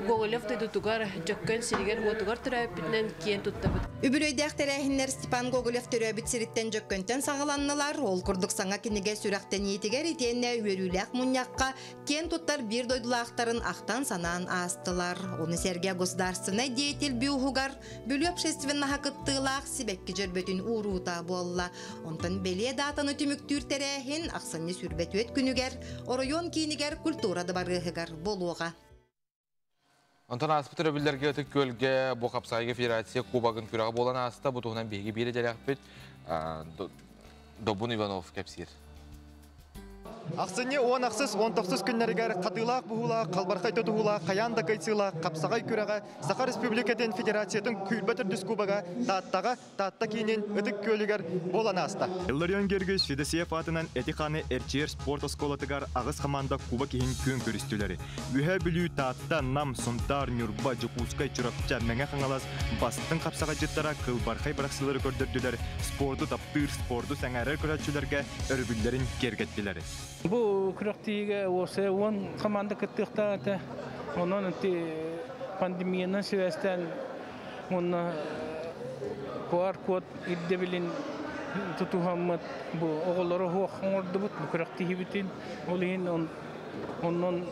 Гоголев дойдутугар Дьөккөн сиригэр-уотугар төрөөбүппүтүнэн киэн туттабыт. Үбүлүөйдээх тэрээһиннэр Степан Гоголев төрөөбүт сириттэн Дьөккөнтөн саҕаланнылар. Ол курдук саҥа кинигэ сүрэхтэниитигэр итиэннэ үөрүүлээх мунньахха киэн туттар биир дойдулаахтарын ахтан-санаан аастылар. Ону сэргэ государственнай деятель бюһугар Бүлүү общественноһа кыттыылаах сибэкки дьөрбөтүн ууруута буолла. Онтон бэлиэ даатаны түмүктүүр тэрээһин ахсынньы 24 күнүгэр оройуон киинигэр культура дыбарыаһыгар буолуоҕа. Онтон ааспыт өрөбүллэргэ Ытык Күөлгэ бу хапсаайга федерация кубогын күрэҕэ буолан ааста. Бу туһунан биһиги биир идэлээхпит Добун Иванов кэпсиир. Ахсынньы 16-19 күннэригэр хатыылаах буһуулаах, халбархай тутуһуулаах, хайаан да кыайсыылаах хапсаҕай күрэҕэ Саха Республикатын Федерациятын Күүрбэ төрдүс кубога Тааттаҕа, Таатта киинин Ытык Күөлүгэр буолан ааста. Илларион Георгиевич Федосеев аатынан эти-хааны эрчийэр спорт оскуолатыгар аҕыс хамаанда кубок иһин күөн көрүстүлэр. Үөһээ Бүлүү, Таатта, Нам, Сунтаар, Ньурба, Дьокуускай, Чурапча, Мэҥэ Хаҥалас бастыҥ хапсаҕайдьыттара кылбархай бырахсыылары көрдөрдүлэр, спорду таптыыр, спорду сэҥээрэр көрөөччүлэргэ өрөбүллэрин киэргэттилэр. Бу күрэхтиигэ уопсайа 10 команда кыттыахтаах этэ. Онон ити пандемиянан сибээстээн уонна QR-код ирдэбилин тутуһаммыт бу оҕолору суох оҥордубут бу күрэхтиһиибитин. Ол иһин онон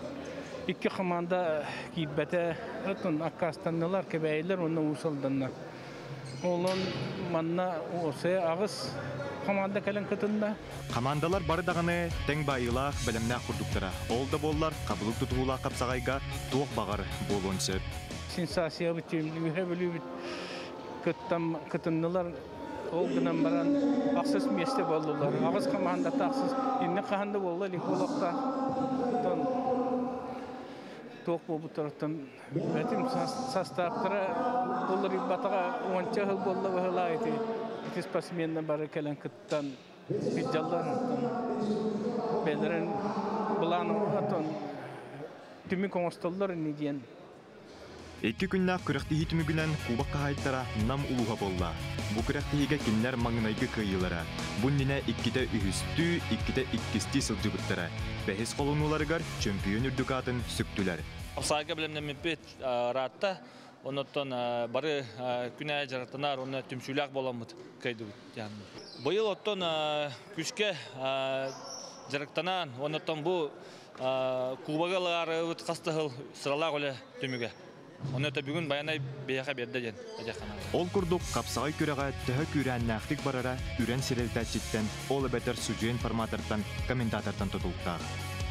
икки команда киирбэтэ. Оттон аккаастаннылар, кэбээйилэр уонна Уус Алданнар. Онон манна уопсайа аҕыс команда кэлэн кытынна. Хамаандалар бары даҕаны тэҥ баайыылаах, бэлэмнээх курдуктара. Ол да буоллар, хабылык тутуһуулаах хапсаҕайга туох баҕар буолуон сөп. Сенсациябыт үһэ бүлүүбүт кыттан кытыннылар. Ол гынан баран ахсыс миэстэ буоллулар. Аҕыс хамаандата ахсыс. Инник хаһан да буолла илик буолуохтаах. Оттон туох буолбуттарыттан Этим састааптара уларыйбатаҕа уонча сыл буолла быһыылаах ити ити спортсменнар бары кэлэн кыттан сылдьаллар оттон бэйэлэрин былаан оттон түмүк оҥостоллор ини диэн. Икки күннээх күрэхтэһии түмүгүнэн кубок хаһаайыттара Нам улууһа буолла. Бу күрэхтэһиигэ кинилэр маҥнайгы кыайыылара. Бу иннинэ иккитэ үһүстүү, иккитэ иккистии сылдьыбыттара. Бэһис холонууларыгар чөмпүйүөн үрдүк аатын сүктүлэр. Саайга бэлэмнэммиппит ыраатта. Оннуттан бары күн аайы дьарыктанар уонна түмсүүлээх буоламмыт кыайдыбыт. Быйыл оттон күүскэ дьарыктанан, оннуттан бу кубогы ылаарыбыт хас да сыл сыралаах үлэ түмүгэ. Онно это бүгүн Байанай биһиэхэ биэрдэ диэн этиэххэ наада. Ол курдук, хапсаҕай күрэҕэ төһө күүрээннээхтик барара үрэн сирэлитээччиттэн, ол эбэтэр судьуйа информатортан, комментатортан тутулуктаах.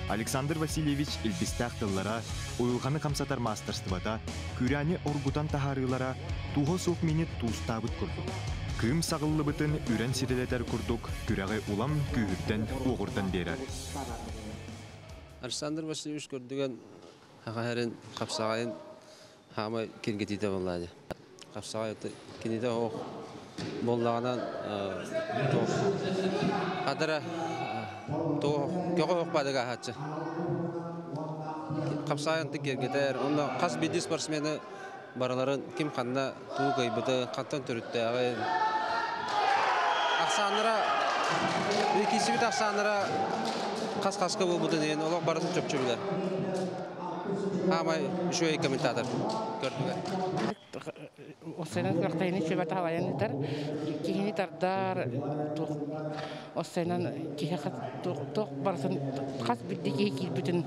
Александр Васильевич илбистээх тыллара, уйулҕаны хамсатар маастарстыбата, күүрээни оргутан таһаарыылара тууһа суох мини туустаабыт курдук. Кыым саҕыллыбытын үрэн сирилэтэр курдук күрэҕи улам күүһүрдэн, уоҕурдан биэрэр. Александр Васильевич көрдүгэн Саха сирин хапсаҕайын хаамай киргитиитэ буоллаа дии. Хапсаҕай кинитэ оһох буоллаҕына туох хадара туох көҕө оһох баадыга аһааччы. Хапсаҕай антык киэргэтэр. Онно хас биирдии спортсмены барыларын ким ханна тугу кыайбытын, хантан төрүттээҕин ахсааннара киирсибит ахсааннара хас-хаска буолбутун иһин олох барытын чопчу билэр. Хаамай үчүгэй комментатор көрдүгэр. Осенан күрэхтэһиини сүбэ таһалайан ыытар, киһини тардар, Оссайынан киһи туох барытын хас биирдии киһи киирбитин,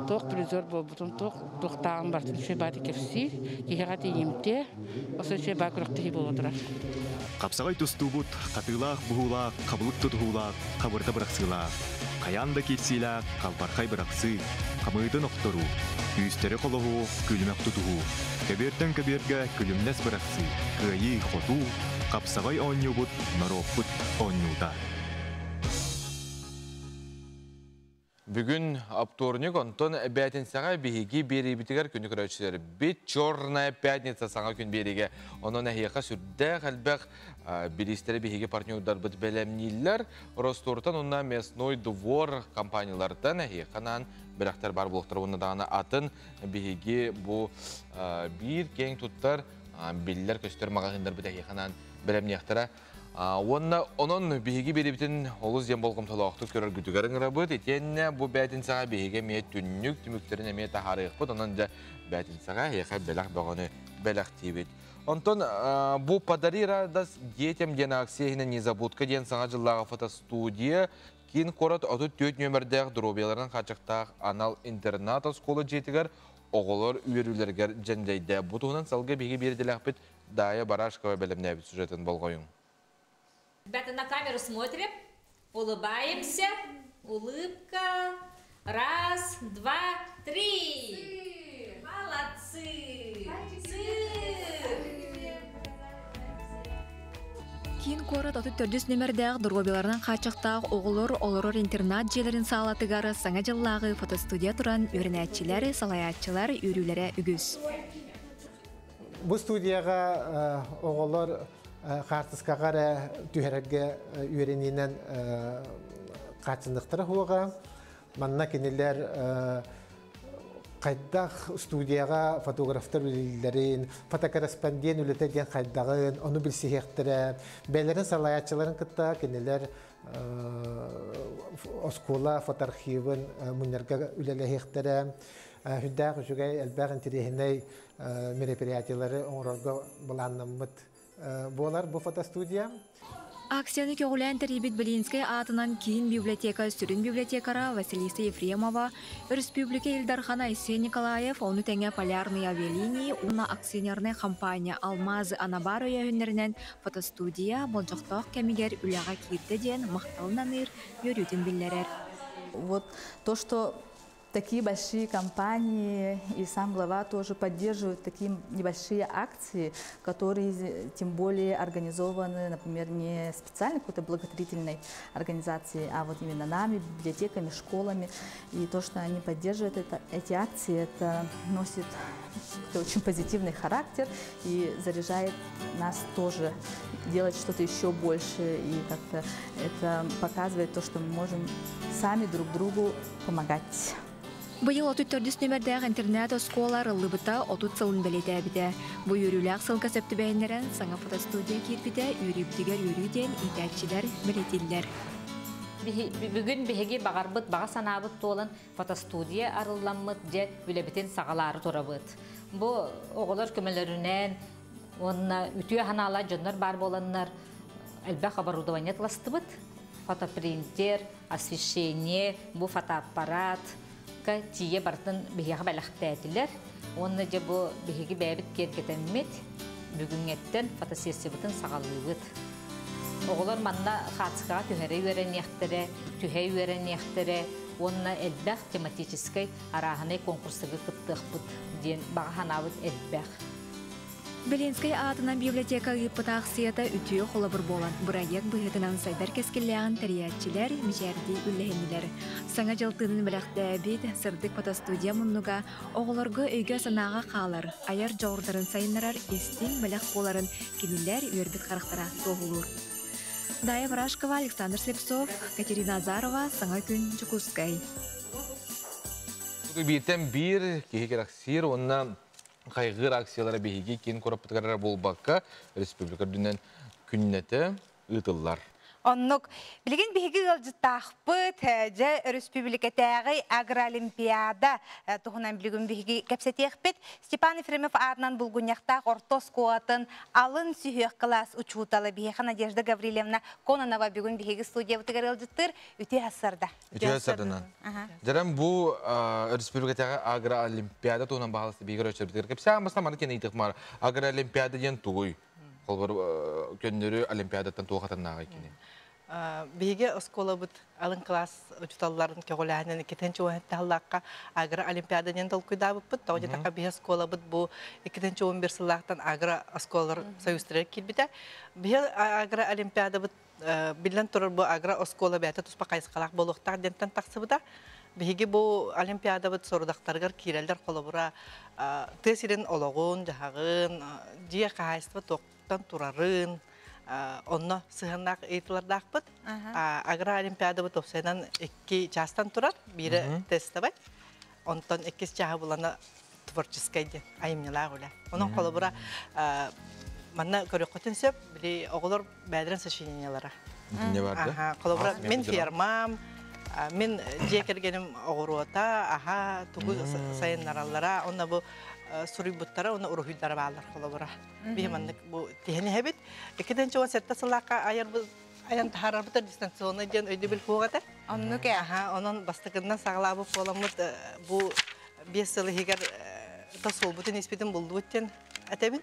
туох призер буолбутун, туох туохтааҕын барытын үчүгэй баҕайы кэпсиир, киһиэхэ тиийимтиэ, оссо үчүгэй баҕайы күрэхтэһии буола турар. Хапсаҕай тустуубут хатыылаах-буһуулаах, хабылык тутуһуулаах, хабырда бырахсыылаах, хайаан да киирсиилээх халбархай бырахсыы, хамыытын охторуу, күүстэри холоһуу, күлүмэх тутуһуу, көбүөртэн көбүөргэ күлүмнэс бырахсыы, кыайыы-хотуу, хапсаҕай оонньуубут норуоппут оонньуута. Бүгүн вторник, онтон бээтинсэҕэ биһиги биэриибитигэр күнү көрөөччүлэрбит Черная пятница саҥа күн биэриигэ. Онон эһиэхэ сүрдээх элбэх бириистэри биһиги партнердарбыт бэлэмнииллэр. Ростортан уонна Мясной двор компаниялартан эһиэхэ анаан бэлэхтэр бар буолуохтара уонна даҕаны атын биһиги бу биир киэҥ туттар биллэр-көстөр маҕаһыыннарбыт эһиэхэ анаан бэлэмниэхтэрэ. Уонна онон биһиги биэрибитин олус диэн болҕомтолоохтук көрөргүтүгэр ыҥырабыт. Итиэннэ бу бээтинсэҕэ биһиги эмиэ түннүк түмүктэрин эмиэ таһаарыахпыт. Онон дьэ бээтинсэҕэ эһиэхэ бэлэх бөҕөнү бэлэхтиибит. Онтон бу «Подари радость детям» диэн акция иһинэн «Незабудка» диэн саҥа дьыллааҕы фотостудия киин куорат 34 нүөмэрдээх доруобуйаларын хааччахтаах анал интернат оскуола дьиэтигэр оҕолор үөрүүлэригэр дьэндэйдэ. Бу туһунан салгыы биһиги биэрдилээхпит Дая Барашкова бэлэмнээбит сюжетын болҕойуҥ. Ребята, на камеру смотрим, улыбаемся, улыбка. Раз, два, три. Молодцы! Сыр! Киин куорат 34 нөмердээх доруобуйаларынан хааччахтаах оҕолор олорор интернат дьиэлэрин саалатыгар Саҥа дьыллааҕы фотостудия туран үөрэнээччилэр, салайааччылар үөрүүлэрэ үгүс. Бу студияҕа оҕолор хаартыскаҕа эрэ түһэрэргэ үөрэниинэн хааччынныктара суоҕа. Манна кинилэр хайдах студияҕа фотографтар үлэлииллэрин, фотокорреспондент үлэтэ диэн хайдаҕын, ону билсиһиэхтэрэ. Бэйэлэрин салайааччыларын кытта кинилэр оскуола фотоархивын мунньарга үлэлэһиэхтэрэ. Сүрдээх үчүгэй, элбэх интэриэһинэй мероприятиелары оҥорорго былааннаммыт буолар бу фотостудия. Акцияны көҕүлээн тэрийбит Белинскэй аатынан киин библиотека сүрүн библиотекара Василиса Ефремова, Өрөспүүбүлүкэ Ил Дархана Айсен Николаев, ону тэҥэ Полярные авиалинии уонна акционернай хампаанньа Алмазы Анабар өйөөһүннэринэн фотостудия болдьохтоох кэмигэр үлэҕэ киирдэ диэн махталын аныыр, үөрүүтүн биллэрэр. Вот то, что такие большие компании и сам глава тоже поддерживают такие небольшие акции, которые тем более организованы, например, не специально какой-то благотворительной организацией, а вот именно нами, библиотеками, школами. И то, что они поддерживают эти акции, это носит очень позитивный характер и заряжает нас тоже делать что-то еще больше. И как-то это показывает то, что мы можем сами друг другу помогать. Быйыл 34 нөмердээх интернат оскуола арыллыбыта 30 сылын бэлиэтээбитэ. Бу үөрүүлээх сылга сөп түбэһиннэрэн саҥа фотостудия киирбитэ үөрүүбүтүгэр үөрүү диэн иитээччилэр бэлиэтииллэр. Бүгүн биһиги баҕарбыт баҕа санаабыт туолан фотостудия арылламмыт дьэ үлэбитин саҕалаары турабыт. Бу оҕолор көмөлөрүнэн уонна үтүө санаалаах дьоннор баар буоланнар элбэх оборудование атыыластыбыт. Фотопринтер, освещение, бу фотоаппарат, тиийэ барытын биһиэхэ бэлэхтээтилэр. Уонна дьэ бу биһиги бэйэбит киэргэтэммит бүгүҥҥэттэн фотосессиябытын саҕалыыбыт. Оҕолор манна хаацкаҕа түһэрэ үөрэниэхтэрэ, түһэ үөрэниэхтэрэ уонна элбэх тематическай арааһынай конкурсага кыттыахпыт диэн баҕа санаабыт элбэх. Белинскэй аатынан библиотека ыыппыт аахсыйата үтүө холобур буолан, бырайыак быһыытынан сайдар кэскиллээҕин тэрийээччилэр мичээрдии үллэһиннилэр. Саҥа дьыл тыынын бэлэхтээбит сырдык фотостудия муннуга оҕолорго өйгө-санааҕа хаалар, айар дьоҕурдарын сайыннарар истиҥ бэлэх буоларын кинилэр үөрбүт харахтара туоһулуур. Дая Барашкова, Александр Слепцов, Катерина Азарова, Саҥа күн, Дьокуускай. Бииртэн биир киһи кэрэхсиир уонна хайгыыр акциялара биһиги киин куораппытыгар эрэ буолбакка, республика үрдүнэн күннэтэ ыытыллар. Оннук. Билигин биһиги ыалдьыттаахпыт, дьэ, өрөспүүбүлүкэтээҕи агроолимпиада туһунан билигин биһиги кэпсэтиэхпит. Степан Ефремов аатынан Булгунньахтаах орто оскуолатын алын сүһүөх кылаас учуутала биһиэхэ Надежда Гаврильевна Кононова бүгүн биһиги студиябытыгар ыалдьыттыыр. Үтүө сарда. Үтүө сарданан. Дьэрэн бу республикатааҕы агроолимпиада туһунан баһалыста биһиги көрөөччүлэрбитигэр кэпсээн бастаан маны кэнэ ыйтык Агроолимпиада диэн тугуй? Холбор көннөрү олимпиадаттан туох атыннааҕый кини? Биһиги оскуолабыт алын класс учуталларын көҕүлээһинэн иккитинчи уон агро-олимпиада диэн толкуйдаабыппыт. Тоҕо диэтэххэ биһи оскуолабыт бу 2011 сыллаахтан агро-оскуолалар союзтарыгар киирбитэ. Биһи агро-олимпиадабыт биллэн турар бу агро-оскуола бэйэтэ туспа хайысхалаах буолуохтаах диэнтэн тахсыбыта. Биһиги бу олимпиадабыт сорудахтарыгар киирэллэр холобура тыа сирин олоҕун, дьаһаҕын, дьиэ хаһаайыстыба туохтан турарын, онно сыһыаннаах ыйытыылардаахпыт. Агро-олимпиадабыт уопсайынан икки чаастан турар, биирэ тестовай, онтон иккис чааһы булана творческай диэн айымньылаах үлэ. Онон холобура манна көрүөххүтүн сөп, били оҕолор бэйэлэрин сочинениелара. Холобура мин фермам, мин дьиэ кэргэним оҕуруота, аха, тугу сайыннараллара, онно бу суруйбуттара, онно уруһуйдара бааллар холобура. Биһи маннык бу тиһэн иһэбит. 2017 сыллаахха айарбыт айан таһаарарбытар дистанционный диэн өйдөбүл суох этэ. Оннук Аха, онон бастакыннан саҕалаабыт буоламмыт бу 5 сыл иһигэр тосуолбутун испитин булдубут диэн этэбин.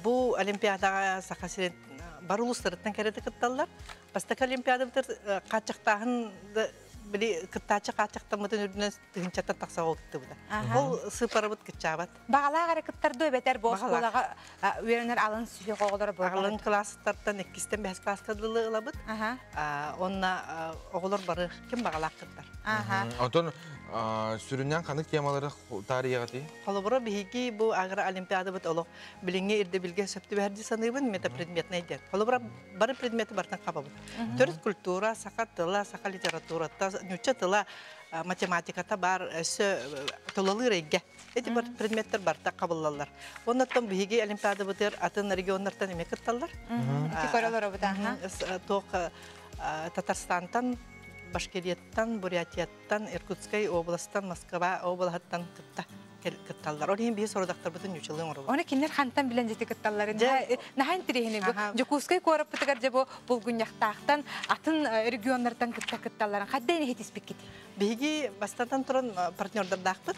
Бу олимпиадаҕа Саха сирин бары улуустарыттан кэрэтэ кытталлар. Бастакы олимпиадабытыр хааччахтааһын били кыттааччы хааччахтаммытын үрдүнэн тыһыынчаттан тахса оҕо кыттыбыта. Ол сыыпарабыт кыччаабат. Баҕалаах эрэ кыттар дуо эбэтэр бу оскуолаҕа үөрэнэр алын сүһүөх оҕолоро буолар? Алын кылаастартан иккистэн бэһис кылааска дылы ылабыт. Онно оҕолор бары ким баҕалаах кыттар. Онтон сүрүннээн ханнык темалары таарыйаҕытый? Холобура, биһиги бу агро-олимпиадабыт олох билиҥҥи ирдэбилгэ сөп түбэһэр дии саныыбын, метапредметнэй диэн. Холобура, бары предмети барытын хабабыт. Төрүт культура, саха тыла, саха литературата, нуучча тыла, математиката бар, өссө тулалыыр эйгэ. Эти бар предметтер барыта қабыллалар. Оннаттан биһиги олимпиадабытыгар атын регионнартан эмиэ кытталлар. Ити көрөлөр обута. Туох Татарстантан, Башкирияттан, Бурятияттан, Иркутскай областан, Москва облаһыттан кытта кытталлар. Ол иһин биһи сорудахтарбытын ньучалыы оҥоробут. Оны кинилэр хантан билэн дьити кытталларын наһаа интириэһинэй бу. Дьокуускай куораппытыгар дьэ бу Булгунньахтаахтан атын регионнартан кытта кытталларын хайда иһитиспиккит? Биһиги бастатан туран партнердардаахпыт.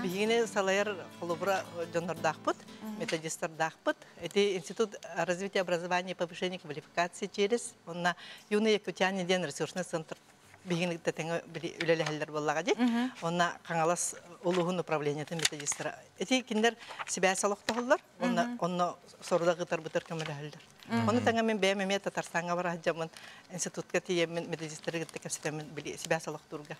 Биһигини салайар холобура дьоннордаахпыт, методистардаахпыт. Эти Институт развития образования и повышения квалификации через онна Юные якутяне диэн ресурсный центр биһигини кытта тэҥэ үлэлэһэллэр буоллаҕа дии. Онна Хаҥалас улууһун управлениетын методистара. Эти кинилэр сибээс олохтоһоллор, онно онно сорудах ыытарбытыгар көмөлөһөллөр. Ону тэҥэ мин бэйэм эмиэ Татарстаҥҥа бара сылдьаммын институтка тиийэммин методистары кытта кэпсэтэммин били сибээс олохтуурга.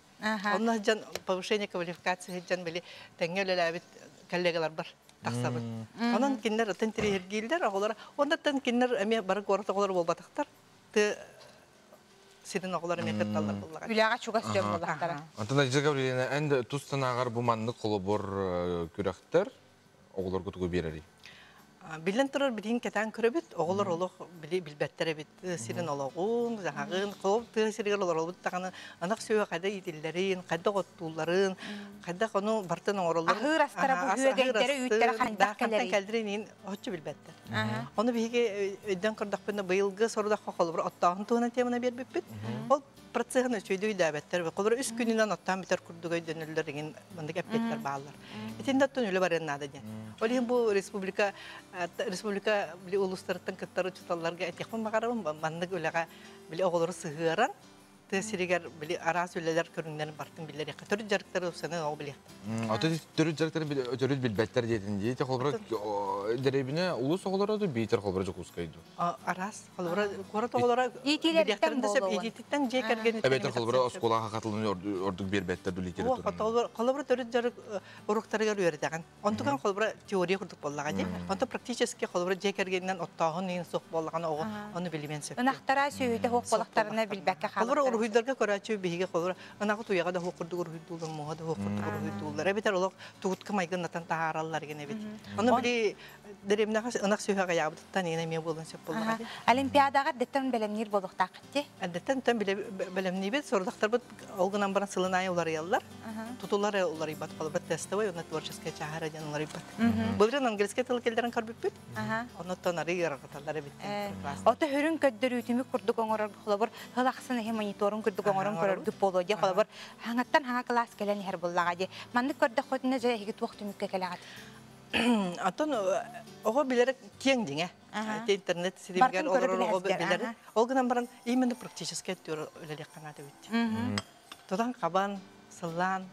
Онно сылдьан повышение квалификации сылдьан били тэҥҥэ үлэлээбит коллегаларбар тахсабын. Онон кинилэр атын тириһиргииллэр оҕолор. Оннуттан кинилэр эмиэ бары куорат оҕолоро буолбатахтар. Ты сирин оҕолор эмиэ кытталлар буоллаҕа. Үлэҕэ чугас дьон буоллахтара. Антон Надежда Гаврильевна, эн тус санааҕар бу маннык холобур күрэхтэр оҕолорго тугу биэрэрий? Биллэн турар, билигин кэтээн көрөбүт. Оҕолор олох били билбэттэр эбит. Тыа сирин олоҕун, дьаһаҕын, холобур тыа сиригэр олоробут даҕаны ынах сүөһү хайда иитиллэрин, хайдах оттуулларын, хайдах ону барытын оҥороллорун. Аһыыр астара бу үөгэйдэрэ, үүттэрэ хайдах кэлэрий? Кэлэрин иһин оччо билбэттэр. Ону биһиги өйдөөн көрдөхпүнэ быйылгы сорудахха холобур оттооһун туһунан теманы биэрбиппит. Ол процеһын үчүгэйдик өйдөөбөттөр. Холобур үс күнүнэн оттоон бүтэр курдук өйдөнөллөр игин маннык эппиэттэр бааллар. Итиннэ оттон үлэ барыан наада диэн. Ол иһин бу республика республика били улуустарыттан кыттар учууталларга этиэхпин баҕарабын маннык үлэҕэ били оҕолору сыһыаран тыа сиригэр били араас үлэлэр көрүҥнэрин бартын биллэриэххэ. Төрүт дьарыктары упсаны оҕо билиэхтэр. Ото төрүт дьарыктары төрүт билбэттэр диэтин дии. Холобура дэриэбинэ улуус оҕолоро ду биитэр холобура Дьокуускай ду. Араас холобура куорат оҕолоро иитиилэриттэн да сөп иитииттэн дьиэ кэргэниттэн эбэтэр холобура оскуолаҕа хатылын ордук биэрбэттэр ду литератураны. Холобура төрүт дьарык уруктарыгар үөрэтэҕин. Онтукан холобура теория курдук буоллаҕа дии. Онто практически холобура дьиэ кэргэнинэн оттооһун иин суох буоллаҕына оҕо ону билимиэн сөп. Ынахтара сүөһүтэ суох буоллахтарына билбэккэ хаалар. Холобура уруһуйдарга көрөөччү биһиги холобура ынаҕы туйаҕа да суох курдук уруһуйдууллар, муоһа да суох курдук уруһуйдууллар. Эбэтэр олох тугутка майгыннатан таһаараллар гин эбит. Ону били дэриэбинэҕэ ынах сүөһү аҕыйаабытыттан иин эмиэ буолуон сөп буоллаҕа дии. Олимпиадаҕа эрдэттэн бэлэмниир буолуохтааххыт дии. Эрдэттэн төн бэлэмниибит, сорудахтарбыт ол гынан баран сылын аайы уларыйаллар. Тутулар уларыйбат, холобур тестовый уонна творческая чааһара диэн уларыйбат. Былырыын английский тыл келдерин көрбүппүт. Оннуттан арый ыарырҕаталлар эбит. Ото хөрүн көрдөрүүтүмүк курдук оҥорор холобур хыл ахсын иһи мониторун курдук оҥорон көрөргүт буолуо дии холобур хаҥаттан хаҥа кылаас кэлэн иһэр буллаҕа дии. Маннык көрдөххүтүнэ дьэ эһиги туох түмүккэ кэлэҕит? Оттон оҕо билэрэ киэҥ дьиҥэ. Ити интернет ситимигэр олорор оҕо билэр. Ол гынан баран именно практически өттүгэр үлэлиэххэ наада эбит. Тутан хабан, сыллаан,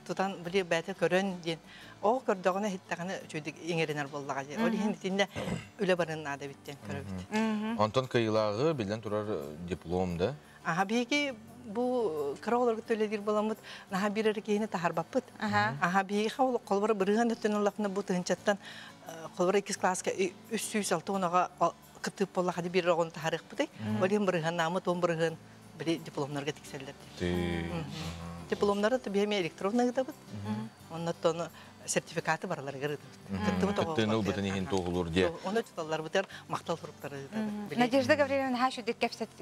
тутан били бэйэтэ көрөн диэн. Оҕо көрдөҕүнэ иһиттэҕинэ үчүгэйдик иҥэринэр буоллаҕа дии. Ол иһин итиннэ үлэ барыан наада эбит диэн көрөбүт. Онтон кыайыылааҕы биллэн турар диплом да? Аха биһиги бу кыра оҕолорго төлөдүүр буоламмыт наһаа биир эрэ киһини таһаарбаппыт. Аха биһиги холобура бырыһыан өттүн ыллахпына бу тыһынчаттан холобура иккис класска 360 оҕо кыттыып буоллаха биир оҕону таһаарыахпытый. Ол иһин бырыһыаннааммыт он бырыһыан били дипломнарга тиксэллэр диэн. Дипломнары биһиэми электронно ыытабыт. Оннуттан сертификаты барыларыгар ыытабыт. Кыттыбыт оҕо. Кыттыыны ылбытын иһин туоһулуур диye. Ону учууталларбытыгар махтал суруктары ыытабыт. Надежда Гавриловна наһаа үчүгэй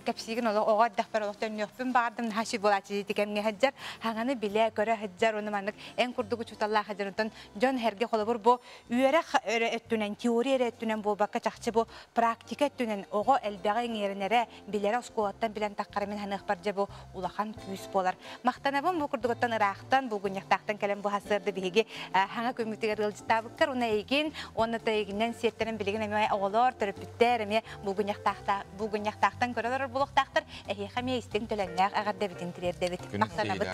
кэпсиигин олох оҕо эрдэхпэр олох төннүөхпүн баҕардым наһаа үчүгэй буолааччы дии кэмҥэ сылдьар хаҥаны билэ көрө сылдьар уонна маннык эн курдук учууталлаах сылдьар онтон дьон сэргэ холобур бу үөрэх эрэ өттүнэн теория эрэ өттүнэн буолбакка чахчы бу практика өттүнэн оҕо элбэҕи иҥэринэрэ билэрэ оскуолаттан билэн таххара мин саныахпар дьэ бу улахан күүс буолар. Махтанабын бу курдугуттан ыраахтан, булгунньахтаахтан кэлэн бу сарсыарда биһиги Хаҥа күммүтүгэр ыалдьыттаабыккар уна эйигин уонна тэйигинэн сиэттэрэн билигин эмиэ оҕолор, төрөппүттэр эмиэ булгунньахтаахтан көрөлөр булуохтаахтар. Эһиэхэ эмиэ истиҥ төлөннөөх эҕэрдэбитин тириэрдэбит. Махтанабыт.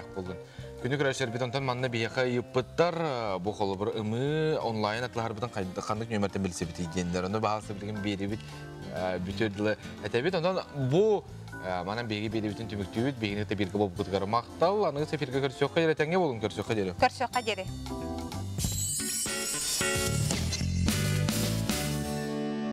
Күнү көрөсөрбүт онтон манна биһиэхэ ыйыппыттар бу холобур ымыы онлайн атлаһарбытын ханнык нүөмэртэн билсибитий диэннэр. Ону баһаалыста билигин биэрибит бүтүөр дылы этэбит. Онон бу манан биһиги биэрибитин түмүктүүбүт. Биһигини да бииргэ буолбутугар махтал. Аныгы эфиргэ көрсүөххэ диэри тэҥҥэ буолун көрсүөххэ диэри. Көрсүөххэ диэри.